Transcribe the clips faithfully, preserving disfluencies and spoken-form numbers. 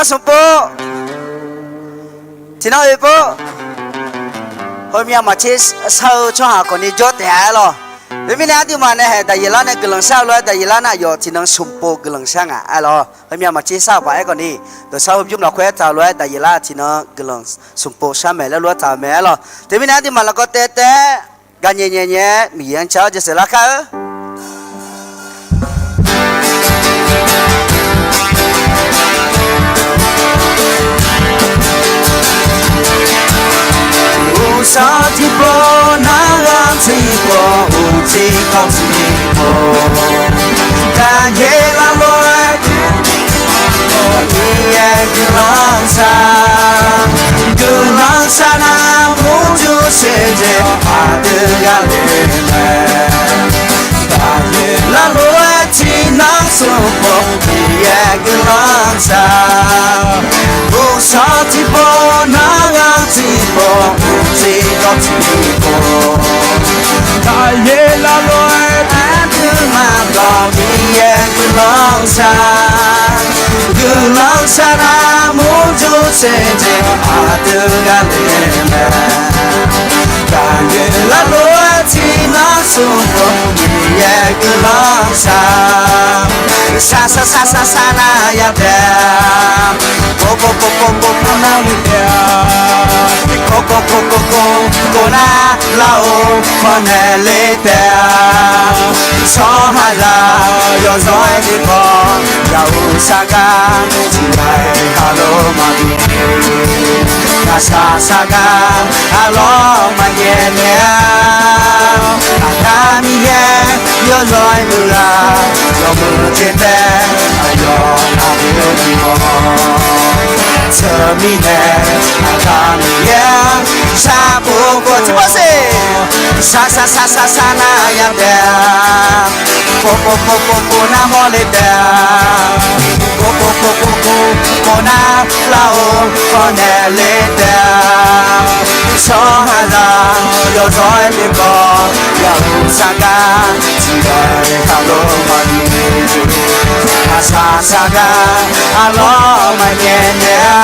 smqpov, tiqnan oeqpov, heumyav maqtser shar-eu tsawrhaq khawfni jawr taef-a aer lawq. Teumirnae aqduimaf nae haeq Daqyeqlar nae guiqlanq shar-eu lof-aer Daqyeqlar nar yawf tiqnan smqpov guiqlanq shar nga aer lawq. Heumyav maqtser shar-eu paq-aer khawfni, dawqshar heubymr lafkhoer taq-eu lof-aer Daqyeqlar tiqnan guiqlanq smqpov shar maeq laer lof-aer taq-eu mae aer lawq. Teumirnae aqduimaf lafkawv taev taev-aer gaqnyaeq nyaeq nyaeq-aer Miqyaer-anr car-awr jaceuq lar kar-eu. Uqsanr tiqpov narghanr tiqpov uqcif kawv tiqpov, Daqyeqlar lof-aer Miqyaer guiqlanq shar, guiqlanq shar nar murjur saevdzae aqdui ghaq le mae. Daqyeqlar lof-aer tiqnan smqpov Miqyaer guiqlanq shar, uqsanr tiqpov narghanr tiqpov uqcif kawv tiqpov, Daqyeqlar lof-aer aqduimaf dawq Miqyaer guiqlanq shar, guiqlanq shar nar murjur saevdzae aqdui ghaq le mae. Daqyeqlar lof-aer tiqnan smqpov Miqyaer guiqlanq shar, shar shar shar shar shar nar ya taef-a, kov kov kov kov kov nar le taef-a, kov kov kov kov kov kov nar lar-or pannaeq le taef-a. Tsawrhaqzaq yawzawr-aer le khawf, yawuq sar gar tiqghaq-iq khaqlo maqbi, ngaqshaq sar gar arlawr maqnyae naeq-a. Aqda Miqyaer yawzawr-aer muiq-a, yawmuiq jeq taef aqyawf aqdui-eu miqghaq. Teumirnae Aqda Miqyaer sharpov khawf tiqpov siq, shar shar shar shar shar nar ya taef-a, pov pov pov pov pov nar mawrle taef-a, pov pov pov pov pov pov nar lar-or khawf naeq le taef-a. Tsawrhaqzaq yawzawr-aer le khawf, yawuq sar gar tiqghaq-iq khaqlo maqbi, ngaqshaq sar gar arlawr maqnyae naeq-a.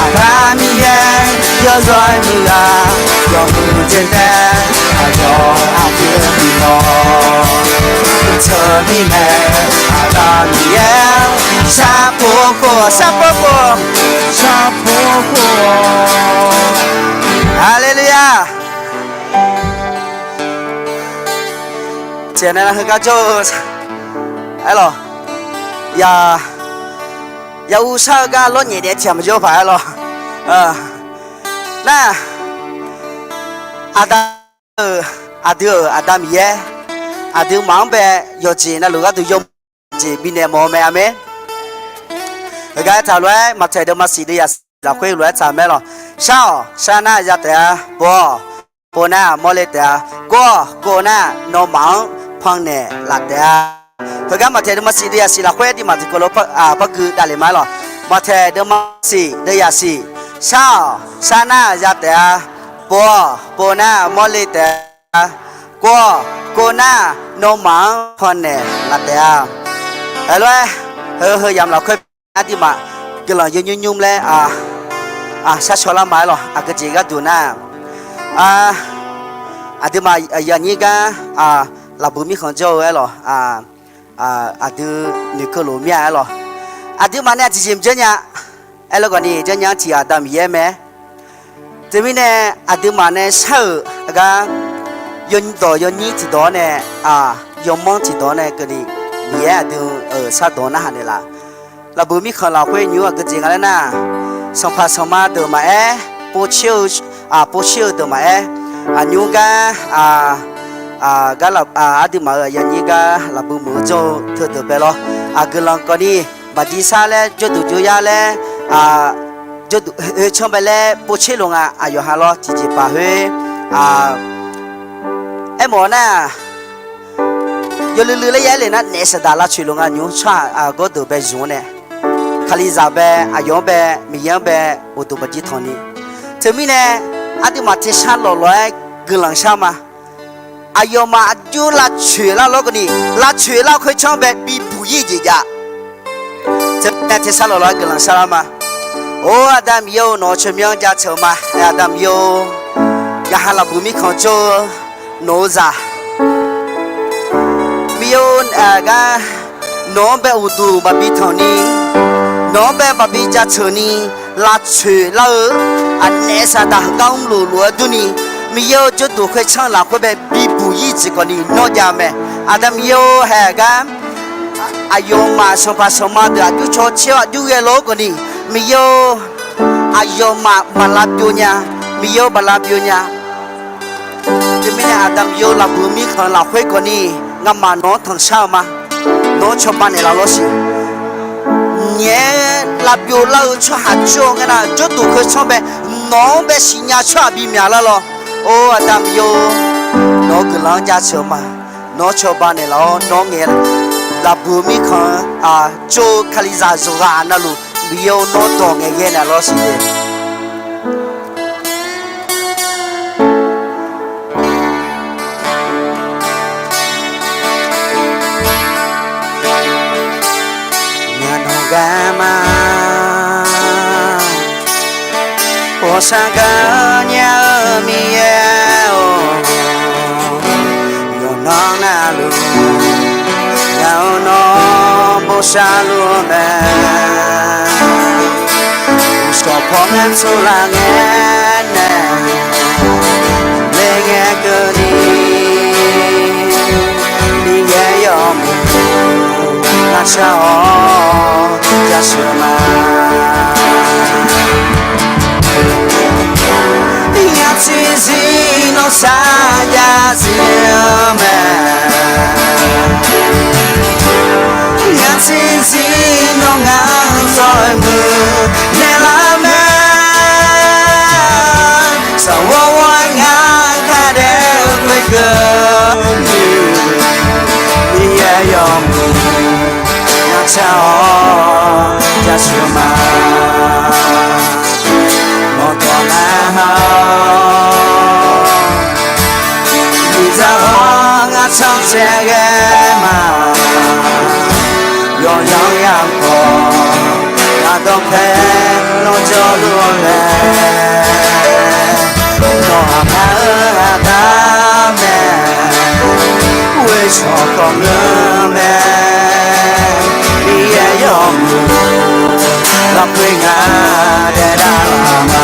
Aqda Miqyaer yawzawr-aer muiq-a, yawmuiq jeq taef aqyawf aqdui-eu miqghaq. Teumirnae Aqda Miqyaer sharpov khawf, sharpov khawf, sharpov khawf, haleluya. Tiqghaq nae heugar jawr-eu aer lawq. Ya, ya ursar-eu gar lawr nyaef daef tiqghaq maqjawr paq aer lawq. Nar, Aqda-euq, aqdui-euq Aqda Miqyaer, aqduimaf-anr bae yawqjeq navluf gharduq yawmuiq jeq bifnaeq mawf-eu mae. Aqmeq. Heugar aertaq lof-aer Maqtaeq deuvma siq deuv yasiq lafkhoer lof-aer tsaq mae lawq. Shar-awq, shar nar ya taef-a. Pov-awq, pov nar mawrle taef-a. Kov-awq, kov nar nawmaf-anr pannaeq laf taef-a. Heugar Maqtaeq deuvma siq deuv yasiq lafkhoer aqduimaf tiqkawv lof par gui davlef ma aer lawq. Maqtaeq deuvma siq deuv yasiq, shar-awq, shar nar ya taef-a. Pov-awq, pov nar mawrle taef-a. Kov-awq, kov nar nawmaf-anr pannaeq laf taef-a. Aerlof-aer, heu heu yamq lafkhoer aqduimaf guiqlanq yawnymr nymr laer shar shaw lar ma aer lawq. Aqgeu jeq gharduq nar, aqduimaf yanyir gar lafbuiq mirkhanq jawr-eu aer lawq. Aqdui noeqkeuv lof mir-a aer lawq. Aqduimaf nae aqjeq jeq mqjanr nya. Aerlawr khawfni janrnya-anr tiq Aqda Miqyaer mae. Teumirnae aqduimaf nae shar-euq gar yawdawq yawnyir tiqdawq-awr nae, yawmanr tiqdawq-awr nae keuvni Miqyaer aqdui-euq shardawq narhaq naeqlaf. Lafbuiq mirkhanq lafkhoer nymr aqgeu jeq nga laer nar, sanqpaq sanqma deuq maqaer, povtser-eu, povtser-eu deuq maqaer, aqnymr gar, gar aqduimaf-euq yanyir gar lafbuiq muiq-eu jawr-eu teudeuq bae lawr. Aqguiqlanq kawvni, baqdisar laer jawrduq jawryar laer, jawrduq oe canr bae laer povtser lof nga. Aqyawf ha lawr tiqjeqpaq khoer aermawf-eu nar, yawluiv luiv laer ya aer le nar naef saqdaq lavcoeq lof nga nymr tsawrhaq gawrdeuq bae zmq-awr nae, Kalizaq bae, aqyawf-anr bae, Miqyaer-anr bae, uqduq baqdis tanqni. Teumirnae aqduimaf tersar lawqlawq-aer guiqlanq shar ma. Aqyawfmaf aqjox lavcoeq lar lawr keuvni, lavcoeq lar khoertsanr bae bibuq-ir jeq jav. Aer tersar lawq lawr-aer guiqlanq sharlar ma. Or, Aqda Miqyaer-or, nawq-euq tsawrmyanr jaceuq-eu ma. Aer, Aqda Miqyaer-or, ngaq ha lafbuiq mirkhanq jawr-eu nawq-eu zaq Miqyaer-or, aqgar nawq-anr bae uqduq maqbi tanq ni, nawq-anr bae maqbi jaceuq ni, lavtsoeq lar-eu aqnaeq saqdaq heugar mrluf lof-aer durni, Miqyaer-or, jawrduq khoertsanr lafkhoer bae bibuq ir jeq khawfni nawr jav-eu mae. Aqda Miqyaer-or, haeq aqgar aqyawfmaf sanqpaq sanqma deuq aqjox caw caer-awr aqjox ghae lof-aer khawfni, Miqyaer-or, aqyawfmaf maq lavbyov nya. Miqyaer-or, maq lavbyov nya. Teumirnae Aqda Miqyaer-or, lafbuiq mirkhanq lafkhoer khawfni, ngamaf nawq-anr tanqshar-eu ma. Nawq-anr cawba naeqlaf lawr siq. Nyaef-aer lavbyov lar-eu tsawrhaq jawr-eu ngar nar, jawrduq khoertsanr bae nawq-anr bae siqnya tsawrhaq bimyaq lar lawr. Or, Aqda Miqyaer-or, nawq-eu guiqlanq-anr jaceuq-eu ma. Nawq-anr cawba naeqlaf-awr, nawr ngaeq lafbuiq mirkhanq-eu jawr-eu Kalizaq yawqghaq navluf, Miqyaer-or, nawr dawq ngaeqghae naeq lawr siq. Ngaq nawq gar ma, 保障 gar nya-eu Miqyaer-or, yawqnan navluf, ngaq-euq nawr bosav luf-eu mae. Uqshawq paw ngar tsov laf ngae nae, laer ngae keuvni, Miqyaer yawmuiq ngar shar-awr jasheuq ma. Ngaq ciqzir nawr sar jav zir-eu mae. Ngaq ciqzir nawr ngaq-anr dawq-aer muiq naeqlaf mae. Saqghawr ghawr-aer ngar kar daef-eu khoerkeuvni, Miqyaer yawmuiq ngar shar-awr jasheuq ma. Nawq dawq nar-awr, miqdzaq-awr ngar tsanr tsaev ghae ma. Yawqnan yamawr, ngaq dawqpae nawr jawrluf-eu mae. Nawq aqkaq-eu aqda mae, ghoer shawq kawv ngeur mae. Miqyaer yawmuiq lafkhoer ngaq daef dav-eu ma.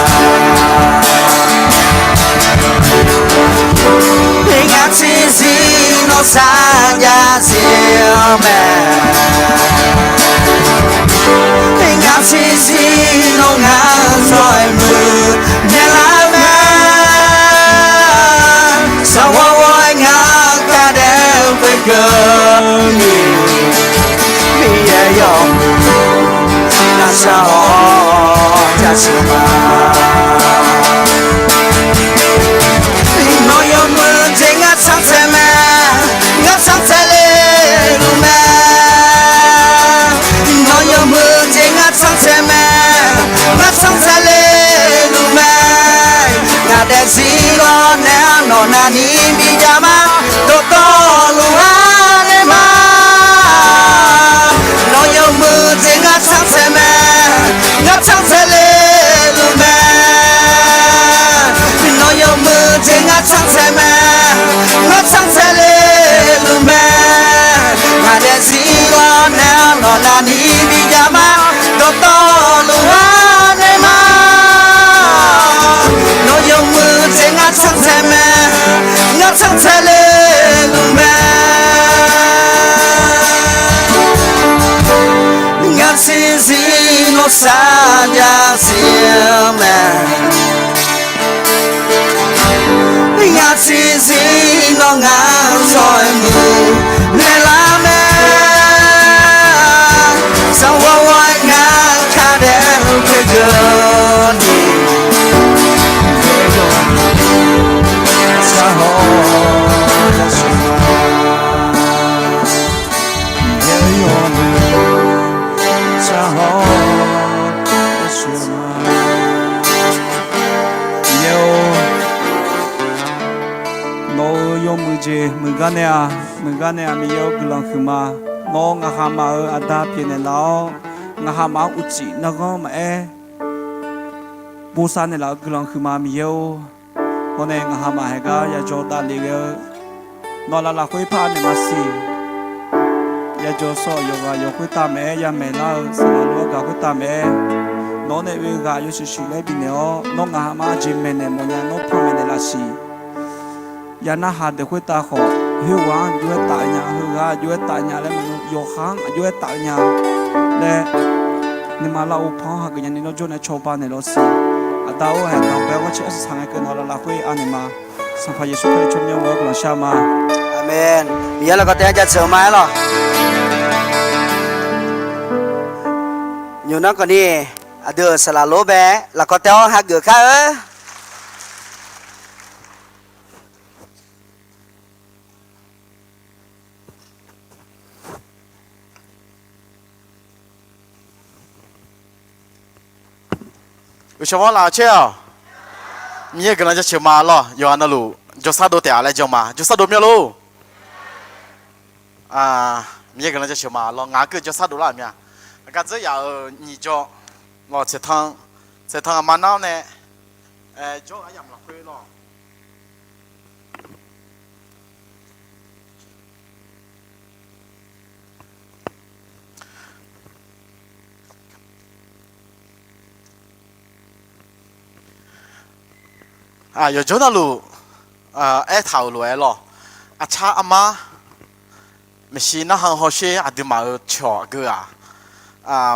Ngaq ciqzir nawr sar jav zir-eu mae. Ngaq ciqzir nawr ngaq-anr dawq-aer muiq naeqlaf mae. Saqghawr ghawr-aer ngar kar daef-eu khoerkeuvni, Miqyaer yawmuiq ngar shar-awr jasheuq ma. Nawq yawmuiq jeq ngar tsanr tsaev mae, ngar tsanr tsaev le luf mae. Nawq yawmuiq jeq ngar tsanr tsaev mae, ngar tsanr tsaev le luf mae. Ngaq daefzir ghawr nae-anr nawq navni bijav ma, dawqtawvluf-anr nae ma. Nawq yawmuiq jeq ngar tsanr tsaev mae, ngar tsanr tsaev le luf mae. Nawq yawmuiq jeq ngar tsanr tsaev mae, ngar tsanr tsaev le luf mae. Ngaq daefzir ghawr nae-anr nawq navni bijav ma, dawqtawvluf-anr nae ma. Nawq yawmuiq jeq ngar tsanr tsaev mae, ngar tsanr tsaev le luf mae. Ngaq ciqzir nawr sar jav zir-eu mae. Ngaq ciqzir nawr ngaq-anr dawq-aer muiq naeqlaf mae. Saqghawr ghawr-aer ngar kar daef-eu khoerkeuvni, Miqyaer yawmuiq ngar shar-awr jasheuq ma. Miqyaer yawmuiq ngar shar-awr jasheuq ma. Miqyaer-or, nawq-euq yawmuiq jeq muiqgar nae-aq, muiqgar nae-aq, Miqyaer-or guiqlanq huiqma. Nawr ngaqkhaq maf-euq aqda pyeufnaeq laf-awr, Ngaq hamaf-anr uqcif narghanr maqaer, bosav naeqlaf-eu guiqlanq huiqma Miqyaer-or, hawr nae ngaq hamaf haeq gar yadzaw davlef ghae-eu, nawq laf lafkhoer par-aer naeq maqsiq. Yadzaw sawr-eu yawqghaq yawq khoertav maqaer, yamaeq lar-eu saqlaq lof-aer gaq khoertav maqaer, nawq-anr nae oe ghaq yawshuif shuif laer bifnaeq-awr, nawr ngaq hamaf-anr aqjeq maeqnaeq mawfnya nawr panmaeq naeqlaf siq. Yanar haq deuq khoertav khawf, khoerghaq-anr aqjox-aer taf-eu nya, heughaq aqjox-aer taf nya laer maqngeur, yawqha-anr aqjox-aer taf-eu nya laer, nuima lar-eu pan-anr hageuf nyani nawr jawr nae cawba naeq lawr siq. Aqda-or, haeq danqbae-awr ghanrcae arsaq saq ngae keuv nawq laf lafkhoer anaeq ma. Sanqpaq Yeqsur Kali tsawrmyanr-anr guiqlanq shar ma. Aqmeq. Miqyaer lafkawv taef-anr jaceuq-eu ma-aer lawq. Nymq nar khawfni, aqdui-euq saqlaq lof-aer bae lafkawv taef-anr hageuf kar-eu. Uqshawq mawr laf-eu caer-awq. Miqyaer guiqlanq jaceuq ma lawq. Yawqha navluf jawrsar dov taef-a laer jan ma. Jawrsar dov mya lor. Miqyaer guiqlanq jaceuq ma lawq. Ngaq-anr keuv jawrsar dovlar-euq mya. Aqgar dzeur yaf-euq nyiq jawr lawq. Tsaeqtan, tsaeqtan aqma nar-awr nae jawr-eu aryamq lafkhoer lawq. Yawqjawr navluf aertaq-euq lof-aer lawq. Aqcar armar maeqshi narhaq hawsher aqduimaf-euq cawq aqgeu ghaq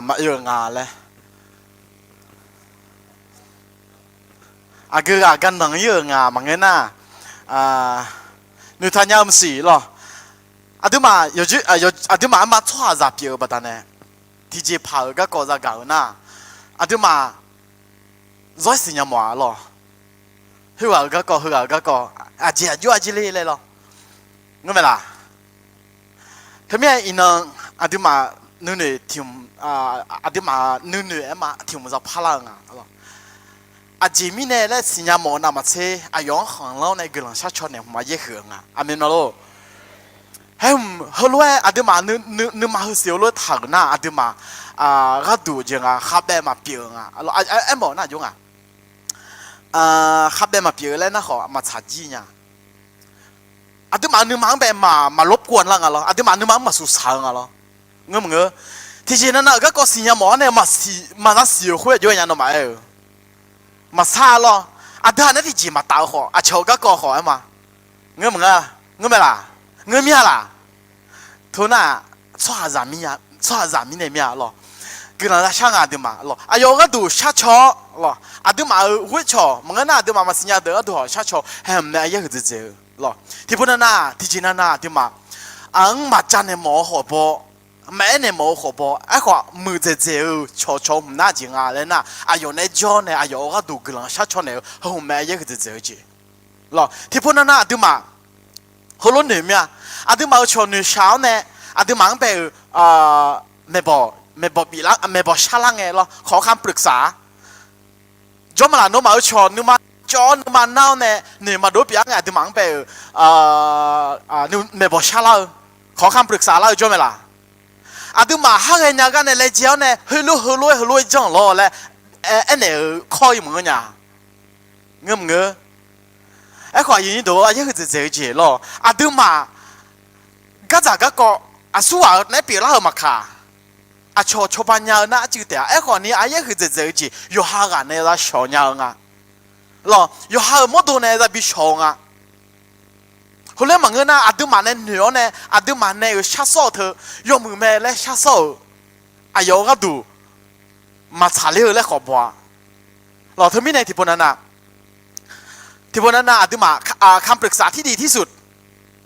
maqoe-eu nga laer, aqgeu ghaq gardanq ir-euq nga maqngeur nar, noeqtaq nya-eu maqsiq lawq. Aqduimaf yawqjir, aqduimaf armar tsawrhaqzaq pyeuf-eu baqdanae, tiqjeqpaq-euq garkawv zagaq-euq nar, aqduimaf zawr-aer siqnya mawf-a lawq. Khoerghaq-euq garkawv, heughaq-euq garkawv, aqjeq aqjox-aer jir ler laer lawr. Ngeur mae laq? Teumirnae iqnan aqduimaf nuinoeq tiq, aqduimaf nuinoeq-aer ma tiq hmq zaq parlar-eu nga. Aqjeq mirnae laer siqnya mawf-eu navmaqtser aqyawf-anr khanqlanr-awr nae guiqlanq sharcaw naeq hmq-a yaer huiq-eu nga. Aqmeq ma lor. Haer hmq heulof-aer aqduimaf nuima heusiq heulof-aer taq-euq nar aqduimaf gharduq jeq nga khavbaev maqpyeuf-eu nga. Aermawf nar aqjox nga. Khavbaev maqpyeuf-eu laer nar khawf maqtsaq jir nya. Aqduimaf nuima-anr bae maq, maqlorkov-a lar nga lawr. Aqduimaf nuima-anr maqsuq saq-eu nga lawr. Ngeur maqngeur. Tiqjeq navnav-euq garkawv siqnya mawf-awr nae maqsiq, maqza siq-euq khoer aqjox nya nawmaf aer-eu. Maqsar lawr. Aqdui-aq nae tiqjeq maqtaf-eu khawf aqcawq-eu garkawv khawf aer ma. Ngeur maqngeur. Ngeur mae laq? Ngeur mir-a laq? Teunar-aq, tsawrhaqzaq mirnae mir-a lawr. Guiqlanq zaq shar nga aqduimaf lawr. Aqyawf-euq gharduq sharcaw-awr lawr. Aqduimaf-euq ghoercawq maqngeur nar aqduimaf maqsiqnya deuq gharduq hawq sharcaw haeq hmq mae yaer huiqdzaeq dzaeq-eu lawr. Tiqpov navnav tiqjeq navnav aqduimaf aq-anr maqjav naeq mawf-eu khawf baw, maqaer naeq mawf-eu khawf baw, aerkhawf muiqdzaeq dzaeq-eu cawqcawq hmq nar jeq nga laer nar aqyawf nae jawr nae aqyawf-euq gharduq guiqlanq sharcaw naeq-eu heu hmq mae yaer huiqdzaeq dzaeq-eu jeq lawr. Tiqpov navnav aqduimaf heulof noeq mir-a. Aqduimaf-euq cawq noeqshaq-awr nae aqduimaf-anr bae-euq maeqbawq, maeqbawq biflar, maeqbawq sharlar ngae lawr khawf-anr kharpluiq saq-a. Jawr ma laq? Nawmaf-euq cawq nuima cawv-awr nuima nar-awr nae noeq maqdov pyeuf-a ngae aqduimaf-anr bae-euq maeqbawq sharlar-eu khawf-anr kharpluiq saqlar-eu jawr mae laq? Aqduimaf har ghaenya gar nae laejae-awr nae heulof heulof-aer heulof-aer janr lawr laer aernaeq-euq kawr-ir maqngeur nya. Ngeur maqngeur. Aerkhawf aqyuif nyir deuq-or, aqyaer huiqdzaeq dzaeq-eu jeq lawr. Aqduimaf gardzaq garkawv aqsurghaq-eu naeq-aer pyeuflar-euq maqkaq, aqcawq cawba nya-eu nar arcuiv taef-a. Aerkhawf ni aqyaer huiqdzaeq dzaeq-eu jeq yawqha ghaq nae za shawq nya-eu nga lawr. Yawqha-euq mawrdo nae za bi shawq-eu nga. Heulof-aer maqngeur nar aqduimaf nae noeq-awr nae aqduimaf nae-euq shar sawr-eu teu yawmuiq mae laer shar sawr-euq aqyawf-euq gharduq maqtsaq ler-eu laer khawf baw-a lawr. Teumirnae tiqpov navnav tiqpov navnav aqduimaf คำปรึกษาที่ดีที่สุด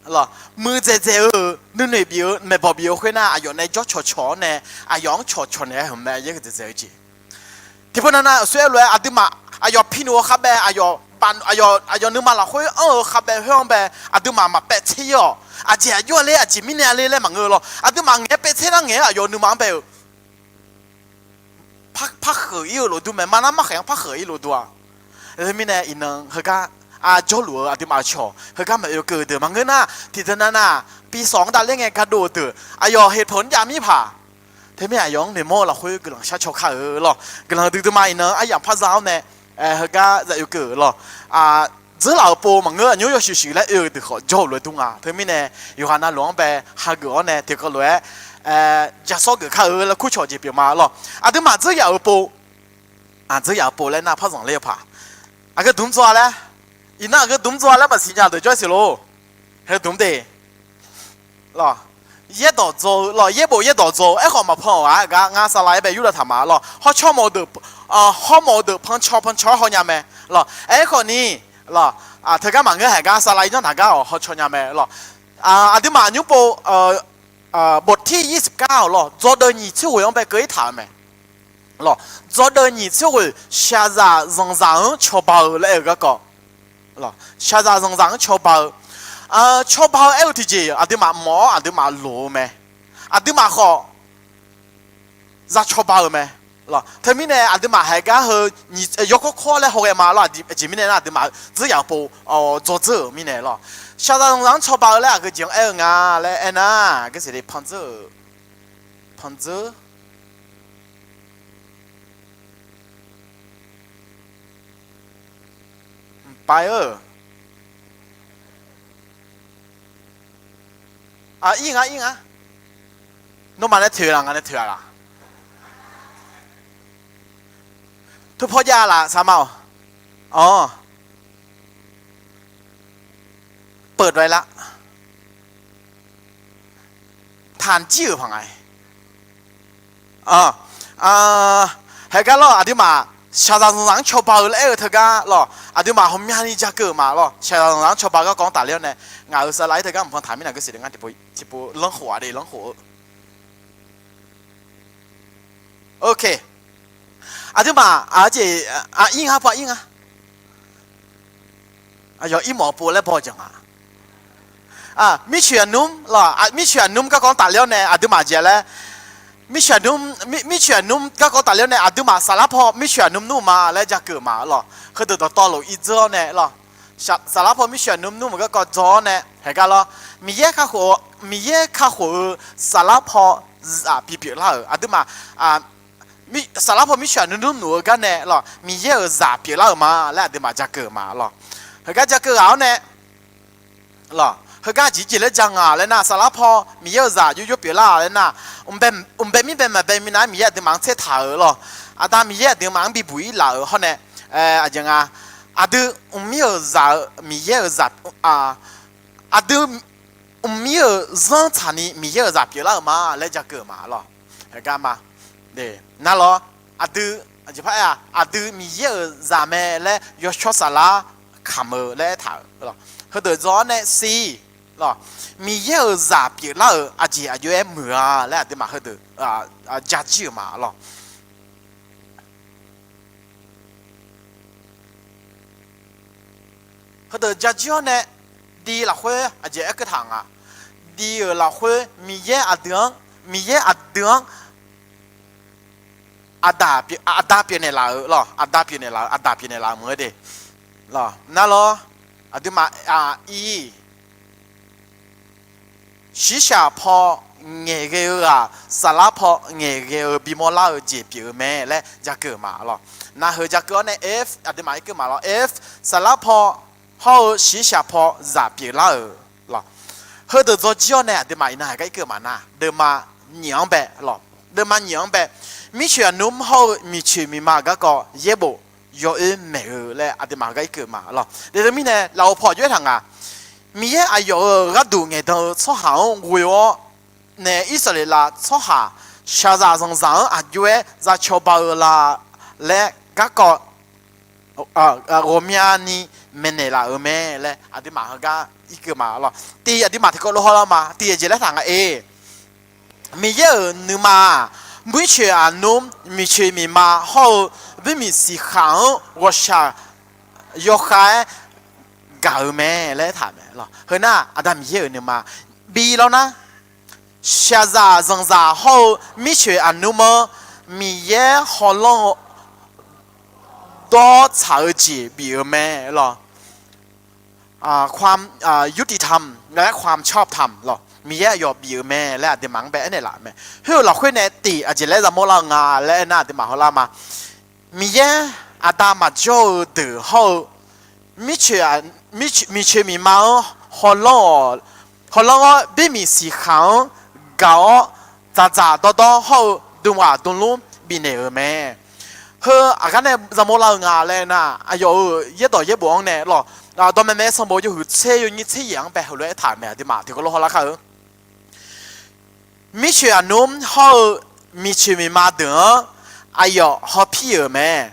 lawr, muiqdzaeq dzaeq-eu nuinoeq bif-eu maeqbawq bif-eu khoernar aqyawf nae jawr cawqcawq-awr nae aqyawf-anr cawqcawq naeq-aer hmq mae yaer huiqdzaeq dzaeq-eu jeq. Tiqpov navnav aqsur aer lof-aer aqduimaf aqyawf pinuq-eu kharbae, aqyawf nuima lafkhoer anr-eu kharbae khoer-anr bae aqduimaf maqpaev tser-ir-awq. Aqjeq aqjox-a ler, aqjeq mirnae-a ler laer maqngeur-eu lawr. Aqduimaf ngaeq-aer paev tser nar ngaeq-aer aqyawf nuima-anr bae-euq par kheuq-ir-eu lofdur mae. Mar nar mar khaeq-anr par kheuq-ir lofdur-a. Teumirnae iqnan heugar jawrluf-eu aqduimaf-euq cawq heugar maqoe keuv-eu deuq maqngeur nar, tiqdeuq navnav ปีสอง davler ngae gardov-eu deuq aqyawf heqteuq-anr jav mir paq Teumirnae aqyawf-anr noeqmawr-eu lafkhoer guiqlanq shar caw kar-eu lawq. Guiqlanq duidui ma iqnan aryamq par za-awr nae, heugar zaf-eu keuv lawq. Dzeurlaf-euq pov maqngeur, aqnymr yawshuif shuif laer oe-euq deuq khawf jawr-euq lof-aer dur nga. Teumirnae yawqghaq navluf-anr bae hageuf-awr nae tiqkawv lof-aer jasawr geuf kar-eu laer kurcawq jeq pyeuf ma lawq. Aqduimaf dzeur yaf-euq pov, dzeur yaf-euq pov laer nar par zanqler-eu paq, aqgeu dmq dzaw-a laer, iqnan aqgeu dmq dzaw-a laer maqsiq nya deuq jawr siq lor. Heu dmq de lawq. Yaerdawq dzaw-eu lawq, yaerbof yaerdawq dzaw-eu aerkhawf maqpan-awq-a gar ngar saqlaq-aer bae yurdav taq ma lawq. Hawrcawr mawf-eu deuq, hawr mawf-eu deuq pancaw pancaw-aer haw nya mae lawq. Aerkhawf ni lawq, teugar maqngeur haeq gar saqlaq-ir janr taq gar-awq hawcaw nya mae lawq. Aqduimaf aqnymr pov บทที่ยี่สิบเก้า-awq lawq, dzawdeuv nyiq tser ghoeq-anr bae keuv-ir taq-euq mae lawq. Dzawdeuv nyiq tser ghoeq shaqzaq zanqzaq-anr cawba-eu laer aer-eu garkawv, shaqzaq zanqzaq-anr cawba-eu, cawba-eu aer-eu tiqjeq aqduimaf mawf-awr aqduimaf loq-eu mae. Aqduimaf khawf za cawba-eu mae lawq. Teumirnae aqduimaf haeq gar heu yawkawr kawr laer hawghae ma lawq. Aqjeq mirnae nar aqduimaf dzeur yaf-euq pov dzawdzeur-euq mirnae lawq. Shaqzaq zanqzaq-anr cawba-eu laer aqgeu jeq-anr aer-eu nga laer aernar, gurseq de pandzeur-euq, pandzeur mqpav-eu. Ir nga, ir nga. Nawmaf nae toeq laf, ngaq nae toeq-a laf? Tov paw jav laf saqma-awq. Awr, peuq dawq-aer lar. Taqjir-euq paq nga. Haeq gar lawr, aqduimaf shaqzaq zanqzaq-anr cawba-eu laer aer-eu teugar lawr, aqduimaf ghawqmyani ja keuv-euq ma lawr. Shaqzaq zanqzaq-anr cawba garkawv-anr tafler-awr nae, ngaq-euq saqlaq-ir teugar mqpan taq mirnae gurseq de ngar tiqpov tiqpov lanrkhof-a de lanrkhof-eu Ok. Aqduimaf aqjeq, ir nga pa ir nga. Aqyawf irmawf-eu pov laer baw-eu jeq nga. Mircoeq aqnmr lawq, mircoeq aqnmr garkawv-anr tafler-awr nae aqduimaf jeq laer, mircoeq aqnmr, mircoeq aqnmr garkawv tafler-awr nae aqduimaf saflar paw mircoeq aqnmr nmr ma laer ja keuv ma lawq. Heudeuq dawqtawvluf irdzeur-awr nae lawq, saflar paw mircoeq aqnmr nmr-euq garkawv dzaw-awr nae haeq gar lawr, Miqyaer kakhof, Miqyaer kakhof-eu saflar paw zaf bipyeuf lar-euq aqduimaf, saflar paw mircoeq aqnmr nmr nmr-eu gar nae lawq, Miqyaer-euq zaq pyeuflar-euq ma laer aqduimaf ja keuv ma lawq. Heugar ja keuv ghaq-awr nae lawq, heugar aqjeq jeq laer ja nga laer nar, saflar paw Miqyaer-euq zaq yur yur pyeuflar laer nar, mqbae mirbae maqbae minav-aer Miqyaer aqduimaf-anr tsertaq-euq lawq. Aqda Miqyaer aqduimaf-anr bibuq-ir laf-euq hawr nae, aqjeq nga, aqdui mqmir-euq zaq-eu Miqyaer-euq zaq, aqdui mqmir-euq zanr tsaqni Miqyaer-euq zaq pyeuflar-euq ma laer ja keuv ma lawq. Heugar ma, nar lawr, aqdui, aqjeq par aer-a, aqdui Miqyaer-euq zaq mae laer yawshawr saflar kamq-eu laer aertaq-euq lawq. Heudeuq dzaw-awr nae sir lawq, Miqyaer-euq zaq pyeuflar-euq aqjeq aqjox-aer muiq-a laer aqduimaf heudeuq jajir-euq ma lawq. Heudeuq jajir-awr nae, div lafkhoer aqjeq aerkeuv taq nga. Div-euq lafkhoer Miqyaer aqdui-anr, Miqyaer aqdui-anr aqda pyeufnaeq laf-euq lawq, aqda pyeufnaeq laf-euq, aqda pyeufnaeq laf-euq meuq-eu de lawq. Nar lawr, aqduimaf, ir, shiqshaq paw ngaeqghae-eu ghaq saflar paw ngaeqghae-eu bimawr lar-eu jeq pyeuf-eu mae laer ja keuv-euq ma lawq. Nar heu ja keuv-awr nae aqduimaf irkeuv ma lawr, saflar paw hawr-eu shiqshaq paw zaq pyeuflar-euq lawq. Heudeuq dzaw jir-awr nae aqduimaf iqnan haiq gar irkeuv ma nar, deuvma nyiq-anr bae lawq, deuvma nyiq-anr bae, mircoeq aqnmr hawr-eu miqcoeq miqma garkawv yaerbof yawoer maeq-eu laer aqduimaf heugar irkeuv ma lawq. Deuvdeuv mirnae lafov paw aqjox-aer taq nga. Miqyaer aqyawf-euq gharduq ngaeqdan-eu tsawrhaq-anr ghoe-awr nae Irsaqleqlav tsawrhaq shaqzaq zanqzaq-anr aqjox-aer za cawba-eu la laer garkawv ghawqmyani maeqnaeq laf-euq mae laer aqduimaf heugar irkeuv ma lawq. Tiq aqduimaf tiqkawv lof hawlar ma, tiq aqjeq laer taq nga-e. Miqyaer-euq nuima-aq, mircoeq aqnmr, miqcoeq miqma hawr-eu buimiq siqkhaq-anr ghawqshaq yawkhav-aer gaq-euq mae laer taq mae lawq. Heunar aqda Miqyaer-euq nuima bi lawr nar, shaqzaq zanqzaq hawr-eu mircoeq aqnmr-anr Miqyaer hawlanr-eu dawr tsaq-eu jeq bif-eu mae lawq. ความยุติธรรม laer ความชอบธรรม lawq. Miqyaer aqyawf bif-euq mae laer aqduimaf-anr bae aernaeq laf-euq mae. Khoer-euq lafkhoer nae tiq aqjeq laer yamawr lar-eu nga laer aernar, aqduimaf hawlar ma. Miqyaer aqda maqjawr-eu deuq hawr-eu, mircoeq, mircoeq miqma-anr hawlanr-awq, hawlanr-awr boermiq siqkhaq-anr gaq-awr, dzaqdzaq dawrdawr hawr-eu dmghaq dmlmr bifnaeq-euq mae. Heu aqgar nae yamawr lar-eu nga laer nar, aqyawf-euq yaerdawq yaerbof-anr nae lawq, dawqmaeq maeq-aer sanqbof yawhuiq tser yawnyir tser yaeq-anr bae heulof-aer aertaq-euq mae, aqduimaf tiqkawv lof hawlar kar-eu. Mircoeq aqnmr hawr-eu miqcoeq miqma deuq-anr aqyawf hawpir-euq mae.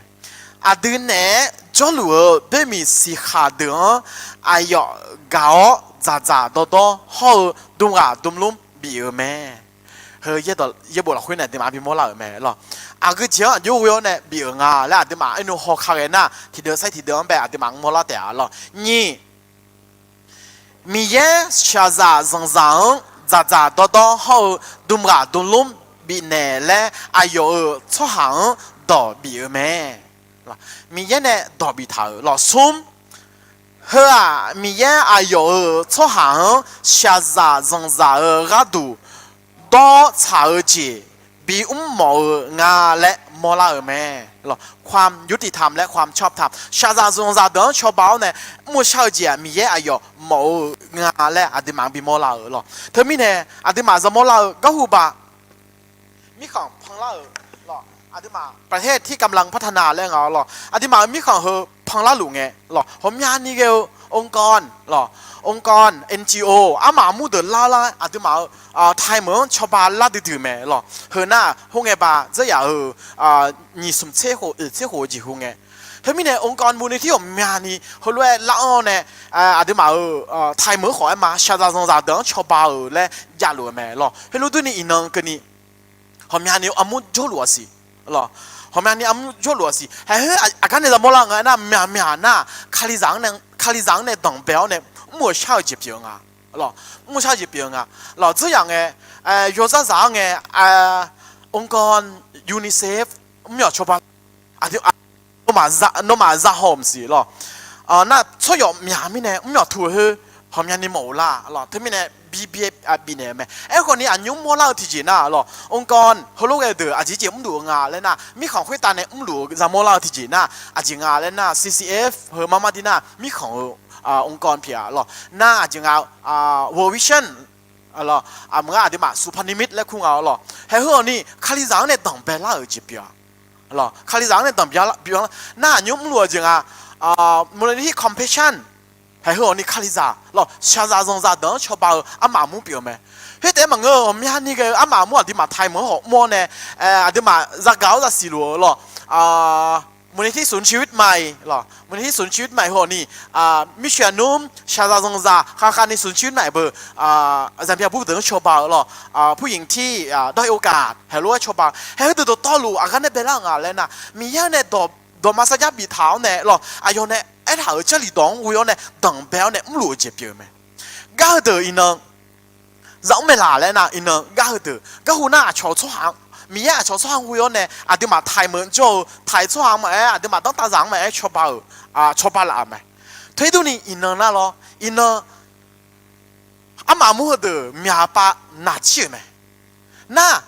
Aqdui naeq-aer jawrluf-eu boermiq siqkhaq deuq-anr aqyawf gaq-awr dzaqdzaq dawrdawr hawr-eu dmghaq dmlmr bif-euq mae. Heu yaerdawq yaerbof lafkhoer nae aqduimaf bimawr lar-euq mae lawq. Aqgeu jeq-anr aqjox ghoe-awr nae bif-euq nga laer aqduimaf aernu hawkar ghae nar, tiqdeuq sair tiqdeuq-anr bae aqduimaf-anr mawrlar taef-a lawq. Nyiq, Miqyaer shaqzaq zanqzaq-anr dzaqdzaq dawrdawr hawr-eu dmghaq dmlmr bifnaeq laer aqyawf-euq tsawrhaq-anr dawq bif-euq mae. Miqyaer nae dawq biftaq-euq lawq. Smr, heu-aq Miqyaer aqyawf-euq tsawrhaq-anr shaqzaq zanqzaq-eu gharduq dawr tsaq-eu jeq bimr mawf-eu nga laer mawrlar-euq mae. ความยุติธรรม และความชอบธรรม shaqzaq zanqzaq deuq-anr cawba-awr nae mr-eu shar-eu jeq-aq Miqyaer aqyawf mawf-eu nga laer aqduimaf-anr bimawr lar-euq lawq. Teumirnae aqduimaf yamawr lar-eu garhu ba mirkhanq panlar-euq lawq. Aqduimaf ประเทศที่กำลังพัฒนา laer nga-awr lawq, aqduimaf-euq mirkhanq heu panlar luf ngae lawq, ghawqmyani ghae-eu องค์กร lawq, องค์กร NGO armaf armur deuq lar lar aqduimaf-euq taimeuq-anr cawba lar duidui mae lawq. Heu nar khoerngae ba dzeuryaf-euq nyiq smq tser khof oeq tser khof-eu jeqhu ngae. Teumirnae องค์กร มูลนิธิ ghawqmyani heulof-aer lar-anr nae aqduimaf-euq taimeuq-anr khawf aer ma, shaqzaq zanqzaq deuq-anr cawba-euq laer javluf-eu mae lawq. Heulof durni iqnan keuvni ghawqmyani armur jawrluf-awq siq lawq. Ghawqmyani armur jawrluf-awq siq. Haeq khoer aqgar nae yamawr lar nga aernar, myaqmyaq nar Kalizaq-anr nae, Kalizaq-anr nae danqbae-awr nae mr-euq shar-eu jeq pyeuf-eu nga lawq. Mr-eu shar-eu jeq pyeuf-eu nga lawq. Dzeuryaf ngae, yawzar zaq-awr ngae, องค์กร UNICEF mr-awq cawba nawmaf zahaw-euq maqsiq lawq. Nar tsawryawf myaq mirnae mr-awq tu-eu khoer ghawqmyani mawf-eu lar lawq. Teumirnae bi byae bifnaeq-eu mae. Aerkhawfni aqnymr mawrlar-eu tiqjeq nar lawq, องค์กร heulof ghae-eu deuq aqjeq jeq mrluf-eu nga laer nar, mirkhanq khoertav nae mrluf-eu yamawr lar-eu tiqjeq nar aqjeq nga laer nar, CCF heu marmar dir nar mirkhanq-eu องค์กร pyeuf-a lawq. Nar aqjeq nga, World Vision lawq, maqngeur aqduimaf สุพรรณนิมิตร laer kur nga-awr lawq. Haeq heu-awq ni Kalizaq-anr nae danqbae lar-euq jeq pyeuf-a lawq. Kalizaq-anr nae danqbae lar nar aqnymr mrluf-eu jeq nga, มูลนิธิ Compassion haeq heu-awq ni Kalizaq lawq, shaqzaq zanqzaq deuq-anr cawba-eu armaf armur pyeuf-eu mae. Khoertaef-aer maqngeur-eu ghawqmyani ghae-eu armaf armur aqduimaf taimeuq-anr khawf mr-awr nae aqduimaf zagaq-awr zaqsiq luf-eu lawq, มูลนิธิ ศูนย์ชีวิตใหม่ lawq, มูลนิธิ ศูนย์ชีวิตใหม่ heu-awq ni mircoeq aqnmr shaqzaq zanqzaq khavkhav ni ศูนย์ชีวิตใหม่ beu, zaqmya bur deuq-anr cawba-eu lawq, ผู้หญิงที่ด้อยโอกาส haeq lof-aer cawba-eu haeq heudeuq dawqtawvluf aqgar nae baelar-eu nga laer nar, Miqyaer-anr nae dawq, dawqma sarjax biftaq-awr nae lawq, aqyawf nae aertaq-euq Jarlif dawq-anr ghoe-awr nae danqbae-awr nae mrluf-eu jeq pyeuf-eu mae. Gar heudeuq iqnan zaq mr maeqlaf laer nar, iqnan gar heudeuq garhu nar aqcawq tsawrhaq-anr, Miqyaer aqcawq tsawrhaq-anr ghoe-awr nae aqduimaf taimeuq jawr-eu taiq tsawrhaq-anr maqaer, aqduimaf danrtaq zaq-anr maqaer cawba-euq, cawba laf-euq mae. Teu-aer durni iqnan nar lawr, iqnan armaf armur heudeuq myaq pav naqcir-euq mae. Nar,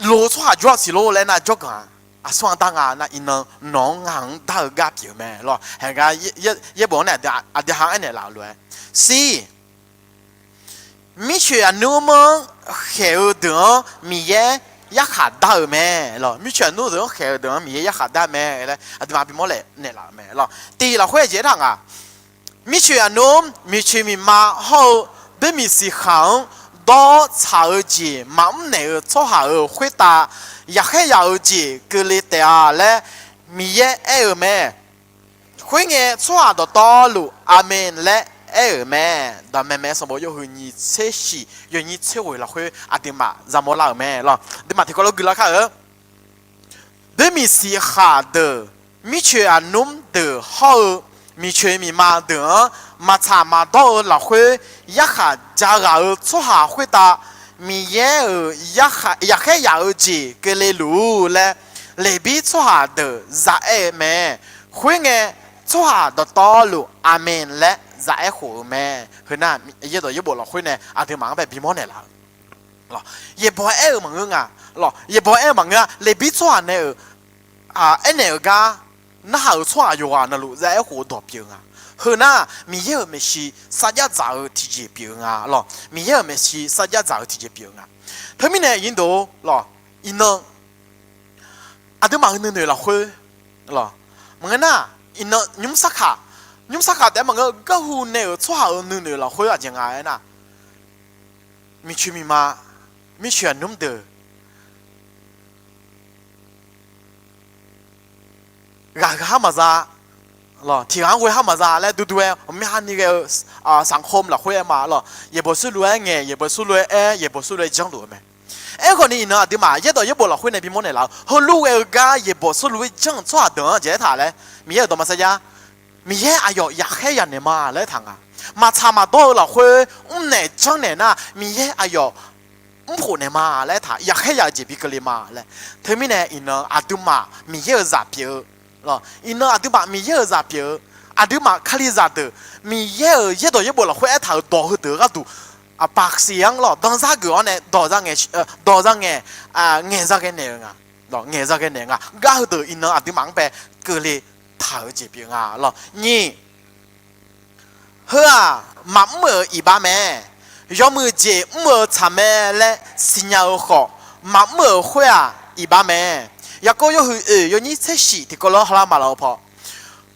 loq-eu tsawrhaq jawr-a siq lor laer nar jawrganq-a. Aqsur-anr dar nga nar iqnan nawq-anr ngaq-anr dar-eu gar pyeuf-eu mae lawr. Haeq gar yaerbof-anr nae aqdui ha-anr aernaeq laf-eu lof-aer, sir, mircoeq aqnmr-anr khaeq-eu deuq-anr Miqyaer yarkhaq dar-euq mae lawr. Mircoeq aqnmr deuq-anr khaeq-eu deuq-anr Miqyaer yarkhaq dar mae laer aqduimaf bimawr laer naeqlaf-euq mae lawr. Tiq lafkhoer aqjeq aertaq ngaq, mircoeq aqnmr, miqcoeq miqma hawr-eu boermiq siqkhaq-anr dawr tsaq-eu jeq maqmr naeq-eu tsawrhaq-euq khoertav yaqkhaer yaq-eu jeq keuvle taef-a laer Miqyaer aer-euq mae. Khoerngae, tsawrhaq dawqtawvluf, Aqmeq laer aer-euq mae. Daqmaeq maeq-aer sanqbof yawhuiq nyiq tser shiq yawnyir tser ghoeq lafkhoer aqduimaf yamawr lar-euq mae lawr. Aqduimaf tiqkawv lof guilar kar-eu, boermiq siqkhaq deuq, mircoeq aqnmr deuq hawr-eu miqcoeq miqma deuq-anr maqtsaq maqdawr-eu lafkhoer yarkhaq jaghaq-eu tsawrhaq khoertav Miqyaer-euq yaqkhaer yaq-eu jeq keuvle luf-ur laer Leqbir tsawrhaq deuq za'aer-eu mae. Khoerngae, tsawrhaq dawqtawvluf, Aqmeq laer za'aer khof-eu mae. Heu nar, yaerdawq yaerbof lafkhoer nae aqduimaf-anr bae bimawr naeqlaf-eu Yaeqbawq aer-eu maqngeur nga. Yaeqbawq aer-eu maqngeur-a. Leqbir tsawrhaq nae-euq aernaeq-euq gar narhaq-euq tsawrhaq yawqghaq navluf za aerkhof-eu dawq pyeuf-eu nga. Heu nar, Miqyaer-euq maeqshi sarjax dzaq-eu tiqjeq pyeuf-eu nga lawq. Miqyaer-euq maeqshi sarjax dzaq-eu tiqjeq pyeuf-eu nga. Teumirnae aqyuif deuq-or lawq, iqnan aqduimaf-euq nuinoeq lafkhoer lawq, maqngeur nar, iqnan nymr sarkaq, nymr sarkaq taef-aer maqngeur, garhu nae-euq tsawrhaq-euq nuinoeq lafkhoer aqjeq nga aernar, miqcoeq miqma, mircoeq aqnmr deuq ghaqheu har maqza, tiqghaq-anr ghoe har maqza laer durdur-aer ghawqmyani ghae-eu sanqkhawm lafkhoer aer ma lawq. Yaeqbawq surluf-aer ngaeq, yaeqbawq surluf-aer aer, yaeqbawq surluf-aer janrluf-eu mae. Aerkhawf ni iqnan aqduimaf yaerdawq yaerbof lafkhoer nae bimawr naeqlaf-eu, heulof ghae-eu gar yaeqbawq surluf-aer janr-euq tsawrhaq deuq-anr jeq aertaq laer, Miqyaer-euq dawqma sarjax, Miqyaer aqyawf yaqkhaer yanaeq ma laer aertaq nga. Maqtsaq maqdawr-eu lafkhoer mrnaeq janrnaeq nar, Miqyaer aqyawf mrkhof naeq ma laer aertaq, yaqkhaer ya-eu jeq bi keuvle ma laer. Teumirnae iqnan aqduimaf Miqyaer-euq zaq pyeuf-eu, iqnan aqduimaf Miqyaer-euq zaq pyeuf-eu, aqduimaf Kalizaq deuq Miqyaer-euq yaerdawq yaerbof lafkhoer aertaq-euq dawq heudeuq-eu gharduq, aqpaqsiq-anr lawq, danzar geuf-awr nae dawq za ngaeq, dawq za ngaeq, ngaeq za ghae naeq-eu nga. Ngaeq za ghae naeq nga. Gar heudeuq iqnan aqduimaf-anr bae keuvle taq-eu jeq pyeuf nga lawq. Nyiq, heu-aq maqmr-euq iqbax mae. Yawmuiq jeq mr-eu tsaq mae laer siqnya-eu khawf, maqmr-euq khoer-aq iqbax mae. Yaqkov yawhuiq oeq yawnyir tser shif tiqkawv lof-aer hawlar maqlawq-eu paw.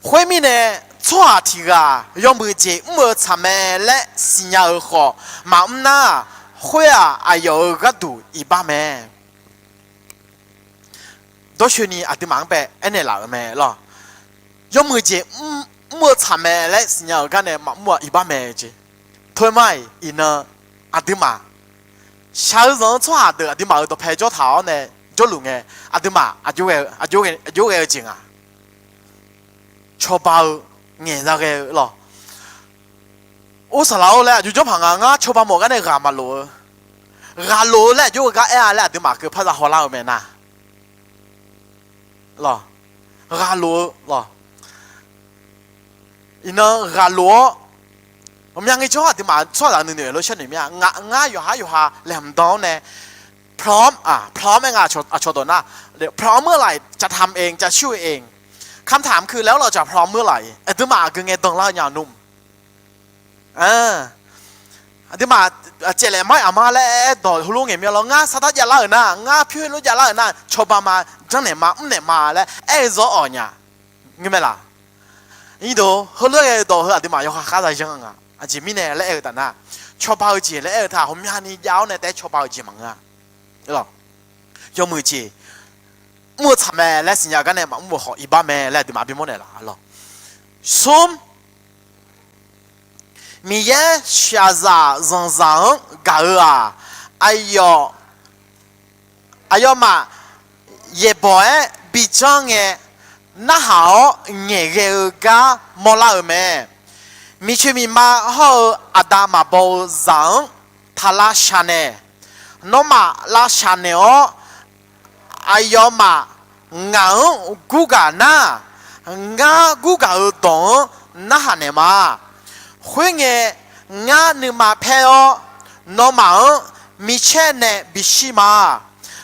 Khoermirnae, tsawrhaq tiq ghaq yawmuiq jeq mr-eu tsaq mae laer siqnya-eu khawf maqmr nar, khoer-aq aqyawf-euq gharduq iqbax mae. Dawrcoeni aqduimaf-anr bae aernaeq laf-euq mae lawq. Yawmuiq jeq mr-eu tsaq mae laer siqnya-euq gar nae maqmr-aq iqbax mae jeq. Tov-aer mar-iq iqnan aqduimaf shaq-eu zanq-anr tsawrhaq deuq aqduimaf-euq dawqpae jawr taq-awr nae jawrluf ngae, aqduimaf aqjox ghae-eu jeq nga. Cawba-eu ngaeq za ghae-eu lawq. Or saqlaq-or laer aqjox jawr paq nga, ngar cawba mawf gar nae ghaq maqlof-eu, ghaq lof-eu laer aqjox-eu gar aer-a laer aqduimaf keuv par za hawlar-eu mae nar lawq. Ghaq lof-eu lawq. Iqnan ghaq lof-awr, ghawqmya ngaejawr aqduimaf tsawrhaqzaq nuinoeq lof sharnoeq mir-a. Ngar yawqhar yawqha laeqhmq dan-awr nae พร้อม อ่ะ พร้อม aer nga aqcawq dawq nar, พร้อมเมื่อไหร่ จะทำเอง จะช่วยเอง คำถามคือ แล้วเราจะพร้อมเมื่อไหร่ aqduimaf aqgeu ngae danlar-eu nya nmr. Aqduimaf caevlaef mar-aer aqma laer aer dawq heulof ngaeq mir-a lawr, ngar sar dar javlar-euq nar, ngar pyur lof javlar-euq nar, cawba ma, janrnaeq ma, mrnaeq ma laer aer-eu zawr-awq nya. Ngeur mae laq? Irdov heulof-aer ghae-eu dawq heu aqduimaf yawkhav khar za yanr nga. Aqjeq mirnae laer aer-eu taf nar, cawba-eu jeq laer aer-eu taq ghawqmyani jav-awr nae taef-aer cawba-eu jeq maqngeur-a. Yawmuiq jeq mr-eu tsaq mae laer siqnya gar nae maqmr-eu khawf iqbax mae laer aqduimaf bimawr naeqlaf lawq. Smr, Miqyaer shaqzaq zanqzaq-anr gaq-eu-aq, aqyawf aqyawfmaf yaeqbawq-aer bijanr ngae, narhaq-awr ngaeqghae-eu gar mawrlar-euq mae. Miqcoeq miqma hawr-eu aqda maqbaw-eu zaq-anr taqlav shaqnaeq. Nawmaf lav shaqnaeq-awr, aqyawfmaf ngaq-anr gurgaq nar, ngar gurgaq-eu dawq-anr narhaq naeq ma. Khoerngae, ngar nuima paer-awr, nawmaf-anr micaer nae bishir ma.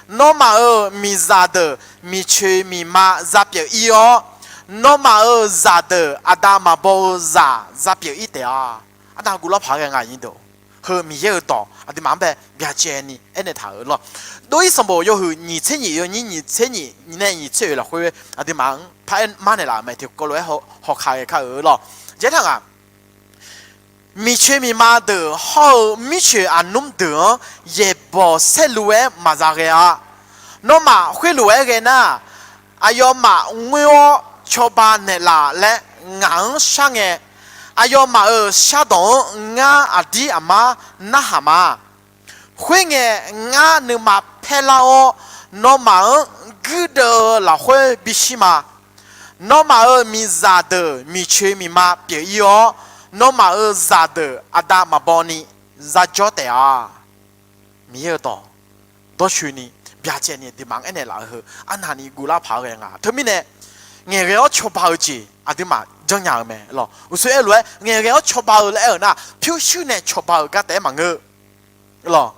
Nawmaf-euq miqzaq deuq miqcoeq miqma za pyeuf-ir-awr, nawmaf-euq zaqdeuq aqda maqbaw-eu zaq za pyeuf-ir taef-a. Arnav guvlar paq-aer ghae nga aqyuif deuq. Heu Miqyaer-euq dawq aqduimaf-anr bae byacaevni aernaeq taq-euq lawq. Dov-ir sanqbof yawhuiq nyiq tser nyiq yawnyir nyiq tser nyiq nae nyiq tser oeq lafkhoer aqduimaf-anr paraer mar naeqlaf-euq mae. Tiqkawv lof-aer hawkaq ghae kar-euq lawq. Jaer taq ngaq, miqcoeq miqma deuq hawr-eu mircoeq aqnmr deuq-anr yaeqbawq saerlu-aer maqza ghae-a. Nawmaf khoerlof-aer ghae nar, aqyawfmaf ngoer-awr cawba naeqlaf laer ngaq-anr shar ngae, aqyawfmaf-euq shardawq-anr ngar aqdir aqmar narhaq ma. Khoerngae, ngar nuima paerlar-awr, nawmaf-anr guirdeuv-eu lafkhoer bishir ma. Nawmaf-euq miqzaq deuq miqcoeq miqma pyeuf-ir-awr, nawmaf-euq zaqdeuq aqda maqbaw ni zajawr taef-a. Miqyaer-euq dawq dawrcoeni byacaevni aqduimaf-anr aernaeq laf-eu heu arnavni guvlar paq-aer ghae nga. Teumirnae, ngaeqghae-awr cawba-eu jeq aqduimaf janrnya-eu mae lawq. Uqshoe aerlof-aer ngaeqghae-awr cawba-eu laer aer-euq nar, pyurshuir nae cawba-eu gar taef-aer maqngeur lawq.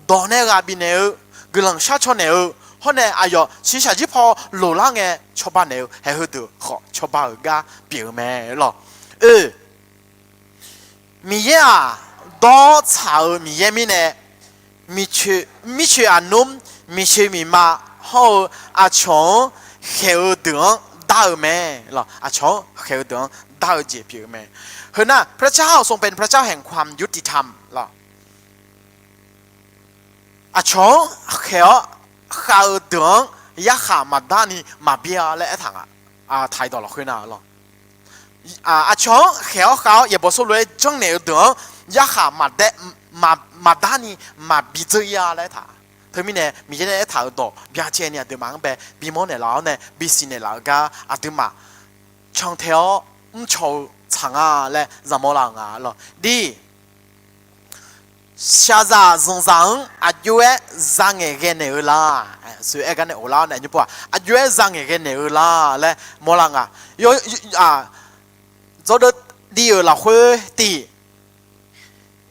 dawq nae ghaq bifnaeq-eu, guiqlanq sharcaw naeq-eu, hawr nae aqyawf shiqshaq jir paw loqlar ngae cawba naeq-eu haeq heudeuq khawf cawba-euq gar pyeuf-eu mae lawq. Oe, Miqyaer-aq, dawr tsaq-eu Miqyaer mirnae, mircoeq aqnmr, miqcoeq miqma hawr-eu aqcawq-anr khaeq-eu deuq-anr dar-eu mae lawq. Aqcawq-anr khaeq-eu deuq-anr dar-eu jeq pyeuf-eu mae. Heu nar, พระเจ้าทรงเป็นพระเจ้าแห่งความยุติธรรม lawq. Aqcawq-anr khaeq-awr khav-eu deuq-anr yarkhaq maqdar ni maqbi-a laer aertaq nga. Taq-iq dawq lafkhoer nar lawq. Aqcawq-anr khaeq-awr khav-awr yaeqbawq Sawrluv-aer janrnaeq-eu deuq-anr yarkhaq maqdar ni maqbi dzeur ir-a laer aertaq. Teumirnae Miqyaer nae aertaq-euq dawq byacaevni aqduimaf-anr bae bimawr naeqlaf-awr nae bisiq naeqlaf-eu gar aqduimaf cantae-awr mrcaw-eu tsaq nga laer zaqmawr lar-eu nga lawq. Dir, shaqzaq zanqzaq-anr aqjox-aer zangaeq ghae naeq-eu la? Aer gar nae of lar-awr nae nymr pov-aq, aqjox-aer zangaeq ghae naeq-eu la laer mawrlar nga. Dzawrdeuv div-euq lafkhoer tiq,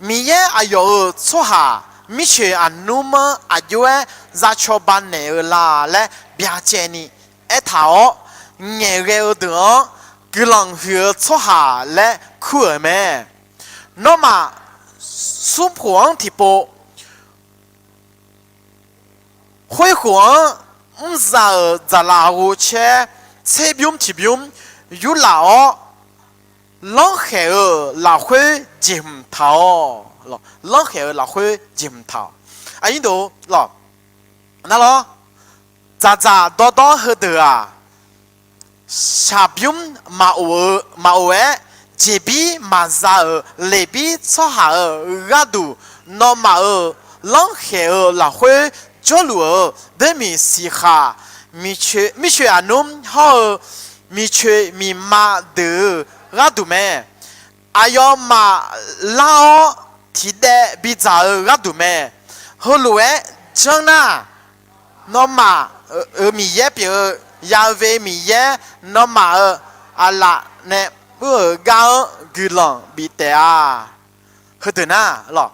Miqyaer aqyawf-euq tsawrhaq mircoeq aqnmr-anr aqjox-aer za cawba naeq-eu la laer byacaevni aertaq-awr, ngaeqghae-eu deuq-anr guiqlanq huiq-eu tsawrhaq laer kur-euq mae. Nawmaf smrkhof-anr tiqpov khoerkhof-anr mrza-euq dzaqlaf ghovcaer tserbymr tiqbymr yurlaf-awr, lanrkhaeq-euq lafkhoer jeqhmq taq-awq. Lanrkhaeq-euq lafkhoer jeqhmq taq-awq. Aqnyir deuq lawq, nar lawr, dzaqdzaq dawrdawr heudeuq-aq, shaqbymr maqof-aer jeqbir maqza-euq leqbir tsawrhaq-euq gharduq, nawmaf-euq lanrkhaeq-euq lafkhoer jawrluf-euq boermiq siqkhaq, mircoeq aqnmr hawr-eu mircoeq miqma deuq-euq gharduq mae. Aqyawfmaf lar-awr tiqdaev bidzaq-eu gharduq mae. Heulof-aer janr nar, nawmaf-euq Miqyaer pyeuf-eu Ya've Miqyaer nawmaf-euq aqlaf nae mr-euq gar-anr guiqlanq bif taef-a. Heudeuq nar lawq,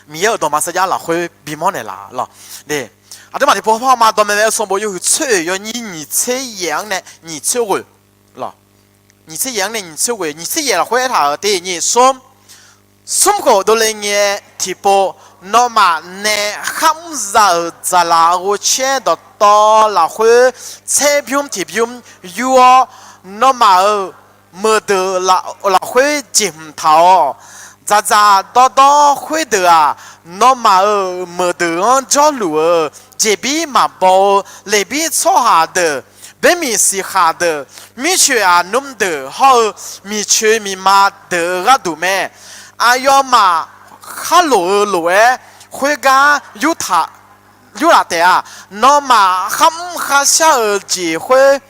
Miqyaer-euq dawqma sarjax lafkhoer bimawr naeqlaf lawq. Aqduimaf tiqpov hawr ma dawqmaeq nae-eu sanqbof yawhuiq tsoer-oeq yawnyir nyiq tser yaef-anr nae nyiq tser ghoeq lawq. Nyiq tser yaef-anr nae nyiq tser ghoeq, nyiq tser yaef lafkhoer aertaq-euq tiq nyiq smr, smrkhof dovle ngae tiqpov, nawmaf nae kharmr za-euq dzaqlaf ghovcaer dawqtawv lafkhoer tserbymr tiqbymr yur-awr, nawmaf-euq meuqdeuq lafkhoer jeqhmq taq-awq. Dzaqdzaq dawrdawr khoerdeuq-aq, nawmaf-euq meuqdeuq-anr jawrluf-euq jeqbir maqbaw-eu leqbir tsawrhaq deuq, boermiq siqkhaq deuq, mircoeq aqnmr deuq hawr-eu mircoeq miqma deuq-euq gharduq mae. Aqyawfmaf kharloq-eu lof-aer khoergar yurtaq yurlaf taef-a. Nawmaf kharmr kharshar-eu jeq khoer,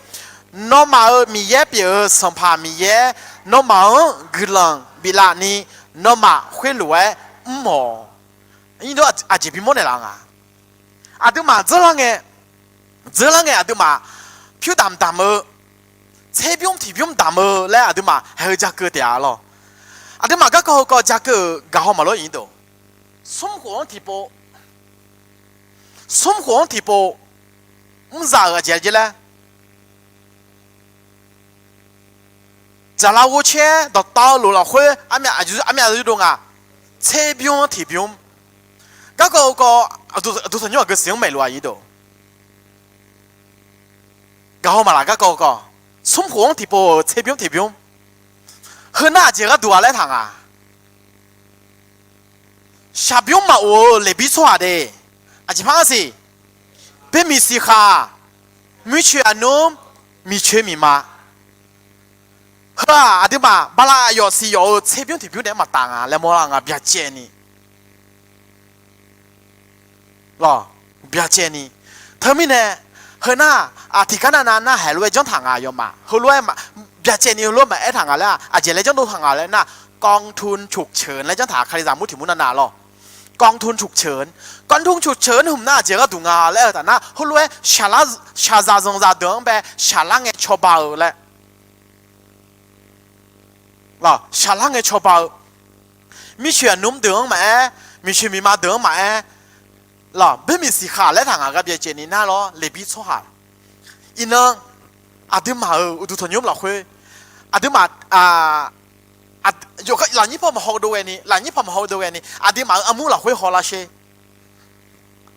nawmaf-euq Miqyaer pyeuf-eu Sanqpaq Miqyaer nawmaf-anr guiqlanq biflaf ni, nawmaf khoerlof-aer mr-awq. Aqjeq bimawr naeqlaf nga. Aqduimaf dzeurlar ngae, dzeurlar ngae aqduimaf pyur damq damq-eu, tserbymr tiqbymr damq-eu laer aqduimaf haeq-eu ja keuv taef-a lawq. Aqduimaf garkawv heukawv ja keuv-euq gaqhaw maqlor-ir deuq, smrkhof-anr tiqpov, smrkhof-anr tiqpov mr za-euq aqjeq-a jeq laer, dzaqlaf ghovcaer dawqtawvluf lafkhoer armyav yurdov nga. Tserbymr-anr tiqbymr. Garkawv heukawv aqduq tanqnymr aqgeu siq-anr maeqluf-a-ir deuq, gaqhaw maqlaf garkawv heukawv, smrkhof-anr tiqpov-euq tserbymr tiqbymr. Heunar aqjeq gharduq-a laer taq nga. Shaqbymr maqof-eu leqbir tsawrhaq de, aqjeq par-anr siq, boermiq siqkhaq, mircoeq aqnmr, mircoeq miqma. Heu-aq aqduimaf bala aqyawf siq yawf-eu tserbymr tiqbymr naeq-aer maqtaf nga laer mawrlar nga byacaevni lawq. Byacaevni. Teumirnae, heunar, tiqgar navnav nar haeq lof-aer janr taq nga yawmaf. Heulof-aer byacaevni heulof-aer maqaer taq nga laer-aq, aqjeq laer janrdov taq nga laer nar, กองทุนฉุกเฉิน laer janr taq-a, Kalizaq mur tiq mur navnav lawq. กองทุนฉุกเฉิน กองทุนฉุกเฉิน hmq nar aqjeq gharduq nga laer-eu taf nar, heulof-aer shaqzaq zanqzaq deuq-anr bae shaqlar ngae cawba-eu laer. Shaqlar ngae cawba-eu, mircoeq aqnmr deuq-anr maqaer, mircoeq miqma deuq-anr maqaer, Lawq, baermiq siqkhaq laer taq ngaq gar byacaevni nar lawr, Leqbir tsawrhaq. Iqnan, aqduimaf-euq uqduq tanqnymr lafkhoer, aqduimaf, lafnyir paw maqhaw dov ghaeni, lafnyir paw maqhaw dov ghaeni, aqduimaf-euq armur lafkhoer hawlar sher.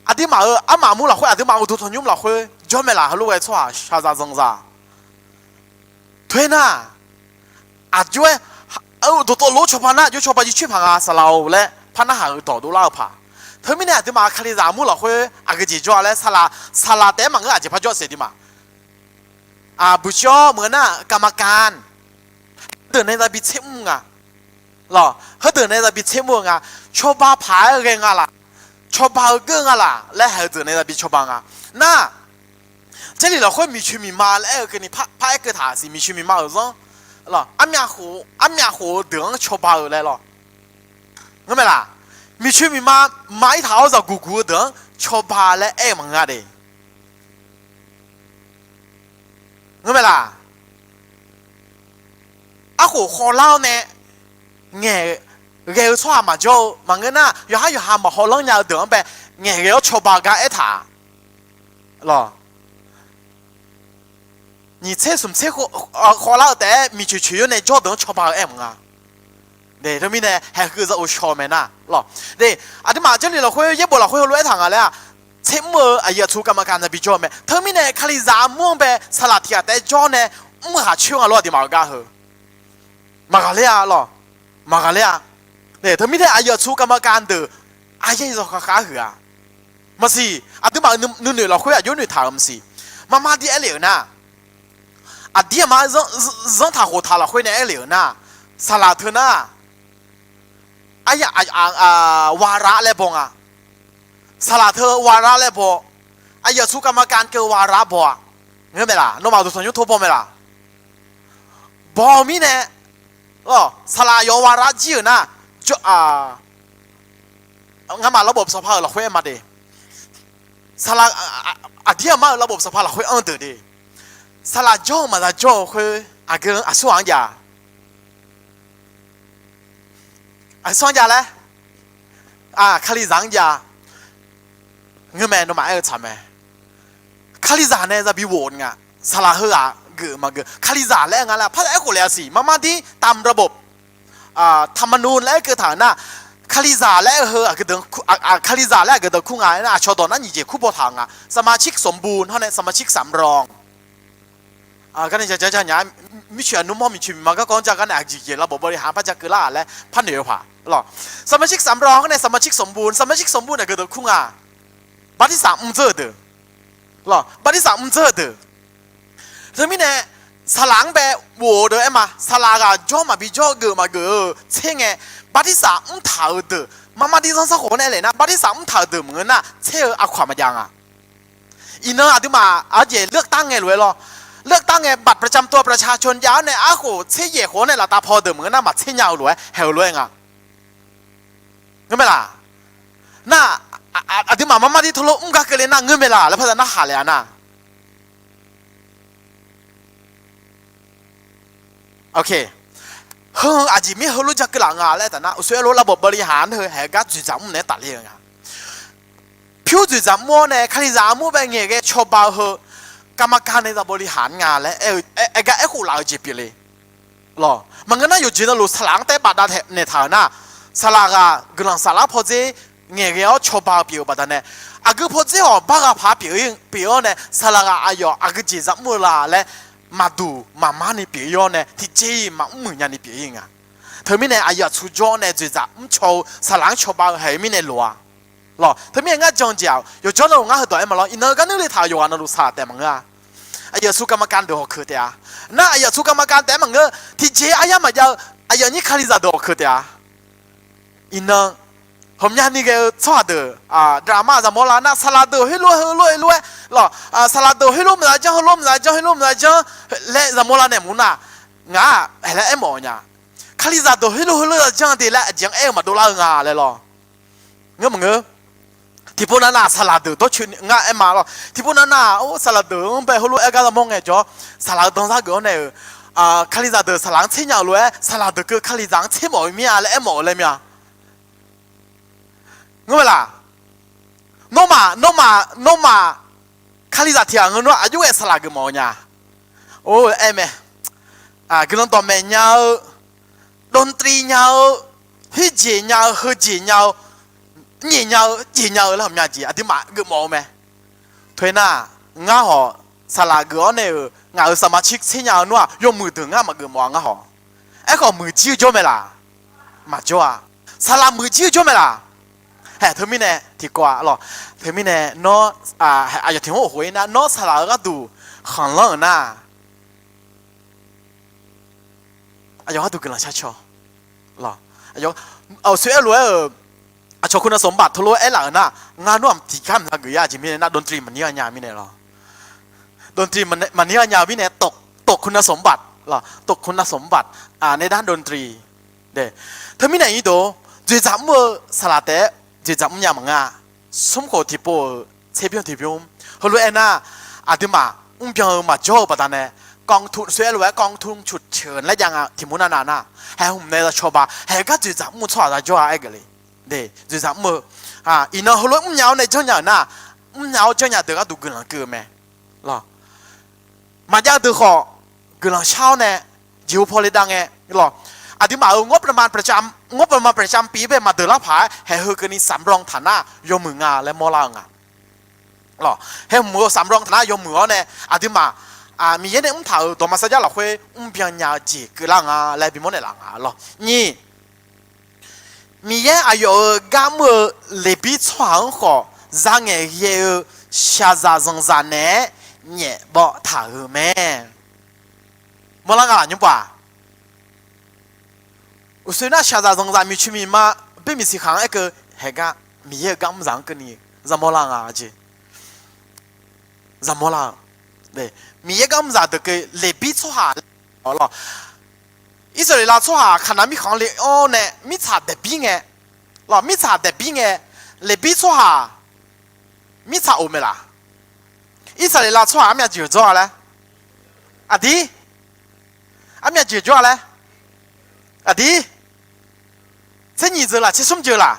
Aqduimaf-euq armaf armur lafkhoer, aqduimaf uqduq tanqnymr lafkhoer jawr mae laf, heulof ghae tsawrhaq shaqzaq zanqzaq. Toer nar, aqjox-aer, dawqtawvluf-anr cawba nar, aqjox cawba jircoer paq nga saqlaq-or laer par narhaq-euq dawq dovlar-eu paq. Teumirnae aqduimaf-euq Kalizaq armur lafkhoer aqgeujeq jawr-a laer saqlaq, saqlaq taef-aer maqngeur, aqjeq par jawr-eu siq aqduimaf. Buqshawr meuq nar กรรมการ heudeuq nae zabi tser mr nga. Lawq, heudeuq nae zabi tser mr-eu nga. Cawba paq-aer ghae nga laq, cawba-eu geur nga laq laer haeq-eu deuq nae zabi cawba nga. Nar, Jarlif lafkhoer miqcoeq miqma laer aer-eu keuvni par aer keuv taq siq, miqcoeq miqma-euq zanr. Lawq, armyav khof-eu deuq-anr cawba-eu laer lawq. Ngeurmae laq? Miqcoeq miqma ma-ir taq-awr zaqguq guq-eu deuq-anr cawba laer aer-eu maqngeur-a de. Ngeurmae laq? Arkhof khawvlar-awr nae ngaeqghae-eu tsawrhaq maqjawr-eu maqngeur nar, yawqhar yawqha maqhaw lanr nya-eu deuq-anr bae ngaeqghae-awr cawba gar aertaq-a. Lawq, nyiq tser smq tser khawvlar-eu taef-aer miqcoeq coeq yawr nae jawr deuq-anr cawba-eu aer maqnga. Teumirnae haeq heu za-eu shaw mae nar lawq. Aqduimaf Jarlif lafkhoer yaerbof lafkhoer heulof-aer taq nga laer-aq, tser mr-eu aqyuif aqtsu กรรมการ nae bijawr-eu mae. Teumirnae Kalizaq armur-anr bae saqlaq tiq ghaq taef-aer jawr nae mr ghaq coer nga lawr, aqduimaf-euq gar heu maqghaqler-a lawq. Maqghaqler-a. Teumirnae aqyuif aqtsu กรรมการ deuq aqyaer zawqkhav khav huiq-a. Maqsiq, aqduimaf-euq nuinoeq lafkhoer aqjox noeqtaq-euq maqsiq. Marmar dir aer le-euq nar, aqdir aqma zanrtaq khoftaq lafkhoer nae aer le-euq nar, saqlaq teu nar, วาระ laer baw nga. Saqlaq teu วาระ laer baw. Aqyuif aqtsu กรรมการ keuv วาระ baw-a. Ngeurmae laq? Nawmaf uqduq tanqnymr tor baw mae laq? Baw-eu mirnae, saqlaq yawf วาระ jir-euq nar, ngamaf ระบบสภา-euq lafkhoer aer ma de. Saqlaq, aqdir aqma-euq ระบบสภา lafkhoer anr deuq de. Saqlaq jawr-eu maqza jawr-eu khoer aqgeu aqsur ghaq-anr jav, aqsur-anr jav laer, Kalizaq-anr jav. Ngeurmae, nawmaf aer-eu tsaq mae. Kalizaq nae zabi ghof nga. Saqlaq heughaq geuf maqgeuf, Kalizaq laer nga laer par aer khof le-a siq. Marmar dir ตามระบบ ธรรมนูญ laer aer keuv taq-euq nar, Kalizaq laer aer-eu heu, Kalizaq laer aqgeu deuq kur nga aer nar, aqcawq dawq nar nyiq jeq kur baw taq-euq nga. สมาชิกสมบูรณ์ hawr nae สมาชิกสำรอง. Garnae ja ja ja nya, mircoeq aqnmr mawr miqcoeq miqma garkawv-anr ja gar nae aqjeq jeq ระบบ บริหาร par ja keuvlar-aq laer par noeq-eu paq lawq. สมาชิกสำรอง hawr nae สมาชิกสมบูรณ์, สมาชิกสมบูรณ์ aqgeu deuq kur nga. บาปทิสา mr dzeur-eu deuq, บาปทิสา mr dzeur-eu deuq. Teumirnae saqlaq-anr bae ghof-eu deuq aer ma. Saqlaq ghaq jawr maqbi jawr, geuf maqgeuf-eu tser ngae, บาปทิสา mr taq-euq deuq, marmar dir zanrsanrkhof-anr nae aer le nar, บาปทิสา mr taq-euq deuq maqngeur nar, tser-eu aqkawq-aq maqjav nga. Iqnan aqduimaf aqjeq เลือกตั้ง ngae lof-aer lawr, เลือกตั้ง ngae บัตรประจำตัวประชาชน jav-awr nae arkhof tser yaef khof-anr nae laftav paw deuq maqngeur nar, maqtser nya-eu lof-aer haeq-eu lof-aer nga. Ngeurmae laq? Nar, aqduimaf marmar dir teulof mr gar keuvle nar ngeurmae laq laer par za narhaq le-a nar. Heu aqjeq mir heulof ja keuvlaf nga laer taf nar, uqshoe aer lof ระบบ บริหาร heu haeq gar dzoeqdzaq mr naeq-aer tafler-eu nga. Pyur dzoeqdzaq mr-awr nae Kalizaq armur bae ngaeqghae cawba-eu heu, กรรมการ nae za บริหาร nga laer aer-eu, aer gar aerkhof laf-eu jeq pyeufle. Lawq, maqngeur nar yawqjeq navluf saqlaq-anr taef-aer bafdav naeqtaq-euq nar, saqlaq ghaq guiqlanq saflar pawdzer ngaeqghae-awr cawba-eu pyeuf-eu baqdanae, aqgeu pawdzer-awq bar ghaq paq pyeuf-awr nae, saqlaq ghaq aqyawf aqgeu jeq za mr-eu la laer maqduq maqmar ni pyeuf-ir-awr nae, tiqjeq-iq maqmr muiq nyani pyeuf-ir nga. Teumirnae aqyuif aqtsu jawr-awr nae dzoeqdzaq mrcaw-eu saqlaq-anr cawba-eu haeq-eu mirnae loq-a. Lawq, teumirnae ngar jan-eu jeq-aq, yawqjawr navluf ngar heudawq aer ma lawr, iqnan-eu gar nuirle taq-euq yawqghaq navluf saqlaq taef maqngeur-a. Aqyuif aqtsu กรรมการ deuq hawkeuq taef-a. Nar aqyuif aqtsu กรรมการ taef-aer maqngeur, tiqjeq aryar maqjav-eu aqyuif aqnyir Kalizaq deuq hawkeuq taef-a. Iqnan, hawqmyani ghae-eu tsawrhaq deuq, drama zaqmawr lar nar, saqlaq deuq heulof heulof-aer lof-aer lawq, saqlaq deuq heulof maqza janr, heulof maqza janr, heulof maqza janr laer zaqmawr lar nae mq nar, ngaq-aq haeq laer aermawf-eu nya. Kalizaq deuq heulof heulof za janr de laer aqjeq-anr aer-eu maqdov lar-eu nga laer lawq. Ngeur maqngeur? Tiqpov navnav saqlaq deuq dawrcoeni ngar aer ma lawq. Tiqpov navnav-or, saqlaq deuq-anr bae heulof-aer gar zaqmawr ngaejawr, saqlaq-eu danzar geuf-awr nae-euq, Kalizaq deuq saqlaq-anr tser nya-euq lof-aer, saqlaq deuq keuv Kalizaq-anr tser mawf-eu mir-a laer aermawf-eu laer mir-a. Ngeur mae laq? Nawmaf, nawmaf, nawmaf, Kalizaq tiq ghaq ngeur nar aqjox-aer saqlaq geufmawf-eu nya. Or, aer mae. Guiqlanq dawqmaeq nya-eu, ดนตรี nya-eu, khoerjeq nya-eu, heujeq nya-eu, nyaef nya-eu, jeq nya-eu laer hawq myav jeq aqduimaf geufmawf-eu mae. Toeq nar, ngar hawq saqlaq geuf-awr nae-euq ngaq-euq สมาชิก tser nya-eu nar-aq, yawmuiq deuq ngar maqgeufmawf-a ngar hawq. Aerkhawf muiqjir-eu jawr mae laq? Maqjawr-a. Saqlaq muiqjir-eu jawr mae laq? Haeq, teumirnae tiqkawv-a lawq. Teumirnae nawr, aqyawf tiq hmq khof-ir nar, nawr saqlaq-eu gharduq khanqlanr-euq nar, aqyawf gharduq guiqlanq shar caw lawq. Aqsoeq aerlof-aer-euq, aqcawq คุณสมบัติ teulof-aer aerlaf-euq nar, ngar nar-aq tiqgar mqza geuf-ir-a jeq mirnae nar, ดนตรี maqnir gha nya-eu mirnae lawq. ดนตรี maqnir gha nya-eu mirnae, ตก คุณสมบัติ lawq, ตก คุณสมบัติ nae dar ดนตรี. Teumirnae irdov, dzoeqdzaq mr-eu saqlaq taef-aer dzoeqdzaq mrnya maqngeur-a. Smr khof tiqpov-euq tserbymr tiqbymr heulof-aer nar, aqduimaf mrbyan-eu maqjawr-eu baqdanae, กองทุน soeq aerlof-aer กองทุน cuqceuq laer jav nga tiq mur nar nav nar, haeq hmq nae za cawba, haeq gar dzoeqdzaq mr-eu tsawrhaq za jawr-a aer geuf le. Dzoeqdzaq mr-eu, iqnan heulof-aer mrnya-awr nae janrnya-euq nar, mrnya-awr janrnya deuq gharduq guiqlanq keuv-eu mae. Maqjav deuq khawf guiqlanq shar-awr nae jeqhu paw le dav ngae lawq. Aqduimaf-euq งบประมาณ งบประมาณประจำปี bae maqdeuq lar paq-aer haeq heu keuvni สำรองฐานะ yawmuiq nga laer mawrlar-eu nga. Haeq hmq-eu สำรองฐานะ yawmuiq-awr nae aqduimaf Miqyaer nae mrtaq-euq dawqma sarjax lafkhoer mrbyan nya-eu jeq keuvlar nga laer bimawr naeqlaf nga lawq. Nyiq, Miqyaer aqyawf-euq gar mr-eu Leqbir tsawrhaq-anr khawf, za ngaeqghae-eu shaqzaq zanqzaq naeq-aer nyaef bawv taq-euq mae. Mawrlar nga laf nymr-aq? Uqsoer nar shaqzaq zanqzaq miqcoeq miqma, boer miqsiq khaq-anr aerkeuv haeq gar, Miqyaer-euq gar mrzaq-anr keuvni za mawrlar nga jeq. Za mawrlar-eu, Miqyaer gar mrzaq deuq keuv Leqbir tsawrhaq laer-awq lawq. Irsaqleqlav tsawrhaq Kaqnav mirkhanq-anr le-awr nae mirtsaq daeqbir ngae, lawq, mirtsaq daeqbir ngae, Leqbir tsawrhaq mirtsaq of mae laq? Irsaqleqlav tsawrhaq armyav jeuq dzawr-a laer? Aqdir? Armyav jeuq dzawr-a laer? Aqdir? Tser nyiq jeuq laq, tser smr jeuq laq?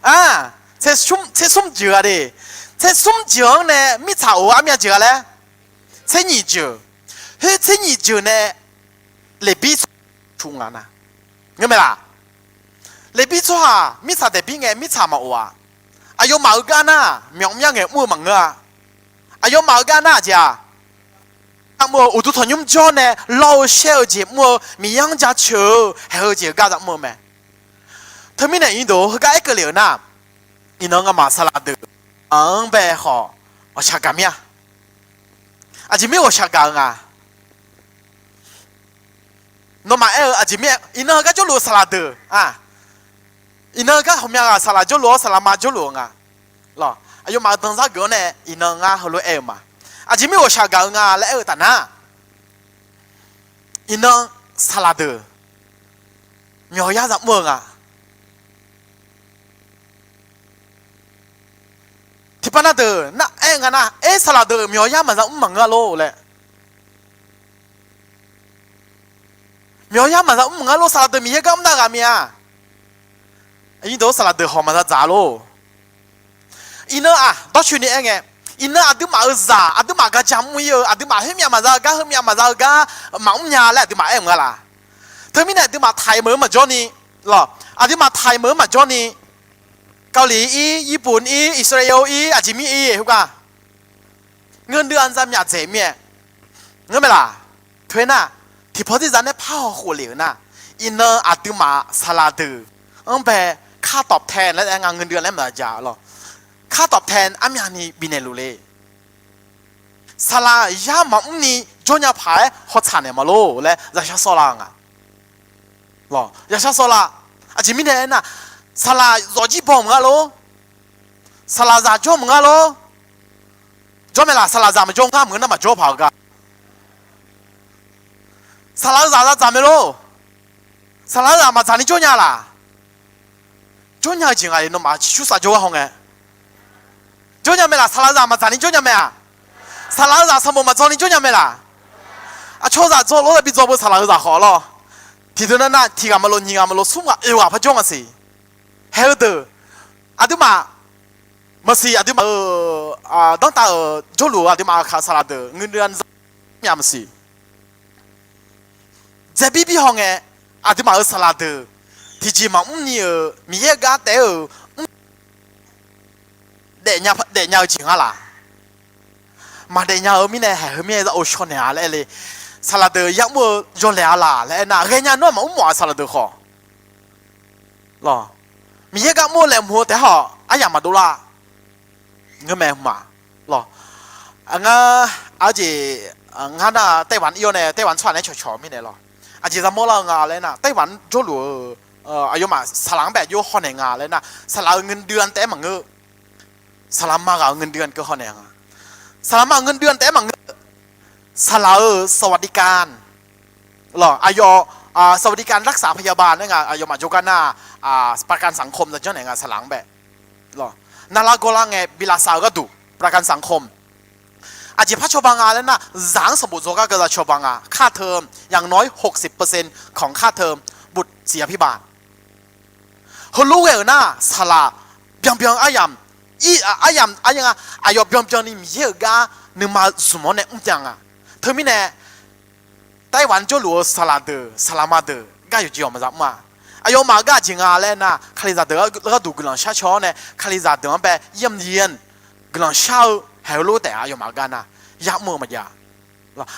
A, tser smr, tser smr jeuq-a de. Tser smr jeuq-anr nae mirtsaq of-eu armyav jeuq-a laer? Tser nyiq jeuq. Khoer tser nyiq jeuq nae Leqbir tsawrhaq tuf nga na. Ngeur mae laq? Leqbir tsawrhaq mirtsaq daeqbir ngae mirtsaq maqof-aq, aqyawfmaf-euq gar nar myawq mr yar ngaeq mr-eu maqngeur-a. Aqyawfmaf-euq gar nar aqjeq-aq, gar mr-eu uqduq tanqnymr jawr nae lawr-eu shaer-eu jeq mr-eu Miqyaer-anr jaceuq-eu haeq heu jeq-eu gar za mr-eu mae. Teumirnae iqdov heugar aerkeuv lef-euq nar, iqnan ngamaf saqlaq deuq-anr bae khawf ghawqshaq gaq mir-a. Aqjeq mir ghawqshaq gaq-eu nga. Nawmaf aer-eu aqjeq mir-aer iqnan heugar jawrluf-eu saqlaq deuq-a, iqnan heugar ghawqmya ghaq saqlaq jawrluf-awr saqlaqma jawrluf-eu nga. Lawq, aqyawfmaf-euq danzar geuf-awr nae iqnan ngar heulof-aer aer-eu ma. Aqjeq mir ghawqshaq gaq-eu nga laer aer-eu taf nar, iqnan saqlaq deuq myawq yar za mr-eu nga. Tiqpav nar deuq nar aer-eu nga nar, aer saqlaq deuq myawq yar maqza mr maqngeur-a lor laer. Myawq yar maqza mr maqngeur lor, saqlaq deuq Miqyaer gar mr nar ghaq mir-a. Aqyuif deuq saqlaq deuq hawq maqza dzaq lor. Iqnan-aq dawrcoeni aer ngae, iqnan aqduimaf-euq zaq aqduimaf gar ja mr ir-eu, aqduimaf khoermyav maqza-eu gar, heumyav maqza-eu gar maqmr nya laer aqduimaf aer-eu nga laq? Teumirnae aqduimaf taiq meuq-eu maqjawr ni, lawq, aqduimaf taiq meuq-eu maqjawr ni, Kali ir, Irpun ir, Islael ir, aqjeq mir ir-eu khoergar, ngeur nuiv-anr za myaf dzaeq mir-aer ngeur mae laq? Toer nar, tiqpaw tiqza nae par haw khof lef-euq nar, iqnan aqduimaf saqlaq deuq-anr bae ค่าตอบแทน laer aer nga, ngeur nuiv-anr laer maqja lawq. ค่าตอบแทน armyavni bifnaeq luf le. Saqlaq yar maqmr ni jawrnya paq-aer hawtsaq naeq ma lor laer zaqshar sawr lar-eu nga. Lawq, zaqshar sawr lar. Aqjeq mirnae aernar, saqlaq zawqjir baw maqnga lor. Saqlaqzaq jawr maqnga lor. Jawr mae laq? Saqlaqzaq maqjawr ngar maqngeur nar maqjawr paq-eu gar. Saqlaq-eu zaq za dzaq mae lor. Saqlaq-eu zaq maqdzaq ni jawrnya laq? Jawrnya-eu jeq nga le, nawmaf ciqcur sav jawr gar haw ngae. Jawrnya mae laq? Saqlaq-eu zaq maqdzaq ni jawrnya mae-aq? Saqlaq-eu zaq sanqbof maqdzaw ni jawrnya mae laq? Aqcawq zaq dzaw lof-aer bi dzaw beu saqlaq-eu zaq khawf lawr. Tiqdeuq nav nav tiq ghaq maqlof, nyiq ghaq maqlof, smr ghaq, oeq ghaq par jawr nga siq. Haeq-eu deuq, aqduimaf Maqsiq aqduimaf-euq danrtav-euq jawrluf-eu aqduimaf-euq kaq saqlaq deuq เงินเดือน za myaq maqsiq. Dzaeqbir bir hawngae, aqduimaf-euq saqlaq deuq tiqjeq maqmr ni-euq Miqyaer-eu gar taef-aer-euq mr daefnya-eu jeq nga laq. Maqdaef nya-eu mirnae haeq heu mirnae za-eu shawr naeq-a laer aer le. Saqlaq deuq yamr-eu yawlaeq-a laq laer aernar, ghaenya nar maqmr mawf-a saqlaq deuq khawf. Lawq, Miqyaer gar mr-eu laeqhmq-eu taef-aer hawq aryamq maqdov lar-a. Ngeurmae hmq-aq. Lawq, ngar, aqjeq, ngar nar ไต้หวัน ir-awr nae ไต้หวัน tsawrhaq nae cawqcawq-eu mirnae lawq. Aqjeq za mawrlar-eu nga laer nar ไต้หวัน jawrluf-eu aqyawfmaf saqlaq-anr bae aqjox hawnaeq nga laer nar, saqlaq-euq เงินเดือน taef-aer maqngeur. Saqlaq ma ghaq-euq เงินเดือน keuv hawnaeq nga. Saqlaq ma-euq เงินเดือน taef-aer maqngeur. Saqlaq-euq สวัสดิการ lawq, aqyawf, สวัสดิการรักษาพยาบาล nar nga aqyawfmaf jawrgar nar, ประกันสังคม za janrnaeq nga saqlaq-anr bae. Lawq, narlar gawrlar ngae bi lavsav-eu gharduq ประกันสังคม. Aqjeq par cawba nga laer nar, zaq-anr sanqbof dzawgar geuza cawba nga. ค่าเทอม อย่างน้อย หกสิบเปอร์เซ็นต์ ของค่าเทอม บุตรเสียพิบาล. Heulof ghae-euq nar, saqlaq byanbyan aryamq, ir, aryamq, aryamq, aqyawf byanbyan ni Miqyaer-euq gar nuima zmq-awr nae mrbyan nga. Teumirnae, ไต้หวัน jawrluf-eu saqlaq deuq, saqlaq ma deuq gar yawqjeq-awq maqza mr-a. Aqyawfmaf-euq gar aqjeq nga laer nar, Kalizaq deuq gharduq guiqlanq shar caw-awr nae, Kalizaq deuq-anr bae yamq yamq guiqlanq shar-eu haeq heulof taef-a. Aqyawfmaf-euq gar nar, yamr-eu maqjav.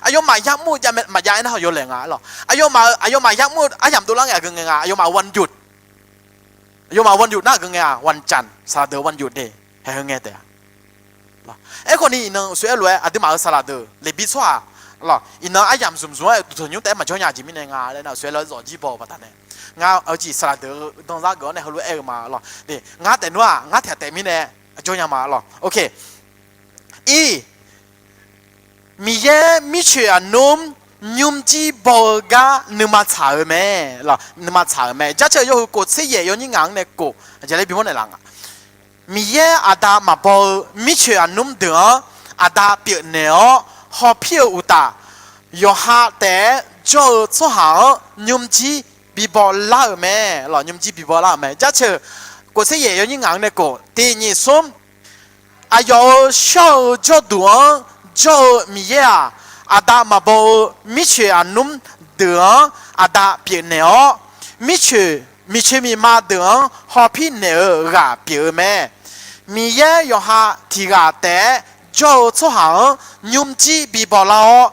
Aqyawfmaf yamr-eu maqjav aernar, yawlaeq nga lawq. Aqyawfmaf-euq, aqyawfmaf yamr-eu aryamq dovlar ngae aqgeu ngae nga, aqyawfmaf วันหยุด. Aqyawfmaf วันหยุด nar aqgeu ngae-a, วันจันทร์, saqlaq deuq วันหยุด de, haeq heu ngae taef-a. Aerkhawf ni iqnan uqshoe aerlof-aer aqduimaf-euq saqlaq deuq, Leqbir tsawrhaq lawq, iqnan aryamq zmq zmq-aer duqtanq nymr taef-aer maqjawr nya jeq mirnae nga laer nar, uqshoe laer zawqjir baw-eu baqdanae, ngar-eu jeq saqlaq deuq-eu danzar geuf-awr nae heulof-aer aer-eu ma lawq. Ngar taef nmr-aq, ngar taef taef mirnae jawr nya ma lawq. Oke. Ir, Miqyaer mircoeq aqnmr nymrjir baw-eu gar nuima tsaq-euq mae. Nuima tsaq-euq mae. Jarceuq yawhuiq kof tser yaef yawnyir ngaq-anr nae kof, aqjeq laer bimawr naeqlaf nga. Miqyaer aqda maqbaw-eu mircoeq aqnmr deuq-anr aqda pyeufnaeq-awr hawpir-euq uqtaf, yawqha taef-aer jawr-eu tsawrhaq-anr nymrjir bibaw lar-euq mae. Lawq, nymrjir bibaw lar-euq mae. Jarceuq kof tser yaef yawnyir ngaq-anr nae kof, tiq nyiq smr. Aqyawf-euq shawr-eu jawrduq-anr jawr-eu Miqyaer-aq, aqda maqbaw-eu mircoeq aqnmr deuq-anr aqda pyeufnaeq-awr, mircoeq, miqcoeq miqma deuq-anr hawpir naeq-eu ghaq pyeuf-eu mae. Miqyaer yawqha tiq ghaq taef-aer jawr-eu tsawrhaq-anr nymrjir bibaw lar-awr,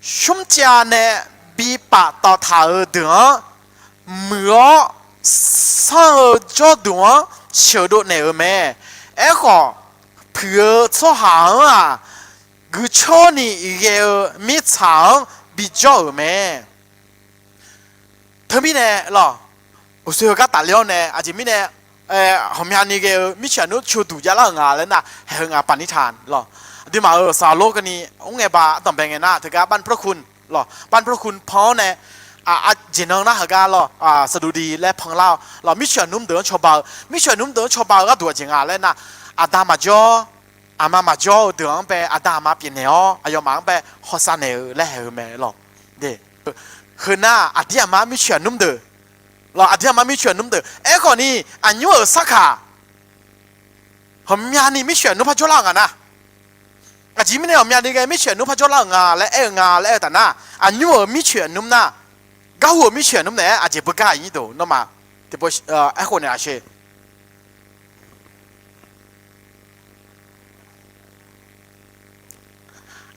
smrcav nae bi paftawf taq-euq deuq-anr muiq-awr, sanr-eu jawrduq-anr sheuqdov naeq-euq mae. Aerkhawf, puiq-eu tsawrhaq-anr-aq, guiqcawr ni ghae-eu mirtsaq-anr bijawr-euq mae. Teumirnae lawq, uqshoe heugar tafler-awr nae aqjeq mirnae, ghawqmyani ghae-eu mircoeq aqnmr coeqduq javlar-euq nga laer nar, haeq heu ngaq paqnir taq lawq. Aqduimaf-euq saqlaq lor keuvni mr ngae ba ardanqbae ngae nar, teugar บรรพบุรุษ lawq, บรรพบุรุษ pan-awr nae, aqjeq nan nar heugar lawq, สดุดี laer panlar-awq lawq. Mircoeq aqnmr deuq-anr cawba-eu, mircoeq aqnmr deuq-anr cawba-eu gharduq aqjeq nga laer nar, aqda maqjawr, aqma maqjawr-eu deuq-anr bae aqda aqma pyeufnaeq-awr aqyawfmaf-anr bae hawsav naeq-eu laer haeq heu mae lawq. Heu nar aqdir aqma mircoeq aqnmr deuq, lawq, aqdir aqma mircoeq aqnmr deuq. Aerkhawf ni, aqnymr-euq sarkaq ghawqmyani mircoeq aqnmr par jawrlar-euq nga nar, aqjeq mirnae ghawqmyani ghae mircoeq aqnmr par jawrlar-euq nga laer aer-eu nga laer aer-eu taf nar, aqnymr-euq mircoeq aqnmr nar, garhu-euq mircoeq aqnmr naeq-aer aqjeq beugar-iq nyir deuq nawmaf tiqpov aerkhof naeq lafshe.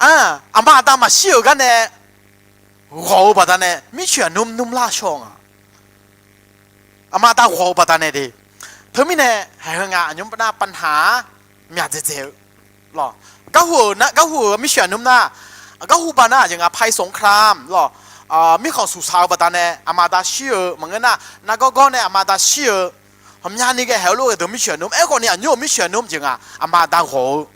Aqma aqda maqshir-euq gar nae ghawq-eu baqdanae mircoeq aqnmr nmr lar shaw-eu nga. Aqma aqda ghawq-eu baqdanae de. Teumirnae haeq heu nga aqnymr nar pavnaq-ar myaq dzaeqdzaeq-eu lawq. Garhu-euq, garhu-euq mircoeq aqnmr nar, garhu ba nar aqjeq nga ภัยสงคราม lawq. Mirkhanq suqsaq-eu baqdanae aqma aqda shir-eu maqngeur nar, nargawr gawr nae aqma aqda shir-eu, ghawqmyani ghae haeq-eu lof ghae deuq mircoeq aqnmr. Aerkhawf ni aqnymr-euq mircoeq aqnmr jeq nga, aqma aqda ghawq-eu,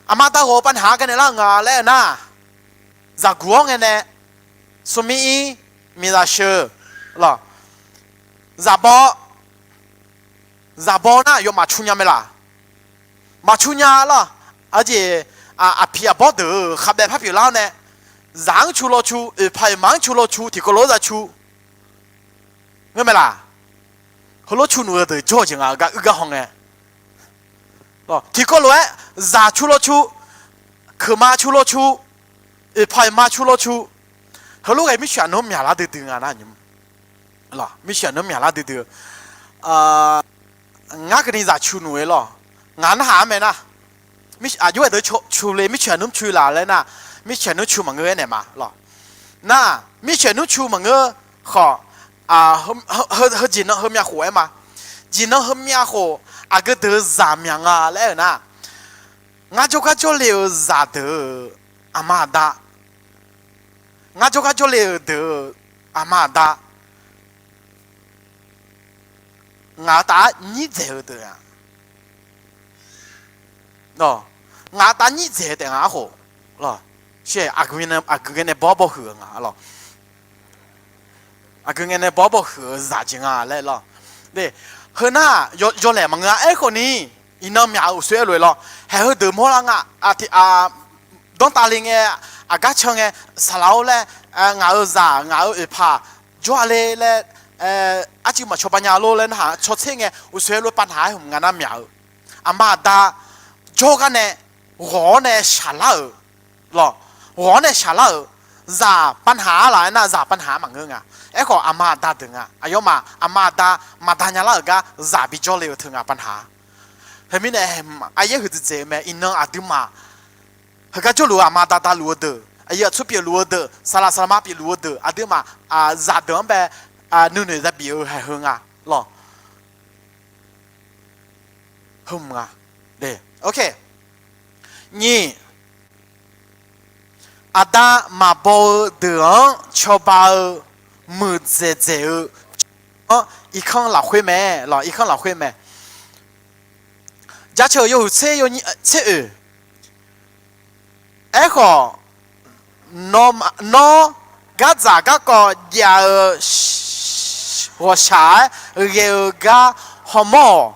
aqma aqda ghawq-eu pavnaq-ar ganae lar-eu nga laer-eu nar, zaqguq-awr ngae nae smrmir ir, miqzaq sheuq lawq. Zaqbaw, zaqbaw nar yawmaf cu nya mae laq? Maqcu nya lawq. Aqjeq, aqpiq aqbawr deuq-euq khavbaev par pyeuflar-awr nae, zaq-anr cu law cu, oeqpaq oeqma-anr cu law cu, tiqkawv lof-aer za cu. Ngeur mae laq? Heulof cu nuf-eu deuq jawr-eu jeq nga, gar uir gar haw ngae. Tiqkawv lof-aer zaq cu lawr cu, keuqma cu lawr cu, oeqpaq oeqma cu lawr cu, heulof ghae mirtsaq nmr myaqlar duidui nga nar, mirtsaq nmr myaqlar duidui-eu. Ngar keuvni zaq cu nmr-eu lawr, ngaq narhaq-anr mae nar, aqjox-aer deuq cu le mirtsaq nmr cu laf laer nar, mirtsaq nmr cu maqngeur-aer naeq ma lawr. Nar, mirtsaq nmr cu maqngeur khawf, heujeq nan heumyav khof-aer ma. Jeq nan heumyav khof, aqgeu deuq-eu zaq myaq nga laer aer-euq nar, ngar jawrgar jawrle-eu zaqdeuq-euq aqma aqda, ngar jawrgar jawrle-euq deuq-euq aqma aqda, ngaq-euq taf-aer nyirdzaeq-eu deuq-a. Ngaq-euq taf-aer nyirdzaeq taef nga arkhof. Aqgeu ngae nae baw baw huiq-eu nga lawr. Aqgeu ngae nae baw baw huiq-eu zaq jeq nga laer lawr. Heu nar, yawlaeq maqngeur-a. Aerkhawf ni, iqnan myaq-euq uqshoe aerlof-aer lawr, haeq heudeuq mawrlar nga. Danrtav le ngae, aqgar can ngae, saqlaq-or laer, ngaq-euq zaq ngaq-euq oeqpaq jawr-a le laer, arcuiv maqcawba nya lor laer narhaq cawtser ngae uqshoe lof-aer pavnaq-aer hmq nga nar myaq-eu. Aqma aqda jawrgar nae ghawq-awr nae shaqlar-euq lawr, ghawq-awr nae shaqlar-euq zaq pavnaq-a laf-aer nar, zaq pavnaq-a maqngeur nga. Aerkhawf aqma aqda deuq nga. Aqyawfmaf aqma aqda maqda nyalar-euq gar zaq bijawr le-eu teu nga pavnaq-a. Teumirnae, aqyaer huiqdzaeq dzaeq-eu mae. Iqnan aqduimaf heugar jawrluf-eu aqma aqda daluf-eu deuq, aqyuif aqtsu pyeufluf-eu deuq, saqlaq saqlaqma pyeufluf-eu deuq, aqduimaf zaqdeuq-anr bae nuinoeq yabif-eu haeq heu nga lawr. Heu mq nga. Nyiq, aqda maqbaw-eu deuq-anr cawba-eu muiqdzaeq dzaeq-eu anr irkanr lafkhoer mae lawr, irkanr lafkhoer mae. Jaceuq yawhuiq tser oeq. Aerkhawf, nawr gardzaq garkawv jav-eu ghawqshaq-aer ghae-eu gar hawmawr-awq.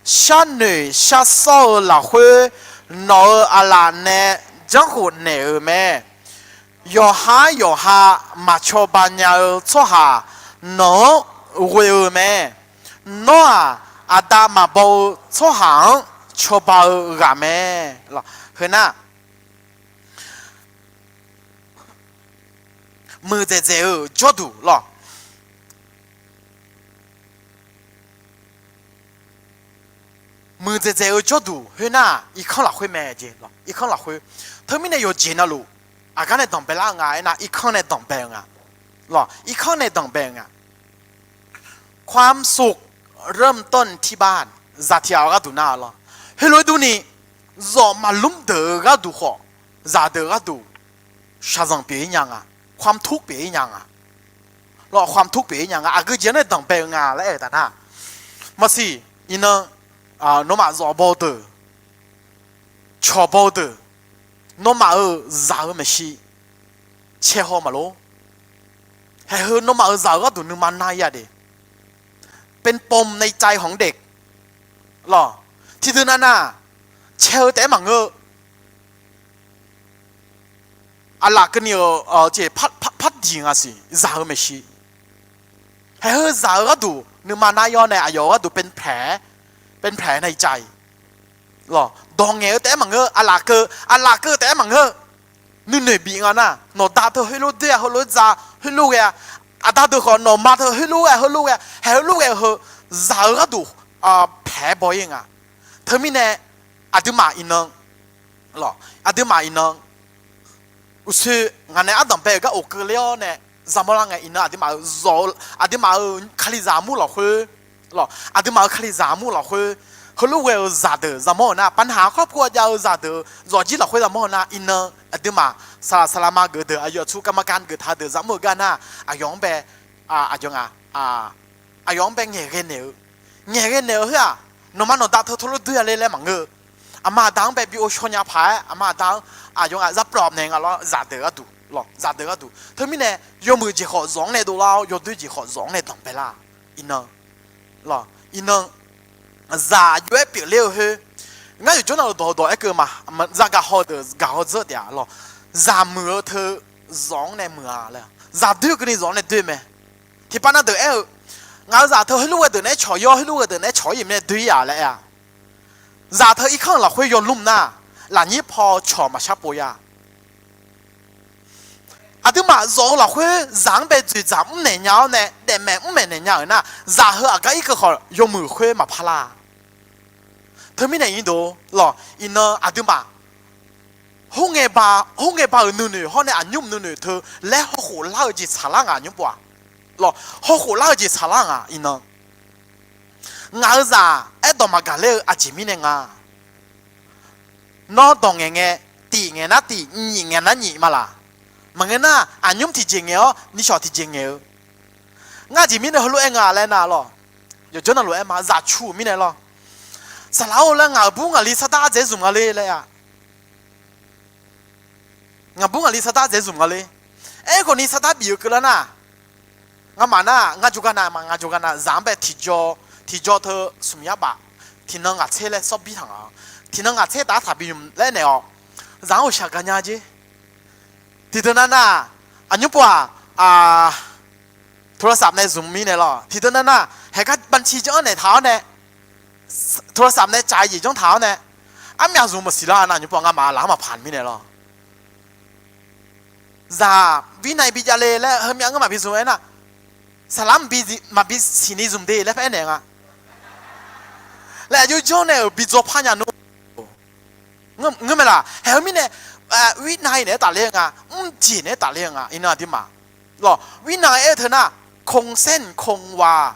Sharnoeq sharsawr-eu lafkhoer nawq-euq aqlaf nae janrkhof naeq-euq mae. Yawqhar yawqha maqcawba nya-eu tsawrhaq nawq-anr ghoe-eu mae. Nawr-aq, aqda maqbaw-eu tsawrhaq-anr cawba-eu ghaq mae. Heu nar, muiqdzaeq dzaeq-eu jawrduq lawr. Muiqdzaeq dzaeq-eu jawrduq khoernar, irkanr lafkhoer mae jeq lawr, irkanr lafkhoer. Teumirnae yawqjeq navluf aqgar nae danqbae lar-eu nga aernar, irkanr nae danqbae-eu nga lawr, irkanr nae danqbae-eu nga. ความสุขเริ่มต้นที่บ้าน zaq tiq ghaq-eu gharduq nar lawr. Heulof-aer durni, zawf maqlmr deuq-eu gharduq khawf, zaqdeuq gharduq shaqzanq pyeuf-ir nya nga, ความทุกข์ pyeuf-ir nya nga lawr, ความทุกข์ pyeuf-ir nya nga. Aqgeu jeq-anr nae danqbae-eu nga laer aer-eu taf nar, maqsiq, iqnan, nawmaf zawf baw-eu deuq, cawq baw-eu deuq, nawmaf-euq zaq-eu maeqshi cae haw maqlor. Haeq heu nawmaf-euq zaq-eu gharduq nuima nar-ir-a de. เป็นปมในใจของเด็ก lawr. Tiqdui nav nar, cae-eu taef-aer maqngeur-eu, aqlaf keuvni-euq jeq par diq nga siq, zaq-eu maeqshi. Haeq heu zaq-eu gharduq nuima nar-ir-awr nae aqyawf-eu gharduq เป็นแผล ในใจ lawr. Dawq ngaeq-eu taef-aer maqngeur, aqlaf keuv, aqlaf keuv taef-aer maqngeur. Nuinoeq bif nga nar, nawqda teu heulof doer-a, heulof-aer dza, heulof ghae-a. Aqda deuq khawf nawqma teu heulof ghae, heulof ghae, haeq heulof ghae-eu heu zaq-eu gharduq paeq-aer baw-ir nga. Teumirnae, aqduimaf iqnan, aqduimaf iqnan uqshoe ngaq nae ardanqbae-euq gar of keuvler-awr nae, zaqmawr lar ngae iqnan aqduimaf-euq zawq-eu, aqduimaf-euq kalizaq armur lafkhoer lawr, aqduimaf-euq kalizaq armur lafkhoer, heulof ghae-eu zaqdeuq zaqmawr-eu nar, pavnaq-anr ครอบครัว jav-eu zaqdeuq zawqjir lafkhoer zaqmawr-eu nar, iqnan aqduimaf saqlaq saqlaqma geuf deuq, aqyawf aqtsu กรรมการ geuf taq deuq zaqmawr-eu gar nar, aqyawf-anr bae, aqyawf nga, aqyawf-anr bae ngaeqghae naeq-eu, ngaeqghae naeq-eu khoer-aq, nawqma nawqda teu teulof doer-a le laer maqngeur-eu. Aqma aqda-anr bae bi ghovshaw nya paq-aer, aqma aqda-anr aqyawf nga รับรอง naeq nga lawr, zaqdeuq gharduq lawr, zaqdeuq gharduq. Teumirnae, yawmuiq jeq khawf zawq-anr nae dovlar-awr, yawdoer jeq khawf zawq-anr nae danqbae lar. Iqnan lawr, iqnan zaq aqjox-aer pyeufler-eu khoer, ngar yawqjawr nav-euq dawqdawq aerkeuv ma, zaq gaqhaw deuq gaqhaw dzeur taef-a lawr, zaq muiq-eu teu zawq-anr nae muiq-a laer, zaq doer keuvni zawq-anr nae doer mae. Tiqpav nav deuq aer-eu, ngaq-euq zaq teu heulof ghae deuq naeq-aer cawq-ir-awr, heulof ghae deuq naeq-aer cawq-ir-euq mae, doer-ir-aq laer aer-a. Zaq teu irkanr-euq lafkhoer yaw lmr nar, lafnyir paw cawq maqshar pov ya. Aqduimaf zawq-eu lafkhoer zaq-anr bae dzoeqdzaq mrnaeq nya-awr nae, daefmaeq mrmaeq naeq nya-euq nar, zaq heu aqgar irkeuv khawf yawmuiq khoer maqpar lar. Teumirnae iqdov lawq, iqnan aqduimaf khoerngae ba-euq nuinoeq hawr nae aqnymr nuinoeq teu laer hawkhof lar-eu jeq tsaqlar ngaq nymr pov-aq. Lawq, hawkhof lar-eu jeq tsaqlar ngaq iqnan. Ngaq-euq zaq aerdawq maqgaq ler-eu aqjeq mirnae nga. Nawr dawq ngaeq ngae, tif ngaeq nar tif, nyif ngaeq nar nyif ma laq. Maqngeur nar, aqnymr tiqjeq ngaeq-awr nishawq tiqjeq ngaeq-eu. Ngar aqjeq mirnae heulof-aer nga laer nar lawq, yawqjawr navluf-aer ma zaq cu-euq mirnae lawr. Saqlaq-or laer ngaq-euq bur ngaqli sardar ardzaeq zmq nga le laer-a. Ngaq bur ngaqli sardar dzaeq zmq nga le. Aerkhawf ni sardar bif-eu keuvlar nar, ngamaf nar ngar jawrgar nav ma, ngar jawrgar nav zaq-anr bae tiqjaw, tiqjaw teu smq yar baf, tiqnan ngaq tser laer sawr bir taq nga. Tiqnan ngaq tser taf-aer taqbi ymq laer naeq-awq. Zaq-anr uqshaq gaqnya jer. Tiqdeuq nav nar, aqnymr pov-aq, โทรศัพท์ nae zmq mirnae lawr. Tiqdeuq nav nar, haeqgar บัญชี janr-anr naeq taq-awr nae, โทรศัพท์ nae caf-eu jeq janr taq-awr nae, armyaq zmq maqsiq lar nar, aqnymr pov ngamaf laq-anr maqpaq mirnae lawr. Zaq, วินัย bi jav le laer heumyav ngeurmaf bi zmq-aer nar, saqlaq-anr maqbi siqni zmq de laer paraer naeq nga. Laer aqjox janr nae-euq bi dzaw par nya nmr. Ngeur mae laq? Haeq-eu mirnae, วินัย naeq-aer tafler-eu nga, mrjeq naeq-aer tafler-eu nga iqnan aqduimaf. Lawq, วินัย aer-eu teu nar, คงเส้นคงวา.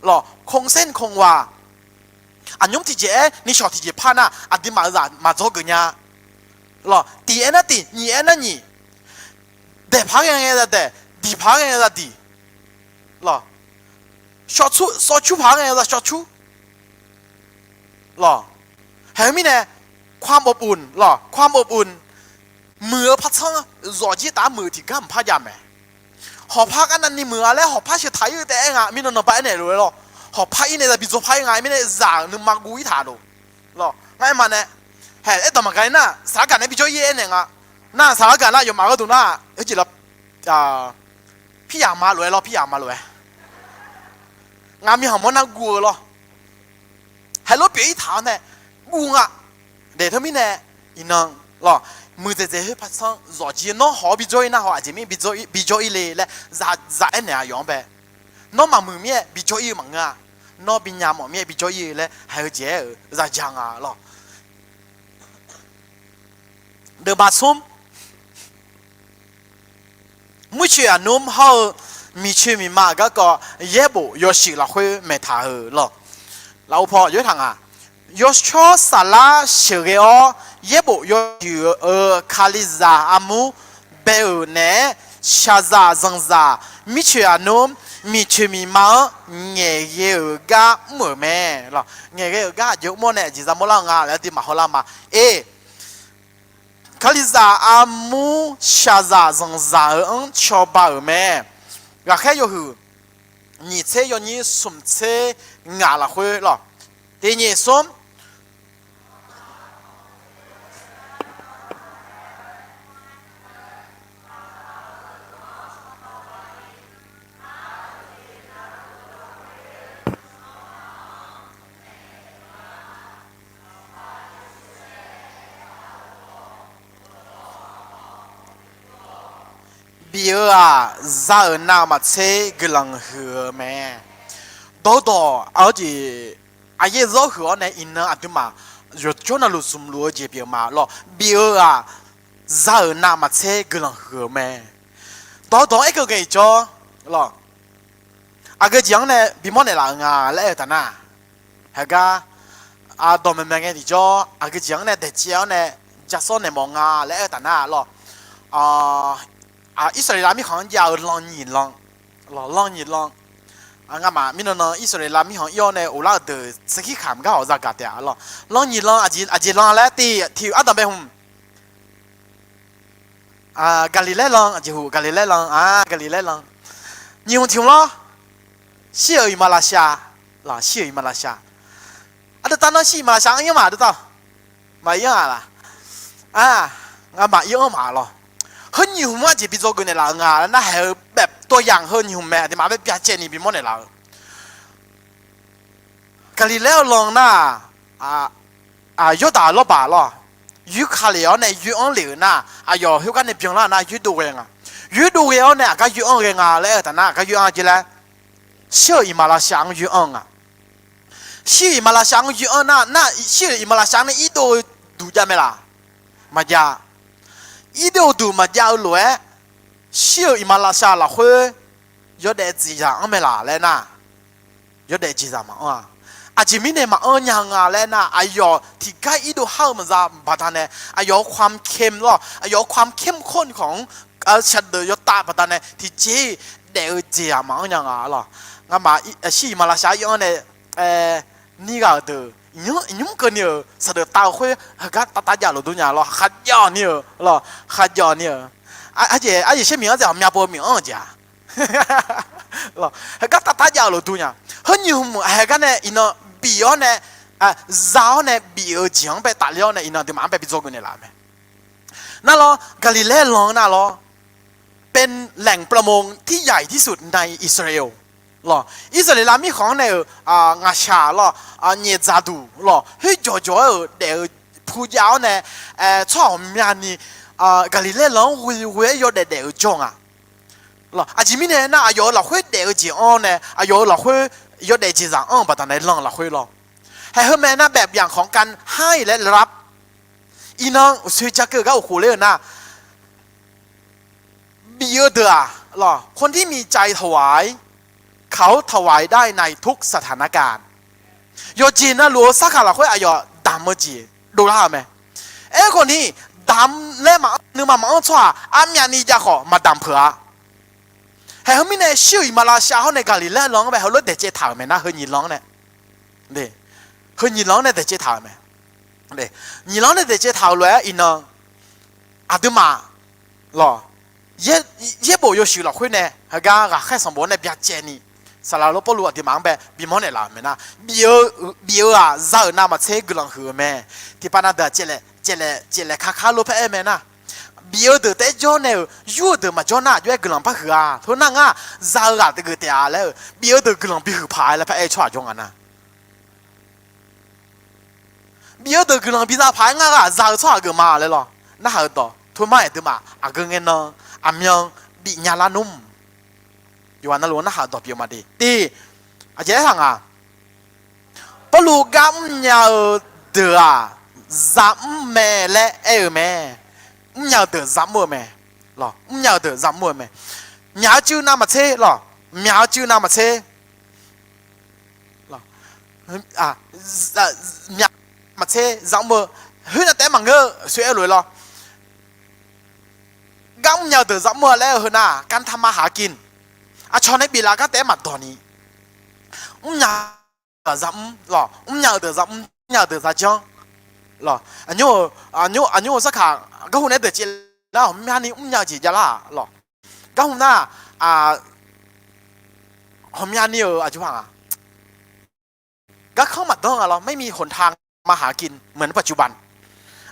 Lawq, คงเส้นคงวา. Aqnymr tiqjeq-aer nishawq tiqjeq par nar aqduimaf-euq zaq maqdzawr geuf nya. Lawq, tif-aer nar tif, nyif-aer nar nyif. Daeq paq-aer ghae ngae za daeq, diq paq-aer ghae ngae za diq. Lawq, shawr cur, shawr cur paq-aer ghae za shawr cur. Lawq, haeq-eu mirnae, ความอบอุ่น lawq, ความอบอุ่น. Muiq-eu par tsanr zawqjir taf-aer muiq-eu tiqgar maqpar jav mae. Hawqpar garnavni muiq-a laer hawqpar sheuq taq-ir-eu taef-aer nga mirnan nanba aernaeq lof-aer lawr. Hawqpar ir nae za bi dzaw par-ir nga mirnae zaq nuima guv-ir taq lof. Lawq, ngar aer ma nae, haeq aerdawq maqgaq nar saqlaq gaq nae bi jawr-ir aernaeq nga. Nar saqlaq gaq nar yawfmaf gharduq nar, heujeq lawr, piryaq ma lof-aer lawr, piryaq ma lof-aer. Ngaq miqhanq mawr nar guv-eu lawr. Haeq lof pyeuf-ir taq-awr nae guv nga. Daeq teumirnae iqnan lawq, muiqdzaeq dzaeq khoer par tsanr zawqjir nawr hawq-awr bi jawr-ir nar haw aqjeq mir bi jawr-ir le laer zaq aernaeq-a yawf-anr bae. Nawr maqmuiq mir-aer bi jawr-ir-eu maqngeur-a. Nawr bi nya mawf mir-aer bi jawr-ir-eu laer haeq-eu jeq-aer-euq zaqjaq nga lawq. Deuvma smr, muircoeq aqnmr hawr-eu miqcoeq miqma garkawv yaerbof yawshuif lafkhoer maeqtaq-euq lawq. Lafov paw yawtaq nga. Yawshawr saflar sheuqghae-awr yaerbof yawshuif-euq kalizaq armur bae-euq naeq-aer shaqzaq zanqzaq mircoeq aqnmr miqcoeq miqma-anr ngaeqghae-euq gar mr-euq mae. Ngaeqghae-euq gar aqjeq mr-awr nae aqjeq za mawrlar-eu nga laer aqduimaf hawlar ma. E, kalizaq armur shaqzaq zanqzaq-eu-anr cawba-euq mae. Ghaqkhaer yawhuiq nyiq tser yawnyir smq tser ngaq lafkhoer lawq. Tiqnyiq smr, bif-eu-aq, za-euq navmaqtser guiqlanq huiq-eu mae. Dawrdawq-awr jeq aqyaer zawr huiq-awr nae iqnan aqduimaf yawqjawr navluf zmqluf-eu jeq pyeuf ma lawq. Bif-eu-aq, za-euq navmaqtser guiqlanq huiq-eu mae. Dawrdawq-anr aerkeuv ngae iqjawr lawq, aqgeu jeq-anr nae bimawr naeqlaf-eu nga laer aer-eu taf nar, heugar dawqmaeq maeq ngae tiqjawr aqgeu jeq-anr nae daeqcaev-awr nae jasawr naeq mawf nga laer aer-eu taf nar lawq, Irsaqleqlav mirkhanq-anr jav-eu lan nyiq lan, lan nyiq lan, ngamaf mirnan nan Irsaqleqlav mirkhanq ir-awr nae ghoflar-euq deuq sarkir kamq gar hawq zagaq taef-a lawq. Lan nyiq lan aqjeq lan laer tiq tiq ardanq bae hmq Gaqliqlaer lan, aqjeq hmq Gaqliqlaer lan, a, Gaqliqlaer lan. Nyiq hmq tiq hmq lawr. Shir-euq iqmalavshav, lawq, shir-euq iqmalavshav. Aqdui taf nan shir iqmalavshav anr yanr ma aqdui taf. Maqir anr-a laq? A, ngamaf ir anr ma lawq. Heu nyiq hmq-anr aqjeq bi dzawgeuf naeqlaf-eu nga laer nar haeq-eu แบบตัวอย่าง heu nyiq hmq mae aqduimaf bae byacaevni bimawr naeqlaf-eu. Gaqliqlaer-eu lan nar-aq, Yawrdaq lawrbaq lawr, yoer ka lef-awr nae yoer anr lef-euq nar, aqyawf khoergar nae byanlar nar yoerdov ghae nga. Yoerdov ghae-awr nae aqgar yoer anr ghae nga laer aer-eu taf nar, aqgar yoer anr-a jeq laer, shir-euq iqmalavshav-anr yoer anr nga. Shir-euq iqmalavshav-anr yoer anr nar, nar shir-euq iqmalavshav-anr nae irdov-eu duq jav mae laq? Maqjav. Irdov-eu duq maqjav-eu lof-aer, shir-euq iqmalavshav lafkhoer yawdaef jeqzaq anr mae laq laer nar, yawdaef jeqzaq maqanr-a. Aqjeq mirnae maqanr nya nga laer nar, aqyawf tiqgar irdov har-eu maqza baqdanae, aqyawf-euq ความเข้ม lawr, aqyawf-euq ความเข้มข้น khawf-anr shaqdeuq yawtav baqdanae tiqjeq-iq daef-eu jeqzaq maqanr nya nga lawr. Ngamaf shir iqmalavshav-anr yoer anr nae, nir ghaq-euq deuq, iqnymr keuvni-euq saqdeuq tav-eu khoer heugar tav tav jav luf dur nya lawr, kharjawv ni-euq lawr, kharjawv ni-euq. Aqjeq, aqjeq sher miq-anr dzaeq aqmyan pov-eu miq-anr-eu jeq-a. Heugar tav tav jav-eu luf dur nya. Heu nyiq hmq heugar nae iqnan bif-awr nae, za-awr nae bif-eu jeq-anr bae tafler-awr nae iqnan aqduimaf-anr bae bi dzawgeuf naeqlaf-euq mae. Nar lawr, Gaqliqlaer lan-anr nar lawr, เป็นแหล่งประมงที่ใหญ่ที่สุดในอิสราเอล lawr. Irsaqleqlav mirkhanq-anr nae-euq ngaqshaq lawr, nyaefdzaq duq lawr, khoer jawqjawq-aer-euq daef-eu pujav-awr nae, tsawrhaq ghawqmyani Gaqliqlaer lan-anr ghoe ghoe-aer yawdaef daef-eu jawr nga. Aqjeq mirnae nar, aqyawf-euq lafkhoer daef-eu jeq anr nae, aqyawf-euq lafkhoer yawdaef jeqzaq anr-eu baqdanae lan-eu lafkhoer lawr. Haeq heu mae nar, แบบอย่างของการให้และรับ iqnan uqsoe ja keuv gar uqkhof ler-eu nar, bif-eu deuq-aq lawr, คนที่มีใจถวายเขาถวายได้ในทุกสถานการณ์ yawqjeq navluf-eu sarkaq lafkhoer aqyawf damq-eu jeq dovlar-eu mae. Aerkhawf ni, damq laer maqanr, nuima maqanr tsawrhaq armyavni jav khawf maqdamq peuq-a. Haeq heu mirnae shir-euq iqmalavshav hawr nae Gaqliqlaer lan-anr bae heulof-aer daeqcaev taq-euq mae nar, heu nyiq lan-anr nae, heu nyiq lan-anr nae daeqcaev taq-euq mae. Nyiq lan-anr nae daeqcaev taq-euq lof-aer iqnan, aqduimaf lawr, yaerbof yawshuif lafkhoer nae heugar ghaqkhaer sanqbof-anr nae byacaevni, saqlaq lor Pawrluv aqduimaf-anr bae bimawr naeqlaf-euq mae nar, bif-eu, bif-eu-aq za-euq navmaqtser guiqlanq huiq-eu mae. Tiqpav na deuq-aq caevlaeq, caevlaeq, caevlaeq kakar lor paer aer mae nar, bif-eu deuq taef-aer jawr nae-euq yur-eu deuq maqjawr nar, aqjox-aer guiqlanq par huiq-a. Tov nar ngar za-eu ghaq geuf taef-a laer-eu, bif-eu deuq guiqlanq bihuiq paq-aer laer paer aer-eu tsawrhaq jawr nga nar, bif-eu deuq guiqlanq biza paq-aer ngar ghaq za-eu tsawrhaq geuf ma laer lawr. Narhaq-eu dawq, Toma-aq aqduimaf aqgeu ngae nan aqmyan bifnya lar nmr. Yawqghaq navluf-anr narhaq-eu dawq pyeuf-eu ma de. Tiq, aqjeq aertaq nga, Pawrluv gar mrnya-eu deuq-aq, za mr mae laer aer-eu mae. Mrnya-eu deuq za mr-eu mae. Lawr, mrnya-eu deuq za mr-eu mae. Myaq-eu cuiv navmaqtser lawr, myaq-eu cuiv navmaqtser, myaq, maqtser za mr-eu, khoernav taef-aer maqngeur-eu soe aer lof-aer lawr. Gar mrnya-eu deuq za mr-eu laer-eu heu nar, การทำมาหากิน aqcawq nae biflaf gar taef-aer maqdawq ni, mrnya-eu deuq za mr lawr, mrnya-eu deuq za mr, mrnya-eu deuq za janr lawr. Aqnymr-eu sarkaq garhu nae deuq caev lar ghawqmyani mrnya-eu jeq javlar-aq lawr. Garhu nar, ghawqmyani-euq aqjox-aq, garkanr maqdanr nga lawr, ไม่มีหนทางมาหากินเหมือนปัจจุบัน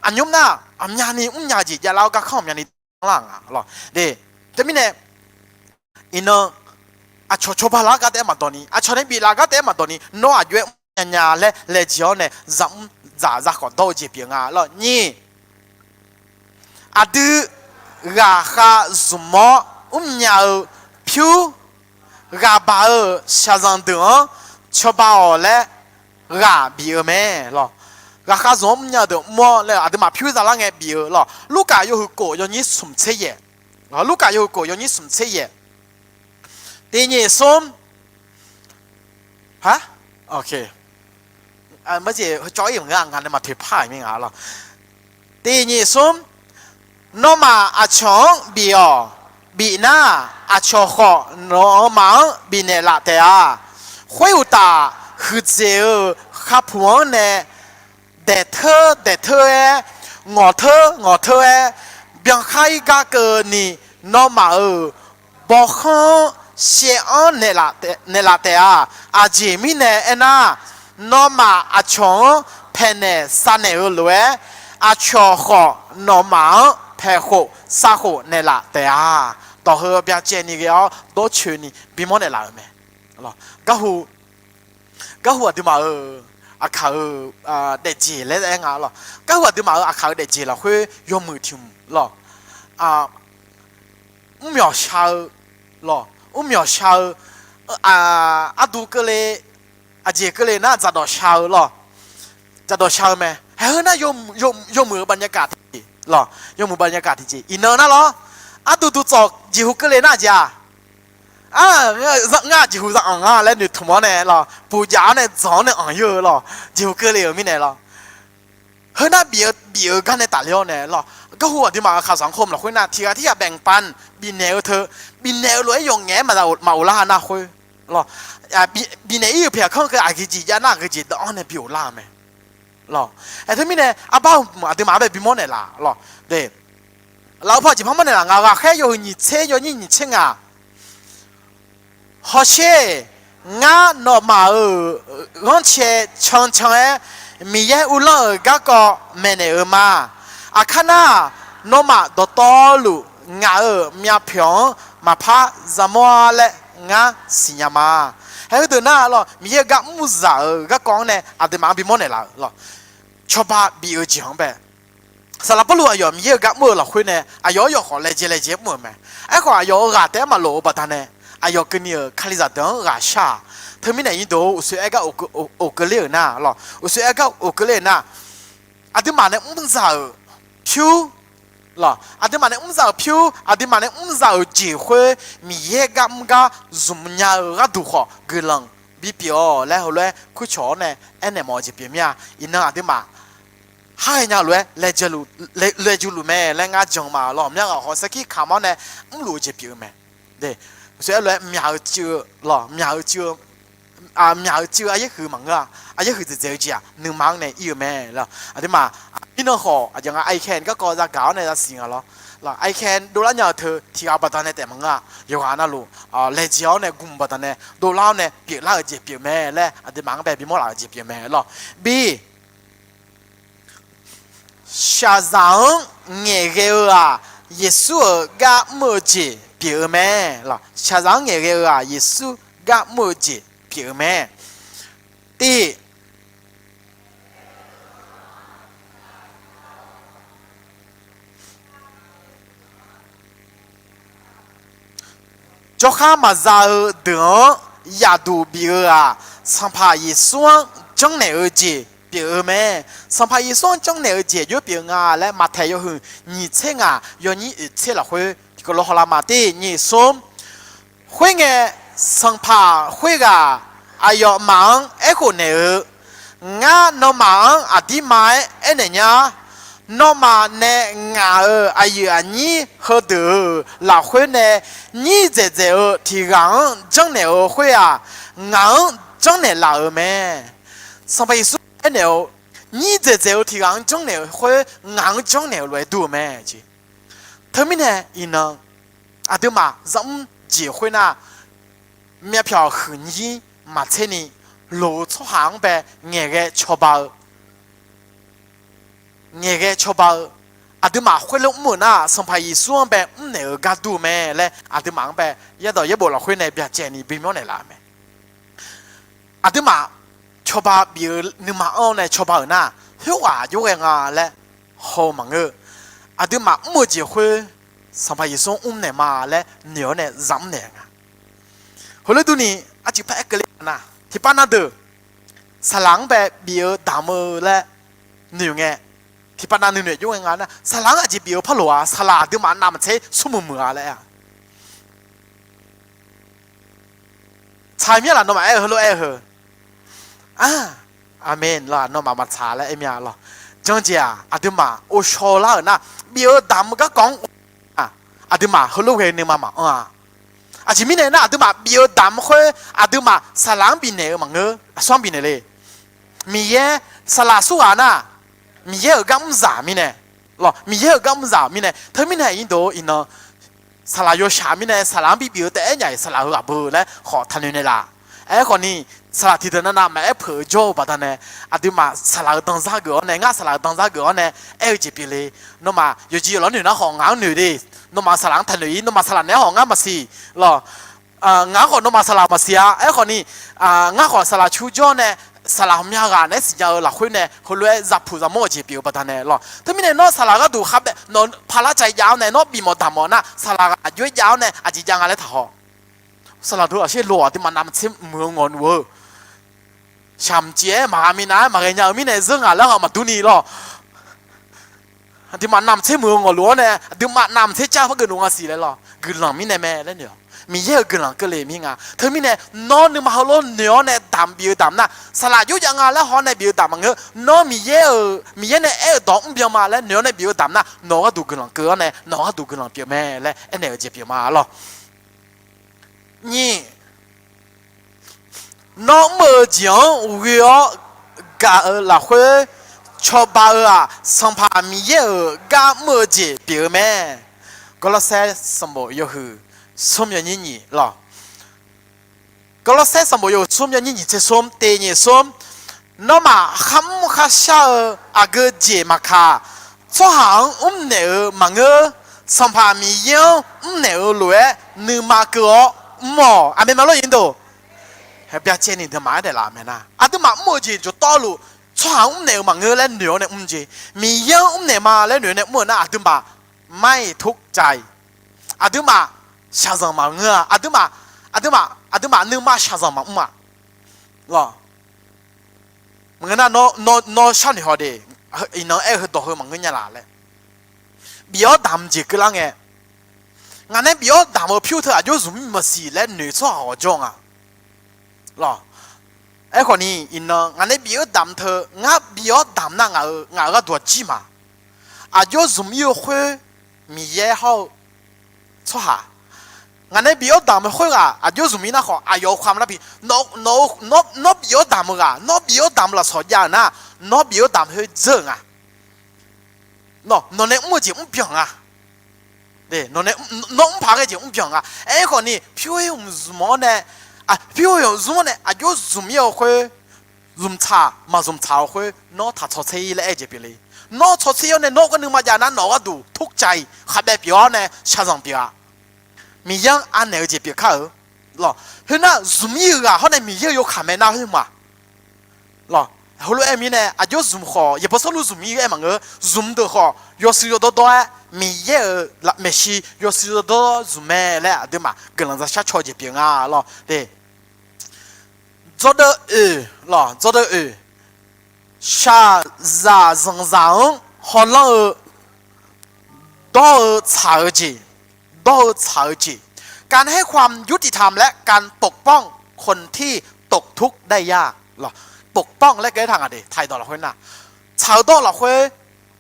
Aqnymr nar, ghawqmyani mrnya-eu jeq javlar-awr garkanr ghawqmyani danrlar nga lawr. Teumirnae, iqnan, aqcawq cawba lar gar taef-aer maqdawq ni, aqcawq nae biflaf gar taef-aer maqdawq ni, nawr aqjox-aer mrnya nya laer laejae-awr nae za mr dzaq za khawf dawr-eu jeq pyeuf nga lawr. Nyiq, aqdui ghaqkhav zmq-awr mrnya-eu pyur, ghaqbaq-euq shaqzanq deuq-anr cawba-awq laer ghaq bif-eu mae lawr. Ghaqkhav zmq-awr mrnya-eu deuq mr-awr laer aqduimaf pyur zalar ngae bif-eu lawr. Lurkaf yawhuiq kof yawnyir smq tser yaeq, Lurkaf yawhuiq kof yawnyir smq tser yaeq, tiq nyiq smr, ha, ok, maqjeq, cawv-ir maqngeur-a, ngaq nae maqtoeqpar-iq mir nga lawr. Tiq nyiq smr, nawmaf aqcawq-anr bif-awq. Bif nar, aqcawq khawf nawmaf-anr bifnaeq laf taef-a. Khoeruqtaf, huiqdzaeq-euq khavpuq-anr nae daeqteur daeqteur-aer, ngawqteur ngawqteur-aer byankhar-ir gar keuvni, nawmaf-euq bawkhanr-anr shaev-anr naeqlaf taef-a. Aqjeq mirnae aernar, nawmaf aqcawq-anr paeqnaeq savnaeq-eu lof-aer, aqcawq khawf nawmaf-anr paeqkhof savkhof naeqlaf taef-a. Dawq heu byacaevni ghae-awr dawrcoeni bimawr naeqlaf-euq mae. Garhu, garhu aqduimaf-euq aqkaq-euq daefjeq laer aer nga lawq. Garhu aqduimaf-euq aqkaq-euq daefjeq lafkhoer yawmuiq tiq hmq lawq. Mrmyawq sha-eu lawq, mrmyawq sha-eu, ardu keuvle, aqjeq keuvle nar dzaqdawq sha-eu lawq. Dzaqdawq sha-eu mae. Haeq heu nar yawmuiq-eu bafnya kaq tiqjeq lawq, yawmuiq bafnya kaq tiqjeq iqnan nar lawr. Ardu duqtsawq jeqhu keuvle nar aqjeq-aq, ngar jeqhu za anq nga laer noeqtmq-awr nae lawq, puqjav-awr nae dzanq-awr nae anq ir-eu lawq, jeqhu keuvle-euq mirnae lawq. Heu nar bif-eu, bif-eu gar nae tafler-awr nae lawq, garhu aqduimaf-euq khaqzanq khov lafkhoer nar tiq ghaq tirghaq baef-anr bifnaeq-eu teu, bifnaeq-eu lof-aer yawqngaef-aer maqghoflar ha nar khoer lawq, bifnaeq ir-euq pyaeq kanr keuv aqgeujeq jav nar aqgeujeq dawv-anr nae bi ghoflar-eu mae lawq. Aer teumirnae arbar hmq aqduimaf-anr bae bimawr naeqlaf lawq. Lafov paw aqjeq par mawr naeqlaf nga, ghaqkhaer yawhuiq nyiq tser yawnyir nyiq tser ngaq. Hawsher, ngar nawmaf-euq ghanrcae cancan-aer Miqyaer uvlanr-euq garkawv maeqnaeq-eu ma. Aqkar nar, nawmaf dawqtawvluf ngaq-euq myavpyawq-anr maqpar yamawr-ar laer ngar siqnya ma. Haeq heudeuq nar lawq, Miqyaer-euq gar mr zaq-euq garkawv-anr nae aqduimaf-anr bimawr naeqlaf-euq lawq. Cawba bif-eu jeq-anr bae, saqlaq Pawrluv aqyawf Miqyaer-euq gar mr-eu lafkhoer nae aqyawf-anr yawkhawf laejae laejae mr-euq mae. Aerkhawf aqyawf-euq ghaq taef-aer maqlof-eu baqdanae, aqyawf keuvni-euq Kalizaq deuq-anr ghaq shar-aq, teumirnae iqnyir deuq-or, uqshoe aer gar okeuvler-euq nar lawq, uqshoe aer gar okeuvler-euq nar, aqduimaf nae mr zaq-euq pyur lawq, aqduimaf nae mr zaq-euq pyur, aqduimaf nae mr zaq-euq jeq khoer Miqyaer gar mr gar zmq nya-eu gharduq khawf guiqlanq bipyeuf-awq laer heulof-aer kurcawq-awr nae aernaeq mawf-eu jeq pyeuf mir-a. Iqnan aqduimaf har ghaenya lof-aer laejae luf mae laer ngar jan ma lawq. Myanr ghaq khawf sarkir kamq-awr nae mrluf-eu jeq pyeuf-eu mae. Uqshoe aer lof-aer myaq-eu cuiv-eu lawq, myaq-eu cuiv-eu, myaq-eu cuiv-eu aryaer huiq maqngeur-a, aryaer huiq dzaeqdzaeq-eu jeq-aq nuima-anr nae ir-eu mae lawq. Aqduimaf mirnan khawf aqjeq nga, aikan garkawv zagaq-awr nae zasiq nga lawr. Aikan dovlar nya-eu teu tiq ghaq baqdanae taef maqngeur-a, yawqghaq navluf laejae-awr nae gmq baqdanae dovlar-awr nae pyeuflar-eu jeq pyeuf mae laer aqduimaf-anr bae bimawr laf-eu jeq pyeuf mae lawq. Bir, shaqzaq-anr ngaeqghae-eu-aq, Yeqsur-euq gar mr-eu jeq pyeuf-eu mae. Shaqzaq-anr ngaeqghae-eu-aq, Yeqsur gar mr-eu jeq pyeuf-eu mae. Tiv, jawrkhar maqza-eu deuq-anr yaqduq bif-eu-aq, Sanqpaq Yeqsur-anr janrnaeq-eu jeq pyeuf-eu mae. Sanqpaq Yeqsur-anr janrnaeq-eu jeq jov pyeuf nga laer Maqtaeq yawhuiq nyiq tser ngaq yawnyir oeq tser lafkhoer tiqkawv lof hawlar ma. Tiv, nyiq, smr. Khoerngae, sanqpaq khoerghaq aqyawfmaf-anr aerkhof naeq-eu, Ngar nawmaf-anr aqdirma-aer aernaeq nya. Nawmaf nae ngaq-euq aqyuif aqnyir heudeuq-euq lafkhoer nae nyir dzaeqdzaeq-eu tiq ghaq-anr janrnaeq-eu khoer-aq, ngaq-anr janrnaeq laf-euq mae. Sanqpaq Yeqsur aernaeq-eu, nyir dzaeqdzaeq-eu tiq ghaq-anr janrnaeq-eu khoer ngaq-anr janrnaeq-euq lof-aer dur-eu mae. Teumirnae iqnan aqduimaf zanrmr jeq khoernar, myavpyawq huiqnyir maqtserni loq-eu tsawrhaq-anr bae ngaeqghae cawba-eu, ngaeqghae cawba-eu, aqduimaf khoerlof mr-euq nar Sanqpaq Yeqsur-anr bae mrnaeq-eu gar dur-eu mae laer aqduimaf-anr bae yaerdawq yaerbof lafkhoer nae byacaevni bimawr naeqlaf-eu mae. Aqduimaf cawba bif-eu nuima anr-awr nae cawba-euq nar, khoerghaq jawrghae nga laer haw-eu maqngeur-eu. Aqduimaf mr-eu jeq khoer Sanqpaq Yeqsur-anr mrnaeq ma laer noeq-awr nae zaq mrnaeq nga. Heulof durni arcuiv par aer keuvle-a nar, tiqpav na deuq saqlaq-anr bae bif-eu damq-eu laer noeq ngae, tiqpav na nuinoeq jawrghae nga nar, saqlaq-anr aqjeq bif-eu par loq-a, saqlaq aqduimaf navmaqtser smrmuiq muiq-a laer aer-a. Tsaq mir-a laf nawmaf aer-eu heulof aer-eu heu. Aqmeq lawq, nawmaf maqtsaq laer aer mir-a lawq. Janjeq-aq aqduimaf ghovshaw lar-euq nar, bif-eu damq-eu garkawv-anr aqduimaf heulof ghae-eu nuima maqanr-a. Aqjeq mirnae nar, aqduimaf bif-eu damq-eu khoer aqduimaf saqlaq-anr bifnaeq-eu maqngeur, aqsur-anr bifnaeq le. Miqyaer, saqlaq surghaq nar, Miqyaer-euq gar mrzaq mirnae, lawq, Miqyaer-euq gar mrzaq mirnae, teumirnae aqnyir deuq-or, iqnan saqlaq yawshaq mirnae saqlaq-anr bibif-eu taef-aer nya-iq saqlaq heu ghaq beu laer khawf taqnoeq naeqlaf. Aerkhawfni, saqlaq tiqdeuq navnav maqaer peuq-eu jawr-eu baqdanae, aqduimaf saqlaq-euq danzar geuf-awr nae, ngar saqlaq-euq danzar geuf-awr nae aer-eu jeq pyeuf le. Nawmaf yawqjeq yawqlanr noeq nar khawf ngaq-anr noeq le. Nawmaf saqlaq-anr taqnoeq-ir, nawmaf saqlaq naeq-aer khawf ngar maqsiq lawq. Ngaq-anr khawf nawmaf saqlaq maqsiq-a. Aerkhawfni, ngar khawf saqlaq cu jawr nae saqlaq ghawqmya ghaq naeq-aer siqnya-eu lafkhoer nae heulof-aer zapuq zamawr-eu jeq pyeuf-eu baqdanae lawq. Teumirnae nawr saqlaq gharduq khavbae nawq paqlar cav jav-awr nae nawr bifmawf damq-awq nar, saqlaq ghaq jov-aer jav-awr nae aqjeq jav nga laer taqhaw. Saqlaq deuq aqsher loq aqduimaf navmaqtser muiq-eu ngawqluf-eu shaqmq cif-aer maqgha minav-aer maqghae nya-eu mirnae zeur ngaq laer haw maqdur ni lawq. Aqduimaf navmaqtser muiq-eu ngawqluf-awr nae aqduimaf navmaqtser car par geufluf nga siq laer lawq. Guiqlanq mirnae mae laer noeq-awq. Miqyaer-euq guiqlanq keuvle mir nga. Teumirnae nawr nuima heulof noeq-awr nae damq bif-eu damq nar, saqlaq jov jav nga laer haw-awr nae bif-eu damq maqngeur. Nawr Miqyaer-euq, Miqyaer nae aer-euq dawq mrbyan ma laer noeq-awr nae bif-eu damq nar, nawq-eu gharduq guiqlanq keuv-awr nae nawq-eu gharduq guiqlanq pyeuf mae laer aernaeq-eu jeq pyeuf ma lawq. Nyiq, nawr mr-eu jeq-anr ghoe-awr gaq-eu lafkhoer cawba-eu-aq, Sanqpaq Miqyaer-euq gar mr-eu jeq pyeuf-eu mae. Gawrlawrsaer sanqbof yawhuiq smr yawnyir nyiq lawq. Gawrlawrsaer sanqbof yawhuiq smr yawnyir nyiq tser smr, teq nyiq smr, nawmaf kharmr kharshar-eu aqgeu jeq maqkaq, tsawrhaq-anr mrnaeq-eu maqngeur. Sanqpaq Miqyaer-anr mrnaeq-eu lof-aer nuima keuv-awr mr-awq. Aqmeq maqlor yindoq. Byacaevni deuq maqaer daeflaf mae nar, aqduimaf mr-eu jeq jawqtawvluf tsawrhaq-anr mrnaeq-eu maqngeur laer noeq-awr nae mr jeq. Miqyaer-anr mrnaeq ma laer noeq-awr nae mr-eu nar, aqduimaf ไม่ทุกข์ใจ. Aqduimaf shaqzanq maqngeur-a. Aqduimaf, aqduimaf, aqduimaf nuima shaqzanq maqmr-a lawq. Maqngeur nar, nawr sharnoeq haw de, iqnan aer-eu heudawq heu maqngeur nya laf laer. Bif-awr damq jeq keuvlar ngae, ngaq nae bif-awr damq-eu pyur teu aqjox zmq mir maqsiq laer noeq tsawrhaq ghawqjawr nga lawq. Aerkhawf ni, iqnan ngaq nae bif-awr damq teu, ngar bif-awr damq nar ngaq-euq gharduq aqjir ma. Aqjox zmq ir-eu khoer, Miqyaer hawr-eu tsawrhaq, ngaq nae bif-awr damq-eu khoerghaq aqjox zmq ir nar khawf, aqyawf-euq ความรับผิด, nawr bif-awr damq-eu ghaq, nawr bif-awr damq-eu lafsawq jav-euq nar, nawr bif-awr damq khoer dzeur-euq nga. Nawq, nawq nae mr-eu jeq mrbyan nga. Nawq mr paq ghae jeq mrbyan nga. Aerkhawf ni, pyur-eu hmq zmq-awr nae, pyur-eu hmq zmq-awr nae aqjox zmq ir-eu khoer, zmqtsaq maqzmqtsaq-eu khoer nawr taq tsawrtser ir laer aer jeq pyeufle. Nawr tsawrtser ir-awr nae nawr khoer nuima jav nar, nawq-eu gharduq ทุกข์ใจ khavbaev pyeuf-awr nae shaqzanq pyeuf-a. Miqyaer-anr anaeq-eu jeq pyeuf kar-eu lawq. Khoernar, zmq ir-eu ghaq hawr nae Miqyaer-euq yawkaq mae nar khoer ma lawq. Heulof-aer mirnae, aqjox zmq khawf, yaeqbawq Sawrluv zmq ir-aer maqngeur, zmq deuq khawf yawshuif yawdawr dawr-aer, Miqyaer-euq maeqshi yawshuif yawdawr zmq mae laer aqduimaf guiqlanq zaqshar caw jeq pyeuf nga lawq. Dzawrdeuv oeq lawq, dzawrdeuv oeq. Shaqzaq zanqzaq-anr hawlanr-eu dawr-eu tsaq-eu jeq, dawr-eu tsaq-eu jeq. การให้ความยุติธรรม และ การปกป้องคนที่ตกทุกข์ได้ยาก lawq. ปกป้อง laer ghae taq nga de, taqdawq lafkhoer nar, tsaq-eu dawr lafkhoer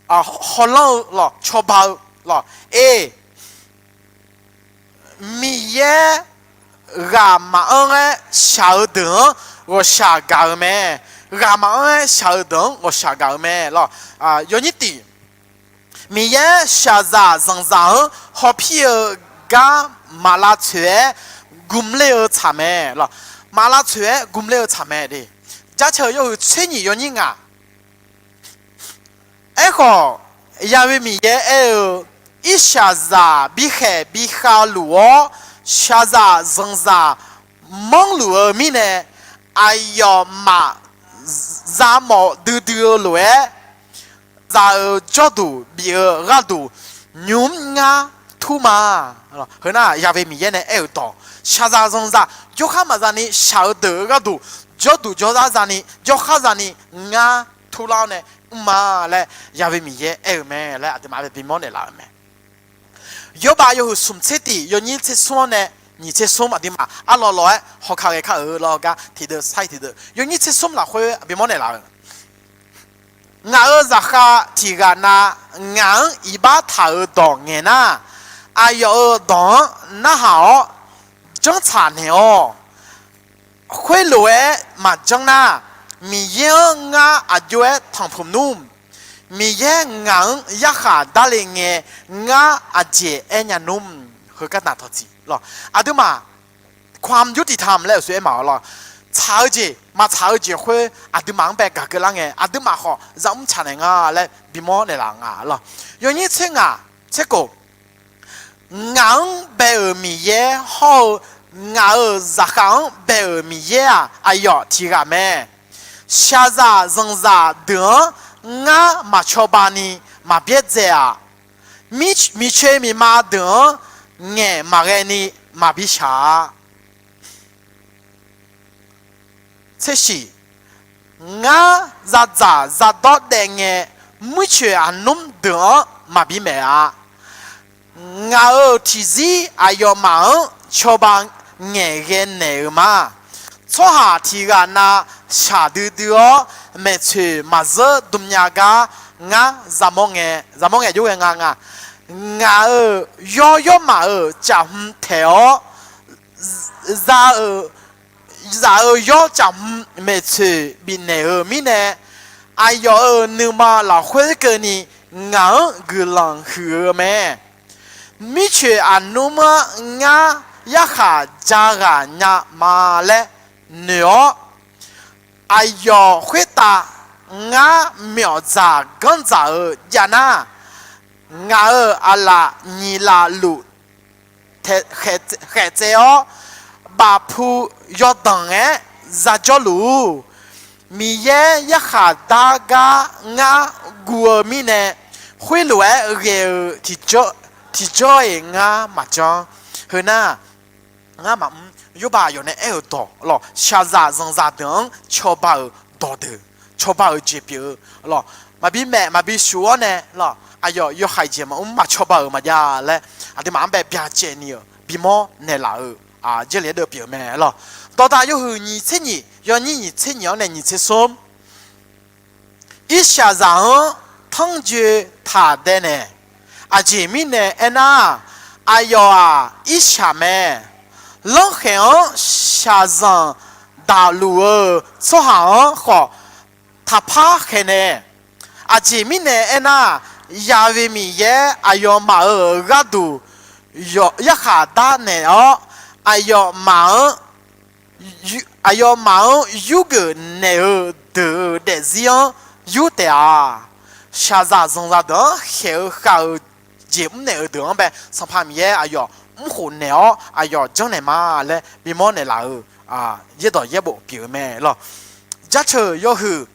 hawlanr-eu lawq, cawba-eu lawq. E, Miqyaer ghaq maqanr-aer shaq-eu deuq-anr ghawqshaq gaq-eu mae. Ghaq maqanr-aer shaq-eu deuq-anr ghawqshaq gaq-eu mae lawq. Yawnyir tiq, Miqyaer shaqzaq zanqzaq-anr hawpir-eu gar maq lavtsoeq-aer gmqler-eu tsaq mae lawq. Maq lavtsoeq-aer gmqler-eu tsaq mae de. Jaceuq yawhuiq tser nyiq yawnyir ngaq. Aerkhawf, Yahweh Miqyaer aer-eu, irshaqzaq bikhaeq bikhav luf-awr, shaqzaq zanqzaq manrluf-eu mirnae, aqyawfmaf zamawf duidui-eu lof-aer, zaq-euq jawrduq bif-eu gharduq nymq-mr ngar tur ma. Heunar Yahweh Miqyaer nae aer-euq dawq, shaqzaq zanqzaq jawrkhar maqza ni shaq-eu deuq-eu gharduq, jawrduq jawrzar za ni jawrkhar za ni ngar turlar-awr nae mr ma laer Yahweh Miqyaer aer-eu mae laer aqduimaf bimawr naeqlaf-euq mae. Yawrbav yawhuiq smq tser tiq yawnyir tser smr-anr nae nyiq tser smr aqduimaf arlawq lawq-aer hawka ghae kar-euq lawr gar tiqdeuv sar-iq tiqdeuv yawnyir tser smr lafkhoer bimawr naeqlaf-euq Ngaq-euq zaqkhav tiq ghaq na, ngaq-anr iqbax taq-euq dawq ngaeq nar, aqyawf-euq dawq-anr narhaq-awr janrtsaq naeq-awq. Khoerlof-aer maqjanr nar, Miqyaer-anr ngar aqjox-aer tanqpuq nmr. Miqyaer ngaq-anr yarkhaq darle ngae, ngar aqjeq aernya nmr. Heugar daq tawqtsiq lawq. Aqduimaf ความยุติธรรม laer uqshoe aer maq-awr lawq. Tsaq-eu jeq maqtsaq-eu jeq khoer aqduimaf-anr bae gaq keuvlar ngae, aqduimaf khawf zaqmr tsaq naeq nga laer bimawr naeqlaf nga lawq. Yawnyir tser ngaq tser kof, ngaq-anr bae-euq Miqyaer hawr-eu, ngaq-euq zaqkhav-anr bae-euq Miqyaer-aq, aqyawf tiq ghaq mae. Shaqzaq zanqzaq deuq-anr ngar maqcawba ni maqbyaerdzae-aq, miqcoeq miqma deuq-anr ngaeq maqghae ni maqbi shaq-a. Tsershiq, ngar zadzaq zadawr daef ngae, mircoeq aqnmr deuq-anr maqbi maeq-a. Ngaq-euq tiqzir aqyawfmaf-anr cawba ngaeqghae naeq-euq ma. Tsawrhaq tiqghaq nav shaqdui dui-awr, maeqtsoeq maqzeur dmnya gar ngar zaqmawr ngae, zaqmawr ngae jov ghae nga nga. Ngaq-euq yawr yawrmaf-euq cafhmq taeq-awr, za-eu, zaq-euq yawr cafhmq maeqtsoeq bifnaeq-euq mirnae, aqyawf-euq nuima lafkhoer keuvni ngaq-anr guiqlanq huiq-eu mae. Mircoeq aqnmr-anr ngar yarkhaq ja ghaq nya ma laer noeq-awr, aqyawf khoertav ngar myawfdzaq ganr dzaq-eu jav nar, ngaq-euq aqlaf nyiq laf luf khaeq tsaev-awr, bafpu yawdanq-aer zajawr luf-ur. Miqyaer yarkhaq dar gar ngar guv-eu mirnae, khoerlof-aer ghae-eu tiqjawr-iq ngar maqjanr. Heu nar, ngar maqmr. Yorbav aqyawf nae aer-euq dawq lawq, shaqzaq zanqzaq deuq-anr cawba-euq dawqdeuq, cawba-euq jeq pyeuf-eu lawq. Maqbi maeq maqbi shuf-awr nae lawq, aqyawf yawhaiq jeq maqmr maqcawba-euq maqjav laer, aqduimaf-anr bae byacaevni-euq bimawr naeqlaf-euq, Jarlif aerdeuv pyeuf-eu mae lawq. Dawqdaq yawhuiq nyiq tser nyiq, yawnyir nyiq tser nyiq-anr nae nyiq tser smr. Irshaqzaq-anr tanrjoe taq daev naeq. Aqjeq mirnae aernar, aqyawf-aq irshaq mae. Lanrkhaeq-anr shaqzanq daqluf-eu tsawrhaq-anr khawf taqpar khaeqnaeq. Aqjeq mirnae aernar, Yaqve Miqyaer aqyawfmaf-euq gharduq yarkhaq dar naeq-awr, aqyawfmaf-anr aqyawfmaf-anr yurgeuf naeq-eu deuq-euq daefzir-anr yur taef-a. Shaqzaq zanqzaq deuq-anr khaeq-eu khav-eu jeq mrnaeq-eu deuq-anr bae, Sanqpaq Miqyaer aqyawf mrkhof naeq-awr aqyawf janrnaeq ma laer bimawr naeqlaf-euq yaerdawq yaerbof pyeuf-eu mae lawq. Jarceuq yawhuiq,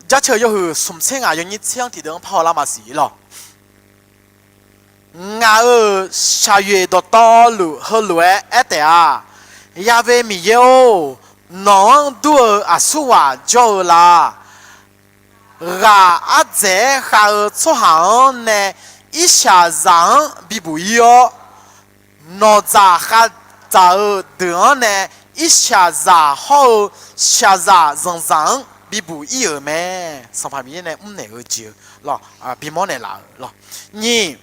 Jarceuq yawhuiq smq tser ngaq yawnyir tser-anr tiqdeuv-anr parhaw lar maqsiq lawq. Ngaq-euq shaqyoeq dawqtawvluf heulof-aer aer taef-a. Yaqve Miqyaer-or, nawq-anr dur-eu aqsurghaq jawr-eu la? Ghaq ardzaeq-aer khav-eu tsawrhaq-anr nae irshaqzaq-anr bibuq ir-awr, nawqdzaq khavdzaq-eu deuq-anr nae irshaqzaq hawr-eu shaqzaq zanqzaq-anr bibuq ir-euq mae. Sanqpaq Miqyaer nae mrnaeq-eu jeq-eu lawq, bimawr naeqlaf-euq lawq. Nyiq,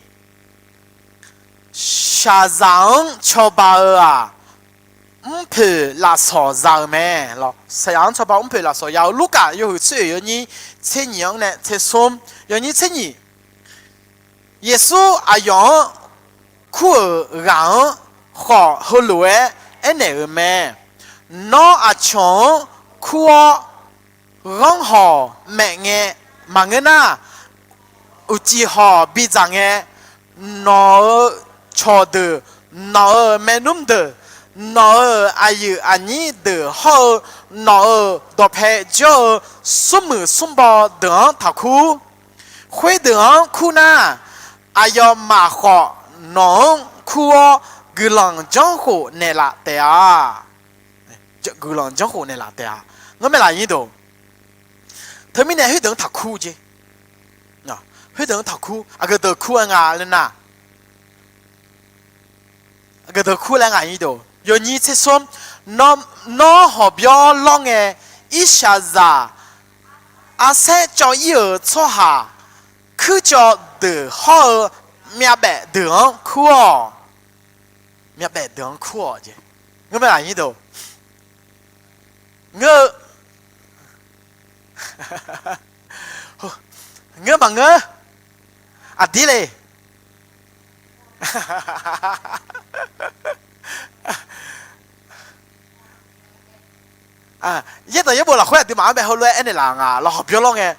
shaqzaq-anr cawba-eu-aq, mrpoeq lafsawq za-eu mae lawq. Shaqzaq-anr cawba mrpoeq lafsawq ya-eu Lurkaf yawhuiq tser oeq yawnyir tser nyiq-anr nae tser smr, yawnyir tser nyiq. Yeqsur aqyawf-anr kur-euq ghaq-anr khawf heulof-aer aernaeq-euq mae. Nawr aqcawq-anr kur-awr ghanr hawq maef ngae maqngeur nar, uqcif hawq bidzaq ngae, nawq-euq cawqdeuq, nawq-euq maernmr deuq, nawq-euq aqyuif aqnyir deuq hawr-eu nawq-euq dawqpae jawr-eu smrmuiq smrbaw deuq-anr taqkur. Khoerdeuq-anr kur nar, aqyawfmaf khawf nawq-anr kur-awr guiqlanq janrkhof naeqlaf taef-a. Guiqlanq janrkhof naeqlaf taef-a. Ngar maeqlaf nyir deuq, teumirnae khoerdeuq-anr taqkur jeq. Khoerdeuq-anr taqkur, aqgeu deuq kur-aer nga laer nar, aqgeu deuq kur laer nga nyir deuq. Yawnyir tser smr, nawr hawqbyawr lawr ngae, irshaqzaq arsaer cawv ir-euq tsawrhaq, kuircawv deuq hawr-eu myavbaef deuq-anr kur-awq. Myavbaef deuq-anr kur-awq jeq. Ngeur mae laf nyir deuq. Ngeur-eu ngeur maqngeur. Aqdir le. Yaerdawq yaerbof lafkhoer aqduimaf-anr bae heulof-aer aernaeq laf nga lawq, hawqbyawr lawr ngae.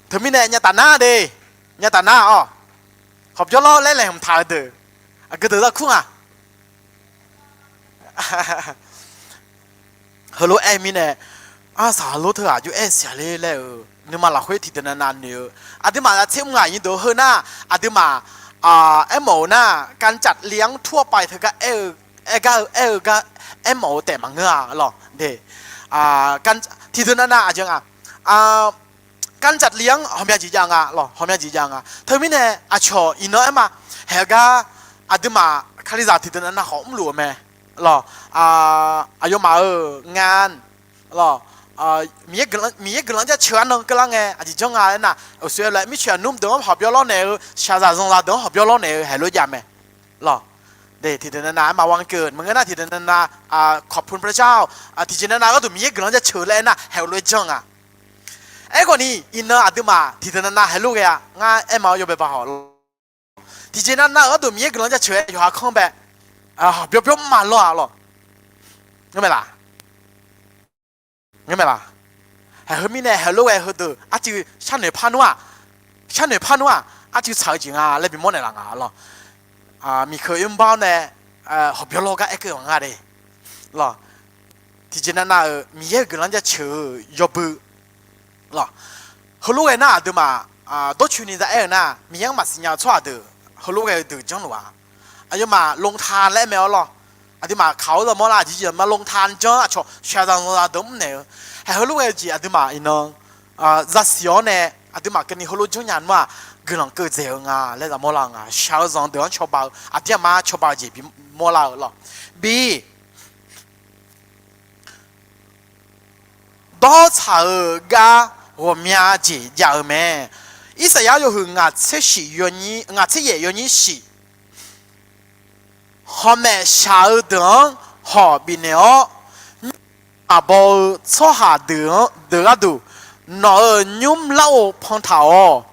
Teumirnae nyataf nar de, nyataf nar-awq. Hawqbyawr lawr laer laeqhmq taq-eu deuq, aqgeu deuq zarkur nga. Heulof-aer mirnae, arsaq lor teughaq jov-aer siqnya ler laer-euq nuima lafkhoer tiqdeuq navnav noeq-eu, aqduimaf tser mr ngaq nyi deuq-eu heu nar, aqduimaf aermawf-eu nar, กำจัดเลี้ยงทั่วไป teugar aer-eu, aer gar-eu, aer-eu gar aermawf-eu taef maqngeur-a lawq. Tiqdeuq navnav aqjeq nga, กำจัดเลี้ยง ghawqmya jeq jav nga lawq, ghawqmya jeq jav nga. Teumirnae aqcawq iqnan aerma, haeq-eu gar aqduimaf kalizaq tiqdeuq navnav khawf mrluf-eu mae lawq. Aqyawfmaf-euq งาน lawq, Miqyaer guiqlanq jaceuq arnan keuvlar ngae aqjeq janr nga aernar, uqshoe aer lof-aer mircoeq aqnmr deuq-anr hawqbyawr lawrnaeq-eu, shaqzaq zanqzaq deuq-anr hawqbyawr lawrnaeq-eu haeq lof jav mae lawq. Tiqdeuq navnav aerma วันเกิด maqngeur nar, tiqdeuq navnav ขอบคุณพระเจ้า, tiqjeq navnav gharduq Miqyaer guiqlanq jaceuq laer aernar haeq-eu lof-aer janr nga. Aerkhawf ni iqnan aqduimaf tiqdeuq navnav haeq lof ghae-a, ngar aerma-awr yawbae ba hawq lawq. Tiqjeq navnav-euq gharduq Miqyaer guiqlanq jaceuq-aer yawqha kanr bae hawqbyawr byawr maqlawr-a lawq. Ngeur mae laq? Ngeur mae laq? Haeq heumirnae haeq lof ghae heudeuq arcuiv sharnoeq par nmr-aq, sharnoeq par nmr-aq, arcuiv tsaq-eu jeq nga laer bimawr naeqlaf nga lawq. Miqkeuq oermr bar-awr nae hawqbyawr lawr gar aerkeuv-aq nga de lawq. Tiqjeq navnav-euq Miqyaer-euq guiqlanq jaceuq-eu yawbui lawq. Heulof ghae nar aqduimaf dawrcoeni za aer-eu nar, Miqyaer-anr maqsiqnya-eu tsawrhaq deuq heulof ghae-eu deuq janrluf-a. Aqyawfmaf ลงทาน laer aer mae-awr lawq. Aqduimaf kaq-awr zamawr lar, aqjeq jeq ma ลงทาน janr aqcawq shaqzaq zanqzaq deuq-anr mrnaeq-eu, haeq heulof ghae-eu jeq aqduimaf iqnan zasiq-awr nae, aqduimaf keuvni heulof janrnya nmr-aq, guiqlanq keuv dzaeq-eu nga laer zamawr lar-eu nga. Shaq-eu zanq deuq-anr cawba-eu, aqdir aqma cawba-eu jeq bimawr lar-eu lawq. Bi dawrtsaq-eu gar ghawqmya jeq jav-eu mae. Irsaqyar yawhuiq ngaq tser yaef yawnyir shif, hawmaef shaq-eu deuq-anr hawq bifnaeq-awr, nymr maqbaw-eu tsawrhaq deuq-anr deuq gharduq, nawq-euq nymr larghov pantaq-awq.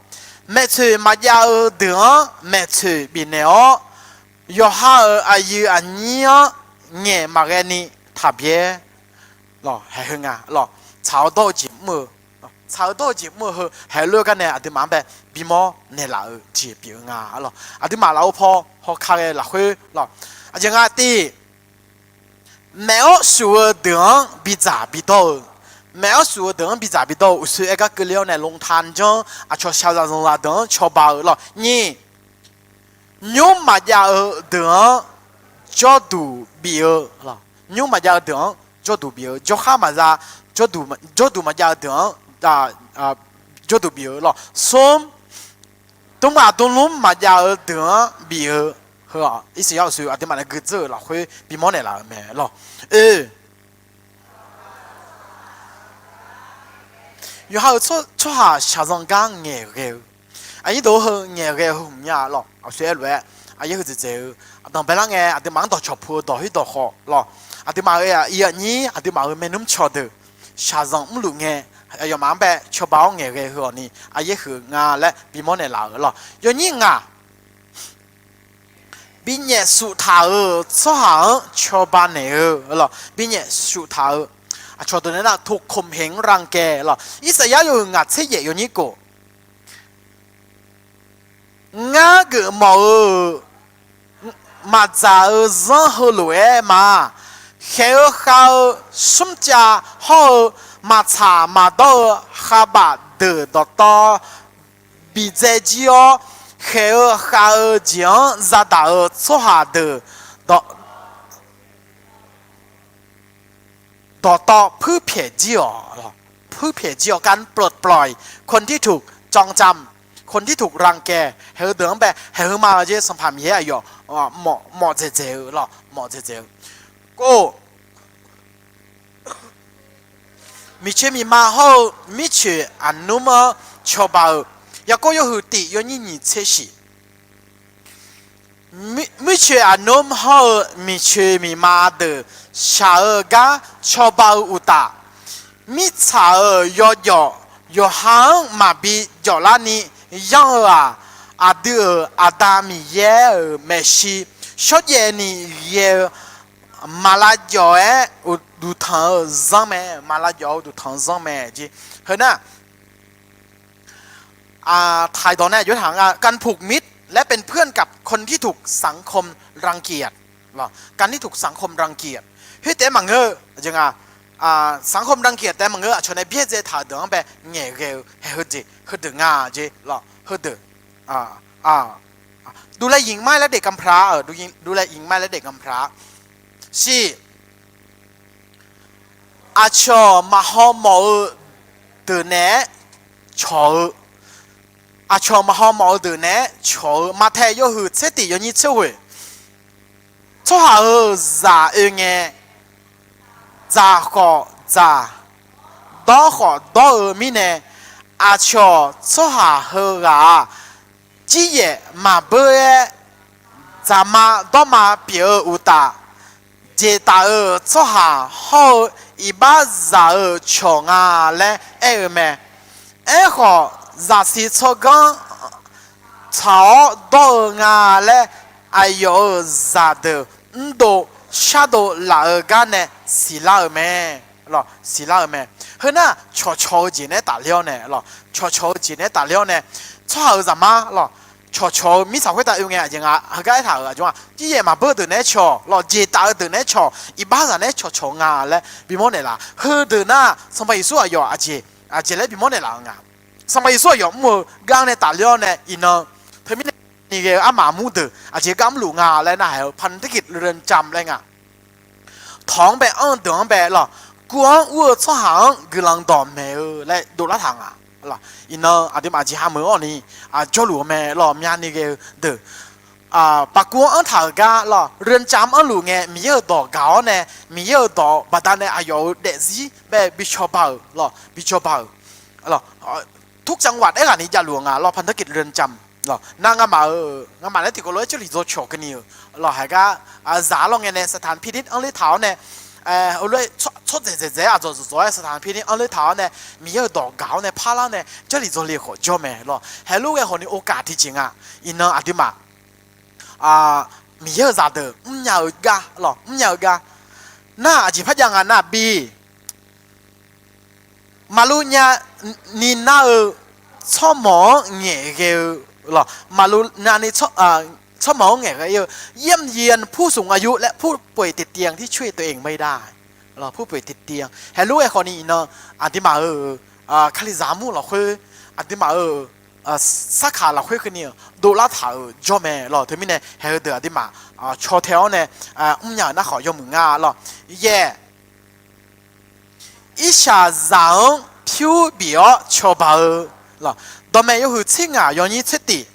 Maeqtsoeq maqjav-eu deuq-anr maeqtsoeq bifnaeq-awr, yawqha-euq aqyuif aqnyir-anr ngaeq maqghae ni taqbyaer. Lawq, haeq heu nga lawq. Tsaq-awr dawr-eu jeq mr-eu, tsaq-eu dawr-eu jeq mr-eu heu haeq lof-aer gar nae aqduimaf-anr bae bimawr naeqlaf-eu jeq pyeuf-eu nga lawq. Aqduimaf lafov paw hawka ghae lafkhoer lawq, aqjeq nga tiq, maef-awr shuf-eu deuq-anr bidzaq bidawr-eu, maef-awr shuf-eu deuq-anr bidzaq bidawr-eu uqshoe aer gar keuvle-awr nae ลงทาน janr aqcawq shaqzaq zanqzaq deuq-anr cawba-eu lawq. Nyiq, nymr maqjav-eu deuq-anr jawrduq bif-eu, nymr maqjav-eu deuq-anr jawrduq bif-eu, jawrkhar maqza, jawrduq maqjav-eu deuq-anr jawrduq bif-eu lawq. Smr, dmrghaq dmrlmr maqjav-eu deuq-anr bif-eu, heu-aq Irsaqyar uqshoe aqduimaf nae gui dzeur-euq lafkhoer bimawr naeqlaf-euq mae lawq. Oe, yawqha-euq tsawrhaq shaqzanq gar ngaeqghae-eu, aqnyir deuq heu ngaeqghae-eu heu hmq nya lawq. Aqshoe aer lof-aer aqyaer heu dzaeqdzaeq-eu, aqdanq baelar ngae aqduimaf-anr dawqcawq pu-eu dawq khoer dawq khawf lawq, aqduimaf-euq iq aqnyir aqduimaf-euq maernmr cawq deuq shaqzanq mrluf ngae, aqyawfmaf-anr bae cawba-awr ngaeqghae-eu heu-awq ni aqyaer huiq nga laer bimawr naeqlaf-euq lawq. Yawnyir ngaq, binyaef shuftaq-euq tsawrhaq-anr cawba naeq-eu lawq. Binyaef shuftaq-eu, aqcawq deuq nae nar ถูกข่มเหงรังแก lawq. Irsaqyar yawhuiq ngaq tser yaef yawnyir kof, ngar geufmawf-eu maqdzaq-eu zanr heulof-aer ma. Khaeq-eu khav-eu smrcav hawr-eu maqtsaq maqdawr-eu khavbaf deuq dawqtawv bidzae jir-awr, khaeq-eu khav-eu jeq-anr zadaq-eu tsawrhaq deuq dawqtawv puirpyaeq jir-awq. Puirpyaeq jir-awq, การปลดปล่อยคนที่ถูกจองจำ คนที่ถูกรังแก haeq-eu deuq-anr bae haeq-eu ma-eu jeq Sanqpaq Miqyaer aqyawf mawf dzaeqdzaeq-eu lawq, mawf dzaeqdzaeq-eu. Kov, miqcoeq miqma hawr-eu mircoeq aqnmr-anr cawba-eu, Yaqkov yawhuiq tiq yawnyir nyiq tser shiq. Mircoeq aqnmr hawr-eu miqcoeq miqma deuq shaq-eu gar cawba-eu uqtaf, mirtsaq-euq yawjawf yawqha-anr maqbi jawf larni yanr-eu-aq, aqdui-euq Aqda Miqyaer-euq maeqshi shawrjaev ni ghae-eu maqlav jawf-aer uqduq tanq-eu zanr mae, maqlav jawf-eu uqduq tanq-eu zanr mae jeq. Heu nar, ไทยตอนแรก ยกตัวอย่าง การผูกมิตรและเป็นเพื่อนกับคนที่ถูกสังคมรังเกียจ การที่ถูกสังคมรังเกียจ khoer taef-aer maqngeur-eu jeq nga. สังคมรังเกียจ taef maqngeur, aqcawq nae byaerdzae taq-euq deuq-anr bae ngaeqghae-eu haeq heujeq heudeuq nga jeq lawq, heudeuq. ดูแลหญิงไม่และเด็กกำพร้า เออ ดูแลหญิงไม่และเด็กกำพร้า Shiq, aqcawq maqhaw mawf-eu deuq naeq-aer cawq-eu, aqcawq maqhaw mawf-eu deuq naeq-aer cawq-eu, Maqtaeq yawhuiq tser tiq yawnyir tser ghoeq. Tsawrhaq-euq zaq oe ngae, dzaq khawf dzaq, dawr khawf dawr-eu mirnae, aqcawq tsawrhaq heughaq-aq, jiryaef maqbeur-aer, dzaqma dawrma pyeuf-eu uqtaf, jeqtaf-euq tsawrhaq hawr-eu iqbax zaq-euq cawq nga laer aer-eu mae. Aerkhawf, zaqsiq tsawrganr tsaq-awr dawr-eu nga laer, aqyawf-euq zaqdeuq mrdov shardov laf-eu gar nae siqlar-euq mae. Siqlar-eu mae. Heunar cawqcawq-eu jeq naeq-aer tafler-awr nae lawq, cawqcawq-eu jeq naeq-aer tafler-awr nae, tsawrhaq-euq zaqmar lawq, cawqcawq-eu mirtsaq khoertav oe ngae, aqjeq nga heugar aertaq-euq aqjox-aq, jiryaef maqbeur deuq naeq-aer cawq lawq, jeqtaf-eu deuq naeq-aer cawq, iqbax zaq naeq-aer cawqcawq nga laer bimawr naeqlaf. Heudeuq nar Sanqpaq Yeqsur aqyawf aqjeq, aqjeq laer bimawr naeqlaf-eu nga. Sanqpaq Yeqsur aqyawf mr-eu gar nae tafler-awr nae iqnan, teumirnae ni ghae-eu armaf armur deuq aqjeq gar mrluf nga laer narhaq-eu พันธกิจเรือนจำ laer nga. Tawq-anr bae anr-eu deuq-anr bae lawq, kuv-anr ur-eu tsawrhaq-anr guiqlanq dawqmaeq-eu laer dovlar taq nga. Iqnan aqduimaf jeqha meuq-awr ni jawrluf-eu mae lawq, myavni ghae-eu deuq. Paqkuv-anr anrtaq-euq gar lawq, เรือนจำ anrluf ngae Miqyaer-euq dawq gaq-awr nae, Miqyaer-euq dawq baqdanae aqyawf-euq daefzir bae bi cawba-euq lawq, bi cawba-euq. ทุกจังหวัด aerghaq ni javluf-eu nga lawq, พันธกิจเรือนจำ lawq. Nar ngamaf-euq, ngamaf nae tiqkawv lof-aer jarlif dzaw cawq keuvni-euq lawq, haq gar zaq-a lawr ngae nae สถานพินิจ anr ler taq-awr nae, lof-aer tsawrdzaeq dzaeq dzaeq-aer aqdzawq dzawq dzawq-aer สถานพินิจ anr ler taq-awr nae, Miqyaer-euq dawq gaq-awr nae parlar nae jarlif dzaw le khawf jawr mae lawq. Heulof ghae khawf ni โอกาส tiqjeq nga. Iqnan aqduimaf Miqyaer-euq zaqdeuq mrnya-eu gar lawq, mrnya-eu gar. Nar aqjeq parjav nga nar bi maqluv nyani nar-eu tsawrmawq-anr ngaeqghae-eu lawq, maqluv nyani tsawrmawq-anr ngaeqghae-eu, เยี่ยมเยียนผู้สูงอายุ และผู้ป่วยติดเตียงที่ช่วยตัวเองไม่ได้ lawq, ผู้ป่วยติดเตียง. Heulof ghae khawf ni iqnan aqduimaf-euq Kalizaq armur lafkhoer, aqduimaf-euq sarkaq lafkhoer keuvni-euq dovlar taq-euq jawr mae lawq. Teumirnae haeq heudeuq aqduimaf caw tae-awr nae mrnya-euq nar khawf yawmuiq nga lawq. Yaeq, irshaqzaq-anr pyur bif-awr cawba-eu lawq, dawqmaeq yawhuiq tser ngaq yawnyir tser tiq.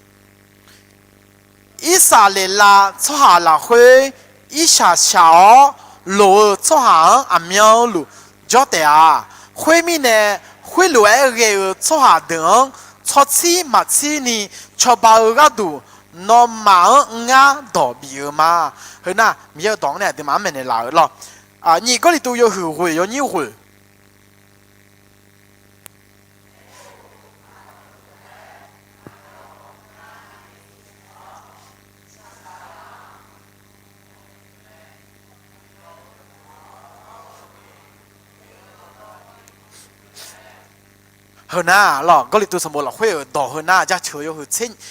Irsaqleqlav tsawrhaq lafkhoer irshaq shaq-awr loq-eu tsawrhaq-anr aqmyanluf jawr taef-a. Khoermirnae, khoerlof-aer ghae-eu tsawrhaq deuq-anr tsawrtsir maqtsir ni cawba-eu gharduq, nawmaf-anr ngar dawq bif-eu ma. Heunar Miqyaer-euq dawq-anr nae aqduimaf-anr maeqnaeq laf-euq lawq. Nyiq Gawrliqtu yawhuiq ghoeq yawnyir ghoeq. Heunar lawq, Gawrliqtu sanqbof lafkhoer-euq dawq heunar jaceuq-eu yawhuiq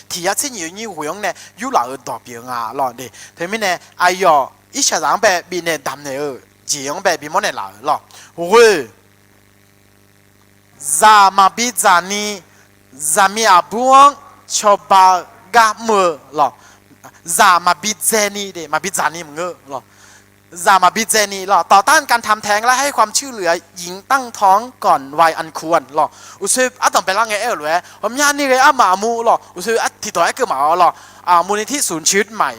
tiq yar tser nyiq yawnyir ghoeq-anr nae yurlaf-euq dawq pyeuf-eu nga lawq. Teumirnae aqyawf irshaqzaq-anr bae bifnaeq damqnaeq-eu jeq-anr bae bimawr naeqlaf-euq lawq. Ghoeq, zaq maqbi dzaq ni zaqmiq aqbur-anr cawba-eu gar mr-eu lawq. Zaq maqbi dzaeni, maqbi dzaq ni maqngeur lawq. Zaq maqbi dzaeni lawq. ต่อต้านการทำแท้งและให้ความช่วยเหลือหญิงตั้งท้องก่อนวัยอันควร lawq. Uqshoe ardanq baelar ngae aer-euq lof-aer, ghawqmyani ghae armaf armur lawq, uqshoe tiqdawq aerkeuv maf-awr lawq, มูลนิธิศูนย์ชีวิตใหม่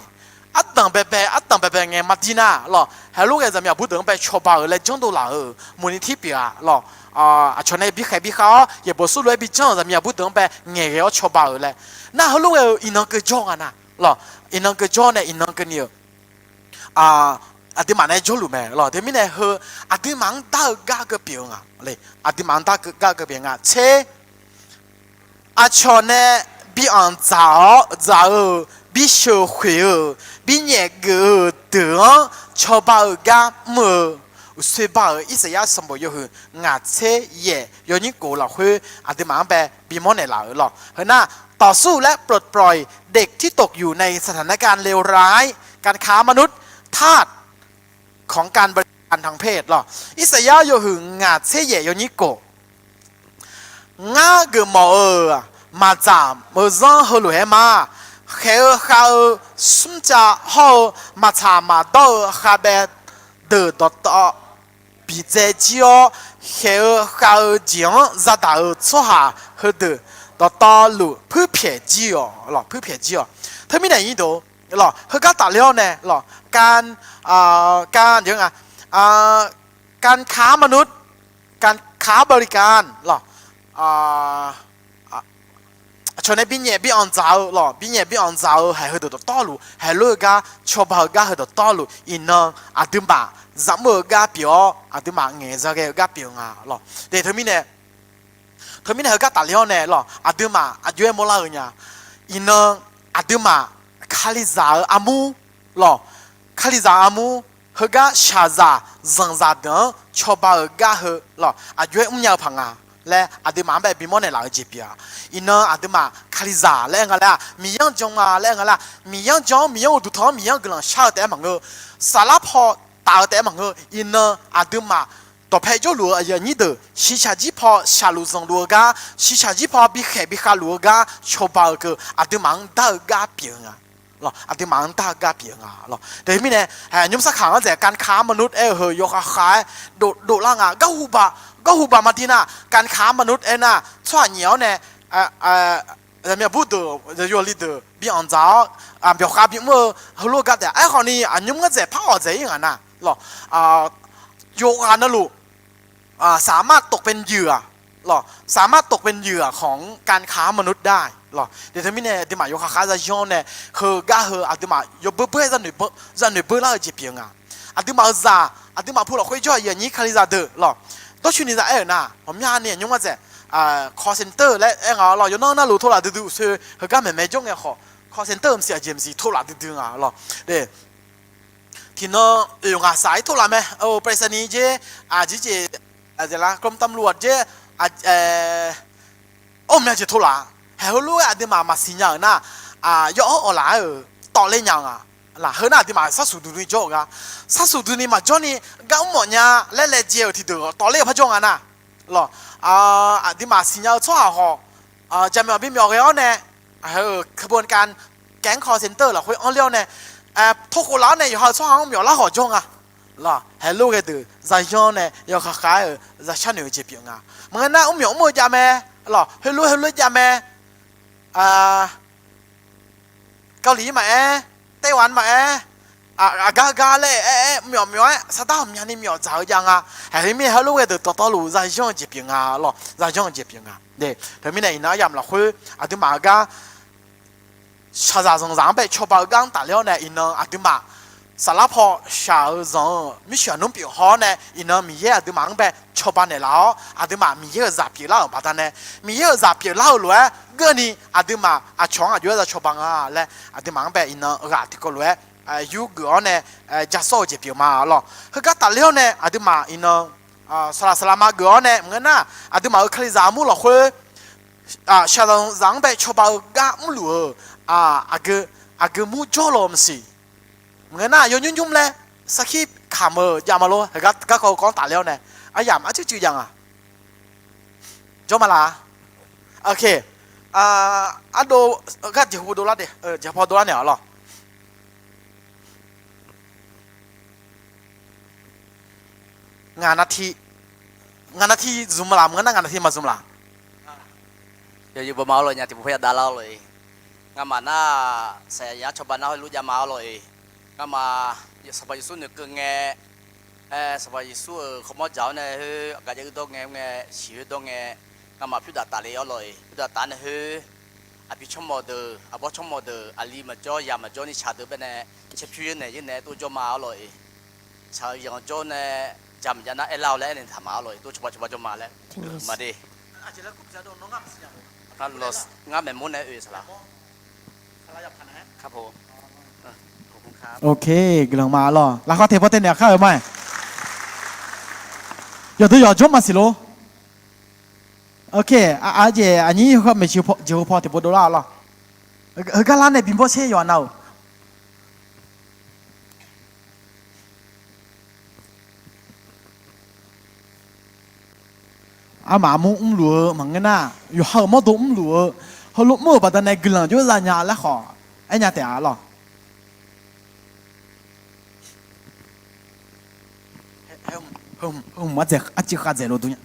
ardanq baebae ardanq baebae ngae maqdir nar lawq, heulof ghae zaqmiq aqbur deuq-anr bae cawba-euq laer janrdov laf-euq มูลนิธิ pyeuf-a lawq. Aqcawq nae bikhaeq bikhav-awr yaeqbawq surlof-aer bijawr-euq zaqmiq aqbur deuq-anr bae ngaeqghae-awr cawba-euq laer. Nar heulof ghae-eu iqnan keuv jawr nga nar lawq, iqnan keuv jawr nae iqnan keuvni-euq aqduimaf nae jawrluf mae lawq. Teumirnae heu aqduimaf-anr dar-eu gar keuv pyeuf-eu nga. Aqduimaf-anr dar-eu gar keuv pyeuf nga. Tser, aqcawq nae bi anqdzaq-awr dzaq-eu, bi sheuqkhoeq-eu, bi nyaef geuf-eu deuq-anr cawba-eu gar mr-eu, uqshoe ba-euq Irsaqyar sanqbof yawhuiq ngaq tser yaeq yawnyir kof lafkhoer aqduimaf-anr bae bimawr naeqlaf-euq lawq. Heunar ต่อสู้และปลดปล่อยเด็กที่ตกอยู่ในสถานการณ์เลวร้าย การค้ามนุษย์ ทาสของการบริ Aqtanqper lawq. Irsaqyar yawhuiq ngaq tser yaef yawnyir kof. Ngar geufmawf-euq maqdzaq-eu zanr heulof-aer ma. Khaeq-eu khav-eu smrcav hawr-eu maqtsaq maqdawr-eu khavbaev deuq dawqtawv bidzae jir-awr, khaeq-eu khav-eu jeq-anr zadaq-euq tsawrhaq heudeuq dawqtawvluf puirpyaeq jir-awq lawq, puirpyaeq jir-awq. Teumirnae nyir deuq lawq, heugar tafler-awr nae lawq, การ การค้ามนุษย์ การค้าบริการ lawq, aqcawq nae binyaef bi anqdzaq-eu lawq, binyaef bi anqdzaq-eu haeq heudeuq dawqtawvluf, haeq lof-eu gar cawba-eu gar heu dawqtawvluf iqnan aqduimaf zaqmur-eu gar pyeuf-awr, aqduimaf ngaeq zaghae-eu gar pyeuf nga lawq. Teumirnae Teumirnae heugar tafler-awr nae lawq, aqduimaf aqjox-aer mawrlar-eu nya. Iqnan aqduimaf Kalizaq-eu armur lawq, Kalizaq-eu armur, heugar shaqzaq zanqzaq deuq-anr cawba-euq gar heu lawq, aqjox-aer mrnya-eu paq nga laer aqduimaf-anr bae bimawr naeqlaf-eu jeq pyeuf-a. Iqnan aqduimaf Kalizaq laer aer nga laer-aq, Miqyaer-anr jan nga laer aer nga laer-aq, Miqyaer-anr jan-awr Miqyaer uqduq tanq-anr Miqyaer-anr guiqlanq shar-eu taef-aer maqngeur-eu, saflar paw taf-eu taef-aer maqngeur-eu, iqnan aqduimaf dawqpae jawrluf-eu aqyuif aqnyir deuq shiqshaq jir paw shaqluf zanqluf-eu gar, shiqshaq jir paw bikhaeq bikhav luf-eu gar cawba-eu keuv aqduimaf-anr dar-eu gar pyeuf-eu nga. Aqduimaf-anr dar-eu gar pyeuf-eu nga lawq. Teumirnae nymr sarkaq-anr dzaeq การค้ามนุษย์ aer-eu heu yawkhav khav-aer dovlar nga. Garhu baq, garhu baq maqdir nar, การค้ามนุษย์ aer nar, tsawrhaq nyaef-awr nae zaqmiq aqbur deuq, zaqyo aqli deuq bi anqdzaq-awr, byawqkhav bimr-eu heulof-eu gar taef. Aerkhawf ni aqnymr-anr dzaeq par-awq dzaeq-ir ngaq nar lawq, yawqghaq navluf สามารถตกเป็นเหยื่อ lawq, สามารถตกเป็นเหยื่อของการค้ามนุษย์ได้ lawq. Teumirnae aqduimaf yawkhav khav-aer zayanr nae heugar heu aqduimaf yawbeur beur-aer zanoeq beur lar-eu jeq pyeuf nga. Aqduimaf-euq zaq, aqduimaf pu lafkhoer jawr-eu aqyuif aqnyir Kalizaq deuq lawq, dawrcoeni za aer-euq nar, ghawqmyani aqnymr-anr dzaeq call center laer aer nga lawq. Yawqnan navluf tawlaf duidui uqsoe heugar maeqmae jawr ngae khawf, call center mqsiq aqjeq mqsiq tawlaf duidui nga lawq. Tiqnan oeq ngaq saq-ir tawlaf mae, ไปรษณีย์ jer, aqjeq jeq, aqjeq lar กรมตำรวจ jer, awr mya jeq tawlaf. Haeq heulof-aer aqduimaf maqsiq nya-euq nar, yaw-awr awqlaf-aer-euq tawvler nya-eu nga. Laq, heu nar aqduimaf sharsuq duidui jawr-eu gar, sharsuq duidui maqjawr ni gar mr mawf nya laer laejae-euq tiqdeuq tawvler-eu par jawr nga nar lawq. Aqduimaf siqnya-eu tsawrhaq hawq, jaqmyawf bimyawf ghae-awr nae, heu ขบวนการ แก๊ง call center lafkhoer anrler-awr nae, tawrkhof laf-awr nae yawqha-euq tsawrhaq-anr myawf lar hawq jawr nga lawq. Haeq lof ghae deuq zayanr nae yawkhav khav-aer-euq zaq sharnoeq-eu jeq pyeuf nga. Maqngeur nar mrmyawf mr-eu jav mae lawq, heulof heulof jav mae. Kali maqaer, ไต้หวัน maqaer, aqgar gar laer aer-aer mrmyawf myawf-aer sardar ghawqmyani myawf dzaq-eu jav nga. Haeq heu mirnae heulof ghae deuq dawqtawvluf zayanr-eu jeq pyeuf nga lawq, zayanr-eu jeq pyeuf nga. Teumirnae iqnan aryamq lafkhoer aqduimaf-eu gar shaqzaq zanqzaq-anr bae cawba-eu gar-anr tafler-awr nae iqnan aqduimaf saflar paw shaq-eu zanq-eu mirtsaq nmr pyeuf haw-awr nae iqnan Miqyaer aqduimaf-anr bae cawba naeqlaf-awr aqduimaf Miqyaer-euq zaq pyeuflar-euq baqdanae, Miqyaer-euq zaq pyeuflar-eu lof-aer geurni aqduimaf aqcawq-anr aqjox-aer za cawba nga laer aqduimaf-anr bae iqnan ghaq tiqkawv lof-aer yurgeuf-awr nae jasawr-eu jeq pyeuf ma lawq. Heugar tafler-awr nae aqduimaf iqnan saqlaq saqlaq ma geuf-awr nae maqngeur nar aqduimaf-euq Kalizaq armur lafkhoer shaqzaq zanqzaq-anr bae cawba-eu gar mrluf-euq aqgeu mur jawrluf-eu maqsiq. Maqngeur nar yawnymr nymr laer sarkir kamq-eu jav ma lor. Heugar garkawv-eu kawv-anr tafler-awr nae aryamq arcuir cuiv jav nga. Jawr ma laq-a. Ardov gar jeqhu dovlar de, jeqhu paw dovlar naeq-awq lawq. Ngaq navti, ngaq navti zmq laf, maqngeur nar ngaq navti maqzmq laf. Yawzeu bawma-awr lawq, nya tiqpov par yadav lar-awr lawq-iq. Ngamaf nar saqyaq yar cawba nar heulof jav ma-awr lawq-iq. Ngamaf Sanqpaq Yeqsur noeqkeuv ngae, Sanqpaq Yeqsur-euq khawmawr dzaq-awr nae khoer aqgaf jav uir dawr ngae, mr ngae, siq khoer dawr ngae, ngamaf pyurdaq tafle-awr lawq-iq. Pyurdaq taf nae khoer aqpi tsawrmawq deuq, aqbawr tsawrmawq deuq, aqli maqjawr, yaq maqjawr ni tsaq deuq baenae, caerpyur yaer naeq yaer naeq-aer tov jawr ma-awr lawq-iq. Tsaq-eu yanq jawr nae, jaq maqjav nar aerlar-awq laer aernaeq taq ma-awr lawq-iq. Tov cawba cawba jawr ma laer maqde. Ngar maeqmawr nae oe saqlaq. Ok, guiqlanq ma lawq. Laqkhaq teq paw tae naeq-a kar-euq ma-aq. Yawqdui yawq jawr maqsiq lor. Ok, aqjeq aqnyir heu maeqshi jeqhu paw tiqpov dovlar-awq lawq. Heugar lar nae bimawr sher yawqha nav-euq. armaf armur mrluf-eu maqngeur nar, yawqha-euq mawrdo mrluf-eu, heulof mr-euq baqdanae guiqlanq jawr zanya laer khawf aernya taef-a lawq. Heu hmq arciv khav dzaeq lof dur nya.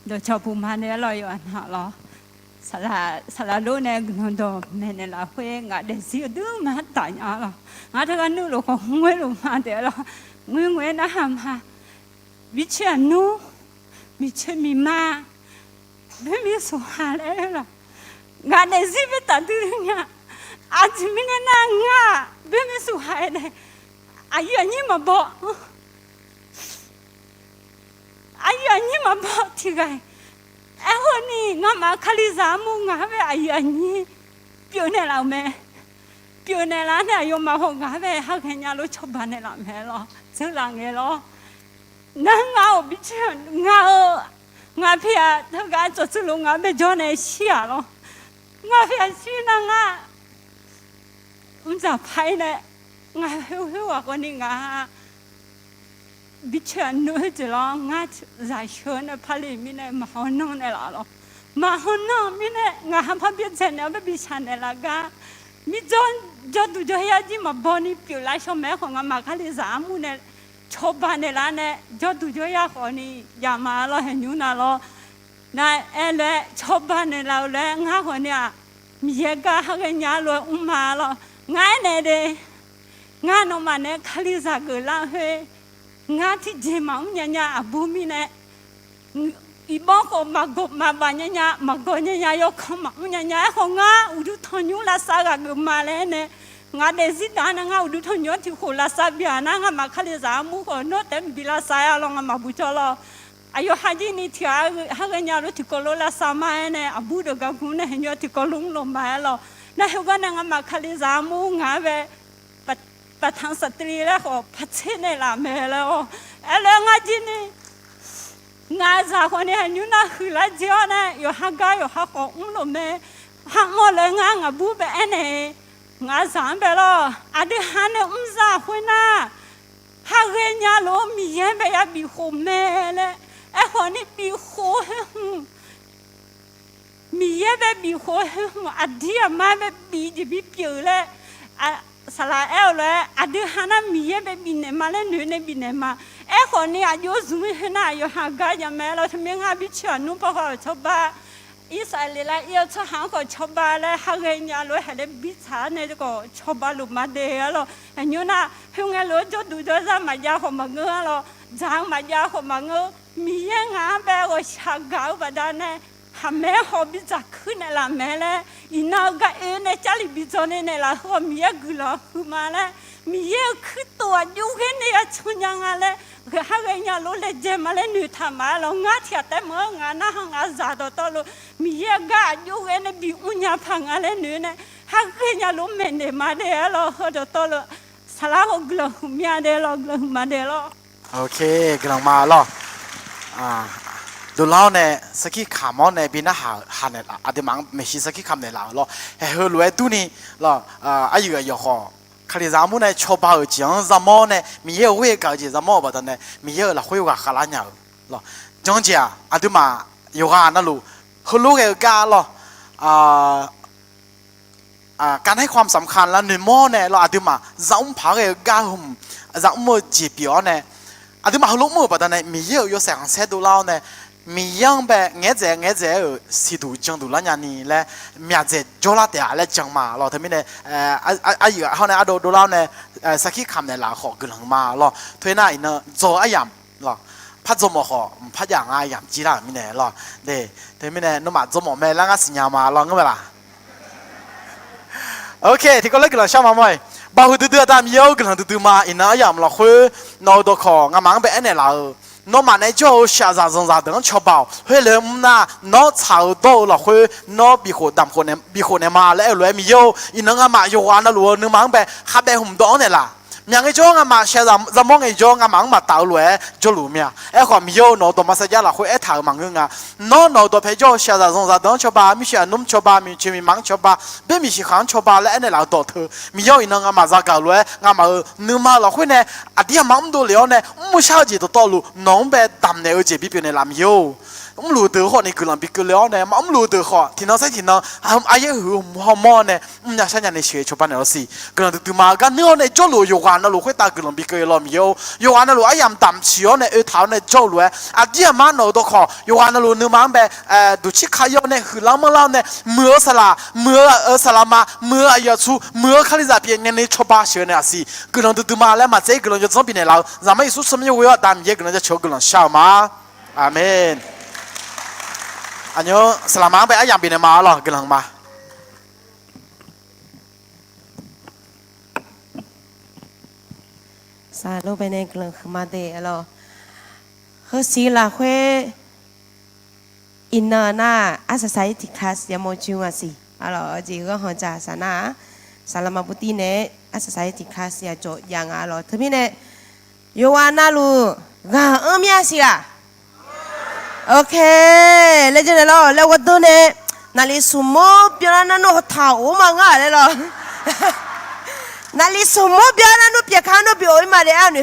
Dawqcawq puq ma nae aerlawq yawqha-anr lawq. Saqlaq lor nae guiqlanq dawq maeqnaeq lafkhoer ngaq daefzir-eu dui ma taf nya lawq. Ngar teughaq nuirlof khawf ngoerlof ma taef-a lawq. Ngoerngoer narhaq ma. Miqcoeq aqnmr, miqcoeq miqma, boermir saqhaq laer lawq. Ngaq daefzir boertaf duidui nya. Aqjeq mirnae nar ngar-aq boermir saqhaq-aer nae aqyuif aqnyir maqbaw. Aqyuif aqnyir maqbaw tiqghaq-iq. Aerkhawf ni ngamaf kalizaq armur ngaq-anr bae aqyuif aqnyir pyeufnaeq laf-euq mae. Pyeufnaeq laf-anr nae aqyawfmaf haw ngaq-anr bae ha ghaenya lof cawba naeqlaf mae lawq. Dzeurlaf ngae lawr. Nar ngar-awq bicoer ngaq-eu, ngaq pi-aq teugar cawqtsuif lof ngaq-anr bae jawr nae shir-aq lawr. Ngaq pi-aq shir nar ngar mr dzaq paq-ir nae, ngaq khoer khoer ghaq khawf ni ngaq bicoer aqnmr khoerjeq lawr ngar zaqsheu nae parle mirnae maqhaw nanr naeqlaf lawr. Maqhaw nanr mirnae ngaq ha par byaerdzae naeq-awr bae bishaq naeqlaf gar, mirjawr jawrduq jawryar jir maqbaw ni pyeuflar shawr mae. Aerkhawf ngamaf kalizaq armur nae cawba naeqlaf nae jawrduq jawryar khawf ni jav ma lawr. Haeqnymr nav lawr. Nar aer lof-aer cawba naeqlaf-euq lof-aer ngar khawf ni-aq, Miqyaer gar ha ghaenya lof-aer mr ma lawr. Ngar aernaeq de, ngar nawmaf nae kalizaq geuflar khoer, ngar tiqjeq maqmr nya nya aqbur mirnae, iqbawr khawf maqgawq maqbaf nya nya, maqgawq nya nya, yawkanr maqmr nya nya. Aerkhawf ngar uqduq tanqnymr lavsav ghaq geuf ma laer aernae, ngaq daefzir daq-anr nae ngar uqduq tanqnymr-anr tiq khof lavsav bif-aq nar, ngamaf kalizaq armur khawf nawr taef-aer maqbi lavsav-a lawr, ngamaf buq jawr lawr. Aqyawf ha jir ni tiq ghaq ha ghaenya lof tiqkawv lof lavsav ma-aer nae, aqbur deuq gar gu nae haeqnymr tiqkawv lof mr lof ma-aer lawr. Nar heugar nae ngamaf kalizaq armur ngaq-anr bae ประธานสตรี laer khawf partner naeqlaf mae laer-awr, aerlof-aer ngar jir ni ngaq zaq khawf ni haeqnymr nar huiqlar jeq-awr nae yawqha gar yawqha khawf mr lof mae. Hamq-awr lof-aer ngar ngaqbur bae aernaeq-eu ngaq zaq-anr bae lawr, aqdui ha nae mr zaq khoernar, ha ghaenya lof-aer Miqyaer bae ya bifkhof mae laer. Aerkhawf ni bifkhof-eu khoer hmq Miqyaer bae bifkhof-eu khoer hmq aqdir aqmar bae bif jeq bipyeuf laer, saqlaq aer-eu lof-aer aqdui ha nar Miqyaer bae bifnaeq ma laer noeq nae bifnaeq ma. Aerkhawf ni aqjox zmq-ir khoernar aqyawf ha gar ya mae lawr. Teumirnae ngar bicoer aqnmr pawkhawf cawba, Irsaqleqlav ir-eu tsawrhaq-anr khawf cawba laer ha ghaenya lof-aer haeq laer bitsaq-ar nae khawf cawba luf ma de-a lawr. Haeqnymr nar khoerngae lof-aer jawrduq jawrzar maqjav khawf maqngeur-a lawr, dzaq-eu maqjav khawf maqngeur. Miqyaer ngaq-anr bae ghawqshaq gaq-eu baqdanae haqmae-aer haw bidzaq kuir naeqlaf mae laer, iqnan-eu gar oe nae Jarlif bi dzawr nae naeqlaf heu-awq Miqyaer guiqlanq huiqma laer, Miqyaer-euq kuirtof aqjox ghaer nae ya can nya nga laer, ghae ha ghaenya lof laejae ma laer noeqtaq ma-aer lawr. Ngar tiq ghaq taef meuq-anr ngaq narhaq ngaq zaq dawqtawvluf Miqyaer-euq gar aqjox ghaer nae bimr nya paq nga laer noeq nae, ha ghaenya lof maeqnaeq ma de-a lawr. Heu dawqtawvluf saqlaq haw guiqlanq huiqmya de lawr, guiqlanq huiqma de lawr. Guiqlanq ma lawr. Dovlar-awr nae sarkir kamq-awr nae bi narhaq-euq ha naeqlaf, aqduimaf-anr maeqshi sarkir kamq naeqlaf-euq lawr. Haeq heulof-aer durni lawr, aqyuif aqyawq khawf kalizaq armur nae cawba-euq jeq-anr yamawr nae Miqyaer-euq ghoer-eu gaq-eu jeq yamawr-euq baqdanae Miqyaer-euq lafkhoer yawqghaq khavlar nya-euq lawr. Janrjeq-aq aqduimaf yawqghaq navluf heulof ghae-eu gar lawr, การให้ความสำคัญ laer noeqmawr nae lawr, aqduimaf zaqmr paq-aer ghae-eu gar hmq zaqmr-eu jeq pyeuf-awr nae, aqduimaf heulof mr-euq baqdanae Miqyaer-euq yawshaef khanqsaer dovlar-awr nae, Miqyaer-anr bae ngaeqdzaeq ngaeqdzaeq-aer-euq siqduq janduq lar nyani laer myaqdzaeq jawrlar taef-a laer jan ma lawr. Teumirnae aqyuif hawr nae ardov dovlar-awr nae sarkir kamq naeqlaf-euq khawf guiqlanq ma lawr. Teunar iqnan dzaw-eu aryamq lawr, par dzaw mawf khawf mqpar jav ngar yamq jir lar-euq mirnae lawr. Teumirnae nawmaf dzaw mawf mae lar ngar siqnya ma lawr, ngeur mae laq? Ok, tiqkawv laer guiqlanq shar ma mawr-iq. Baqhuiq duidui aqda Miqyaer-or, guiqlanq duidui ma. Iqnan aryamq lafkhoer nawq-euq dawqkawq nga'maf-anr bae aernaeq laf-euq, nawmaf nae jawr-eu shiqshaq zaqzanq zaqdeuq-anr cawba-awq. Khoerlof-aer mr nar nawr tsaq-eu dawr-eu lafkhoer nawr bifkhof damq khof naeq, bifkhof naeq ma laer aer-eu lof-aer Miqyaer-or, iqnan nga'maf yawqghaq navluf-eu nuima-anr bae khavbaev hmq dawq-anr naeqlaf. Myaq ngaejawr nga'maf shiqshaq zaqmawr ngaejawr nga'maf-anr maqtaf-eu lof-aer jawrluf mir-a. Aerkhawf Miqyaer-or, nawq-eu dawq maqsar jar lafkhoer aertaq-euq maqngeur nga. Nawr nawq-eu dawq pae jawr-eu shiqshaq zaqzanq zaqdeuq-anr cawba, mirtsaq aqnmr cawba, miqcoeq miqmaq-anr cawba, boermiq shiqkhaq-anr cawba laer aernaeq laf-eu dawq teu Miqyaer-or, iqnan nga'maf zagaq-euq lof-aer nga'maf-euq nuima lafkhoer nae aqdir aqma mr dovlef-awr nae mr-eu shar-eu jeq dawqtawvluf nawq-anr bae damq naeq-eu jeq bipyeuf naeqlaf Miqyaer-or. mrluf-eu deuq khawf ni guiqlanq bi keuvle-awr nae, maqmrluf-eu deuq khawf tiqnan saer tiqnan aryaer huiq-eu hawmawr-awr nae, mrnya sharnya ni sheuq-eu cawba naeq-awr siq. Guiqlanq duidui ma. Gar nuir-awr nae jawrluf-eu yawqghaq navluf khoertav guiqlanq bi keuv-eu law Miqyaer-or. Yawqghaq navluf aryamq damq ciq-awr nae oe taq-awr nae jawrluf-aer, aqdir aqma nawq-eu dawqkawq yawqghaq navluf nuima-anr bae, duqcir kayawr nae huiqlar manrlar-awr nae, muiq-eu saqlaq, muiq-eu saqlaq ma, muiq-eu aqyuif aqtsu, muiq-eu kalizaq pyeuf nyani cawba sheuq-eu naeq-awr siq. Guiqlanq duidui ma laer maqtser guiqlanq yawdzanr bifnaeq laf-eu Zaqmar Yeqsur tsawrmyanr yawghoe-awr Aqda Miqyaer guiqlanq jaceuq-eu guiqlanq shar-eu ma. Aqnyir saqlaq ma-anr bae aryamq bifnaeq ma-awr lawq guiqlanq ma. Saqlaq baenae guiqlanq huiqma de-a lawq. Heusiq lafkhoer iqnan nar arsaq saq-ir tiq class yamawr jir-a siq. Arlawq jeq ghanrhaq dzaq saq nar-aq, saqlaq maqbu tir nae arsaq saq-ir tiq class yajawq jav nga-a lawq. Teumirnae yawqghaq navluf ghaq anr mya siq-aq, ok, laer janr naeq lawq laer ghawrdanr nae, naqli smq mawr byanlar nar nawr hawtaq of-eu ma ngar laer lawq. Naqli smq mawr byanlar nar nawr pyeuf ka nawr bi of-ir ma de arnoeq